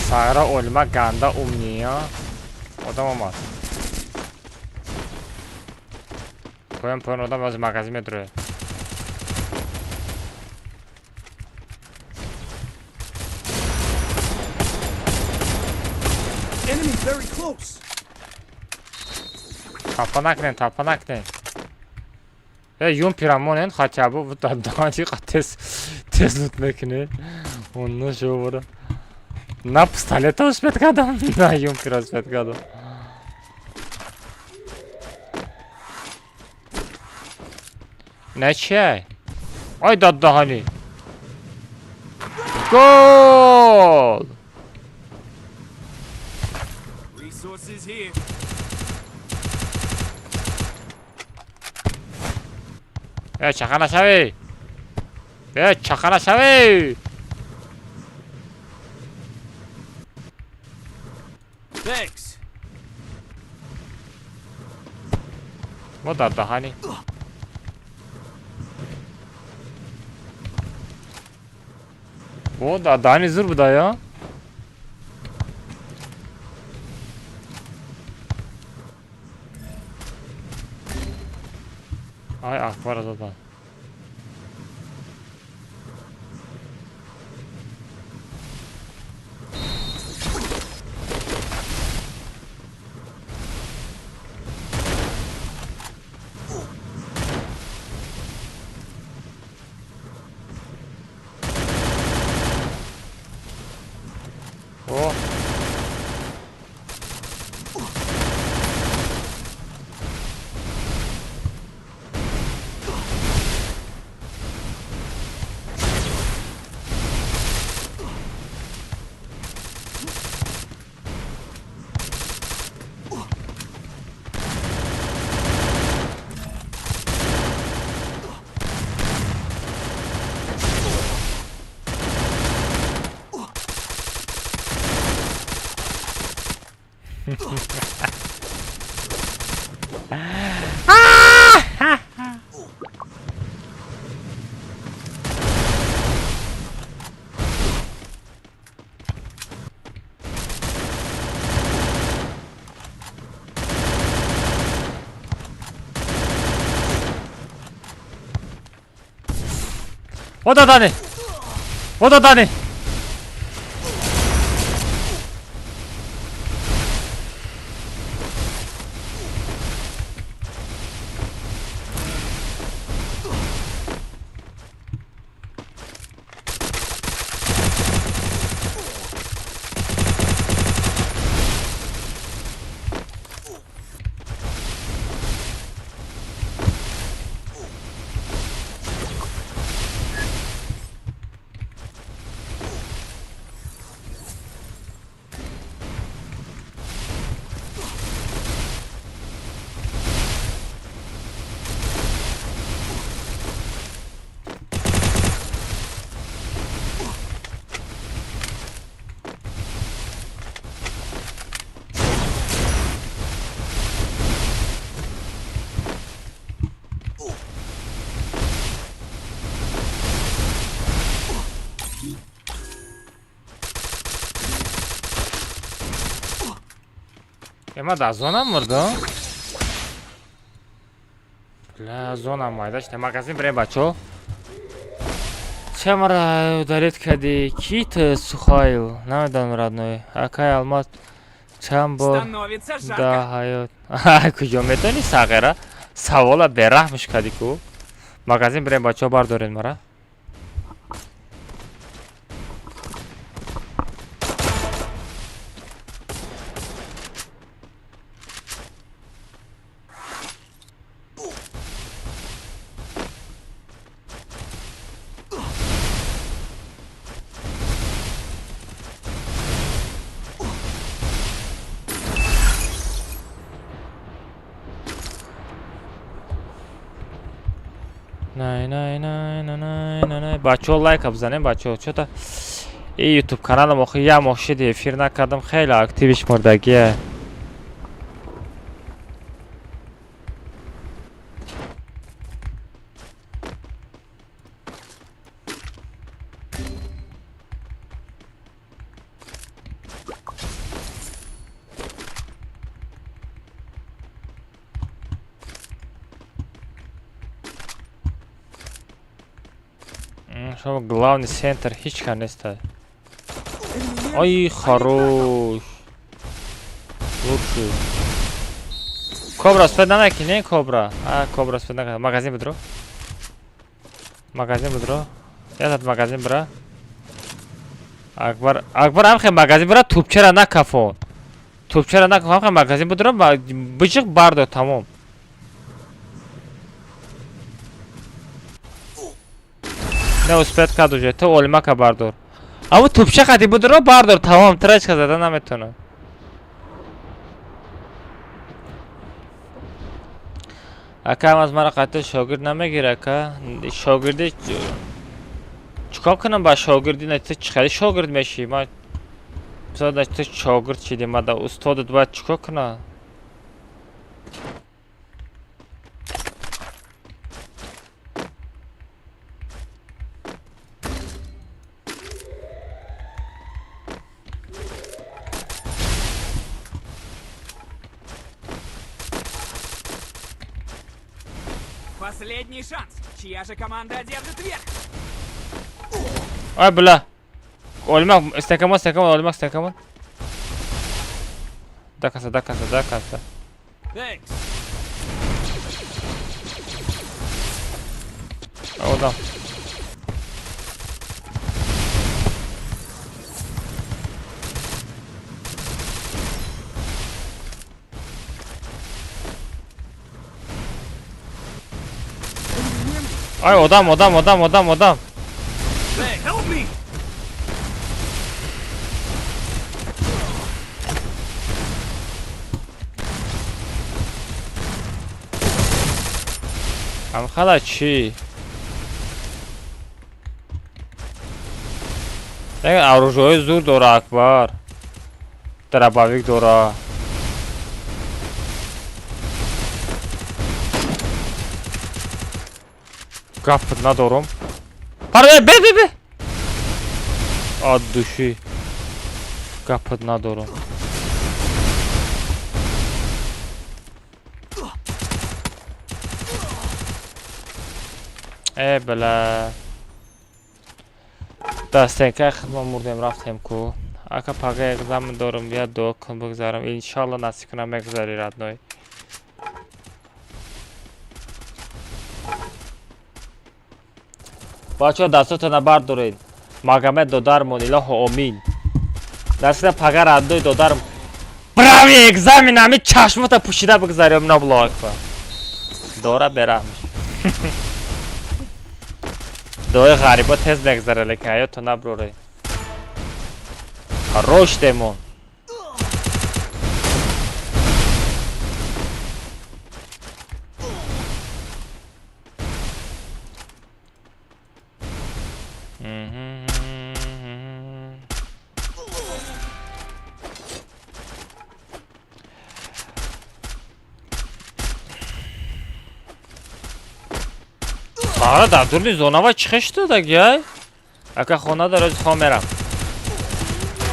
Сағра олма ганда умния. Одам омад. Поён поён одам аз магазин медрояд. Тапа накунед, тапа накунед. Э, юн пирамонен хотя бы даданчи тез тез лут мекунед. Он шо на пистолета успеть кардам, на юнкера успеть кардам. Не чай. Ай даддаҳани. Гол! Resources here. Э, чақа нашавӣ! Э, чақа нашавӣ! Thanks. Мо даддаҳани. О, даддаҳани зур буда, я? Ай, акбар задан. О! О, дадани! О, дадани! Ма да зона мурдам. Бля, зона майдашта. Магазин бирем, бачо. Ча мара удалить кади? Ки ту, Сухайл? Намедонам, родной. Акай Алмаз, чанд бор Становится жарко. да ҳаёт. Куҷо метони, сағира? Савола бераҳмш кади ку. Магазин бирем, бачо, бардоред мара. Най най най най най най най. Бачаҳо, лайка бизанем, бачаҳо. Чота и ютуб каналам охи як моҳ шиди эфир накардам, хеле активиш мурдагие. Шумо главный центр ҳеҷ кас неста. Ай, хорош. Лучший. Кобра успед намекӣ, не кобра. А, кобра успед накард. Магазин бидро. Магазин бидро. Ятат магазин бира. Акбар, Акбар ҳам хе магазин бира, тӯпчара накафон. Тӯпчара накафон, ҳам хе магазин бидро, биҷиқ бардор, тамом. Не успед кард уже, ту олимака бардор. Аммо тӯпча қади будро бардор, тамом, тра ҳеҷ кас зада наметавонад. Ака, аз мара қатъи шогирд намегир, ака. Шогирди чикор кунам ба шогирди? На ту чӣ хеле шогирд мешӣ? Ма мисол на ту шогирд шидӣ, ма да устодат бояд чикор кунам? Последний шанс. Чья же команда одержит верх? Ай, бля. Олимак, стакамон, стакамон, олимак, стакамон. До конца, до конца, до конца. Thanks. Одам. Ай, одам, одам, одам, одам, одам. Help me! Ҳамхала чӣ? Оружиҳои зур дора Акбар. Дробовик дора. Гап надорам. Парве, бе, бе, бе. От души. Гапат надорам. Э, бля. Дастенка хидма мурдем, рафтем ку. Ака, пага экзамен дорам, я дуо кун бигзарам. Иншалло, насиб кунам, мегзари, родной. Бачаҳо, дастотона бардоред. Магомед додармон, илоҳо омин. Дастина пага, родной додарм. Брави экзамен ами чашмота пӯшида бигзари, омин, Аллоҳу акбар. Дора бераҳмш. Дуои ғарибо тез мегзара, лекин ҳаёто наброред. Хорош, демон. Сара дар дуруни зонава чӣ хештодагиай? Ака, хона дар ози хом мерам.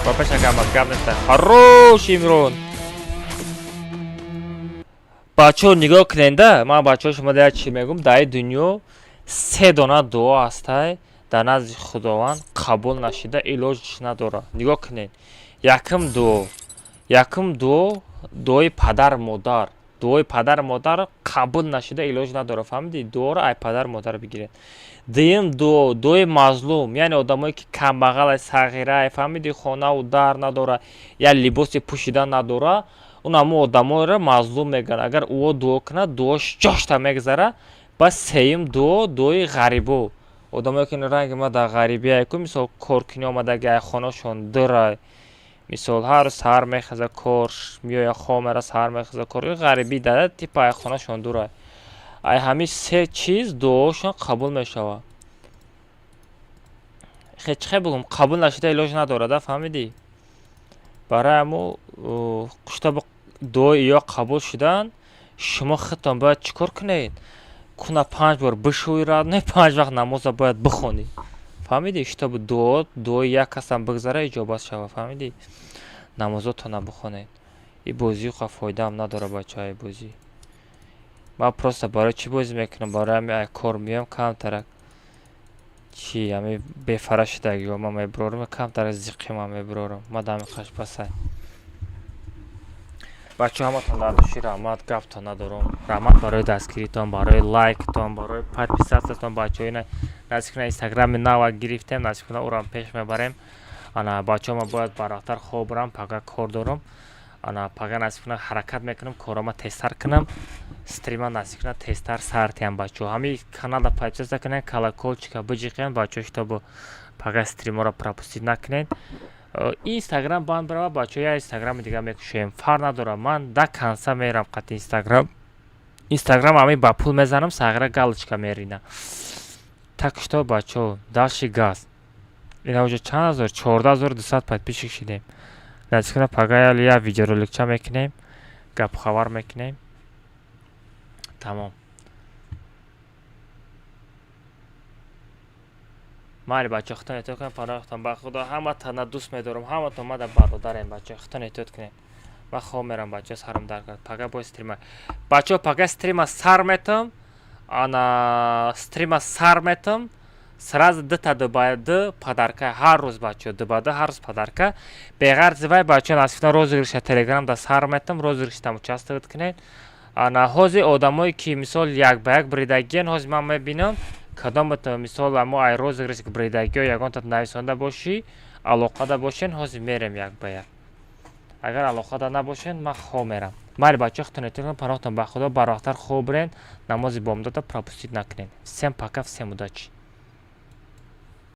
Ба пеш, ака, гап неста. Хорош, Имрон. Бачаҳо, нигоҳ куненда, ман бачаҳо шумо як чи мегӯм: дар ин дунё се дона дуо ҳастай, дар назди Худованд қабул нашида илоҷ надорад. Нигоҳ кунед: якум дуо, якум дуо, дуои падар модар. Дуои падар модар қабул нашида илоҷ надорад, фаҳмидӣ? Дуоро ай падар модар бигиред. Дуюм дуо, дуои мазлум, яъне одамое ки камбағалай, сағирай, фаҳмидӣ, хонаву дар надора, як либоси пӯшидан надора, он ҳамун одамоеро мазлум мегӯянд. Агар ӯо дуо кунад, дуош ҷошта мегзара. Ба сеюм дуо, дуои ғарибо, одамое ки ранги ма дар ғарибия ку, мисол, коркунӣ омадаги, ай хонашон дурай, мисол, ҳар рӯз саҳар мехеза кор, меоя, хоб мера, саҳар мехеза кор, ғарибӣ дада, типа ай хонашон дурай. Ай ҳамин се чиз дуошон қабул мешавад. Хе, чӣ хел бигӯм, қабул нашида илоҷ надорада, фаҳмидӣ? Барои ҳамо чтобы дуои ё қабул шудан, шумо худтон бояд чӣ кор кунед? Куна панҷ бор бишӯй, не, панҷ вақт намоза бояд бихонӣ, фаҳмидӣ? Чтобы дуо, дуои як касам бигзара, иҷобат шава, фаҳмидӣ? Намозотона бихонед. И бозӣ ха фоидаам надора, бачаҳои. Бозӣ ман просто барои чӣ бозӣ мекунам? Барои ҳами ай кор меоям, камтарак чи ҳами бефара шудагиҳо ман мебурорам, камтарак зиқима мебурорам. Ма дами қашпасай. Бачаҳо, ҳаматон дар души раҳмат, гаптон надорам. Раҳмат барои дастгиритон, барои лайктон, барои подписаться тон. Бачаҳо, ина насиб куна, инстаграми нава гирифтем, насиб куна, ӯрам пеш мебарем. Ана, бачаҳо, ман бояд барвақттар хоб бурам, пага кор дорам. Ана, пага насиб куна, ҳаракат мекунам, корома тезтар кунам, стрима насиб куна, тезтар сар тиҳам. Бачаҳо, ҳамин каналда подписаться кунед, колокольчика биҷиқем, бачаҳо, чтобы пага стриморо пропустить накунед. Инстаграм банд барава, бачаҳо, я инстаграми дига мекушоем, фарқ надорад. Ман до конца мерам қати инстаграм. Инстаграм ҳамин ба пул мезанам, сағира галочка мерина. Так что, бачаҳо, дальше газ. Ина уже чанд ҳазор, 14 200 подписчик шидем. Насиб куна, пага як видеороликча мекунем, гапхабар мекунем, тамом. Майли, бачаҳо, худтон эҳтиёт кунед, паноҳтон ба Худо. Ҳаматона дӯст медорам, ҳаматон мада бародарем. Бачаҳо, худтон эҳтиёт кунед. Ман хоб мерам, бачаҳо, сарам дард кард. Пага бо стрима, бачаҳо, пага стрима сар метам. Ана, стрима сар метам, сразу дута ду ба ду подарка ҳар рӯз, бачаҳо, ду ба ду ҳар рӯз подарка. Беғарзи вай, бачаҳо, насиб розыгрыша телеграм да сар метам, розыгрышам участвовать кунед. Ана, ҳозир одамое ки, мисол, як ба як бридагиен, ҳозир ман мебинам, кадомата, мисол, амо ай розыгрыш бридагиҳо ягонта нависонда бошӣ, алоқада бошен, ҳозир мерем як ба як. Агар алоқада набошен, ман хоб мерам. Майли, бачаҳо, худтон эҳтиёт кунед, паноҳтон ба Худо, барвақттар хоб бирен, намози бомдода пропустить накунед. Всем пока, всем удачи.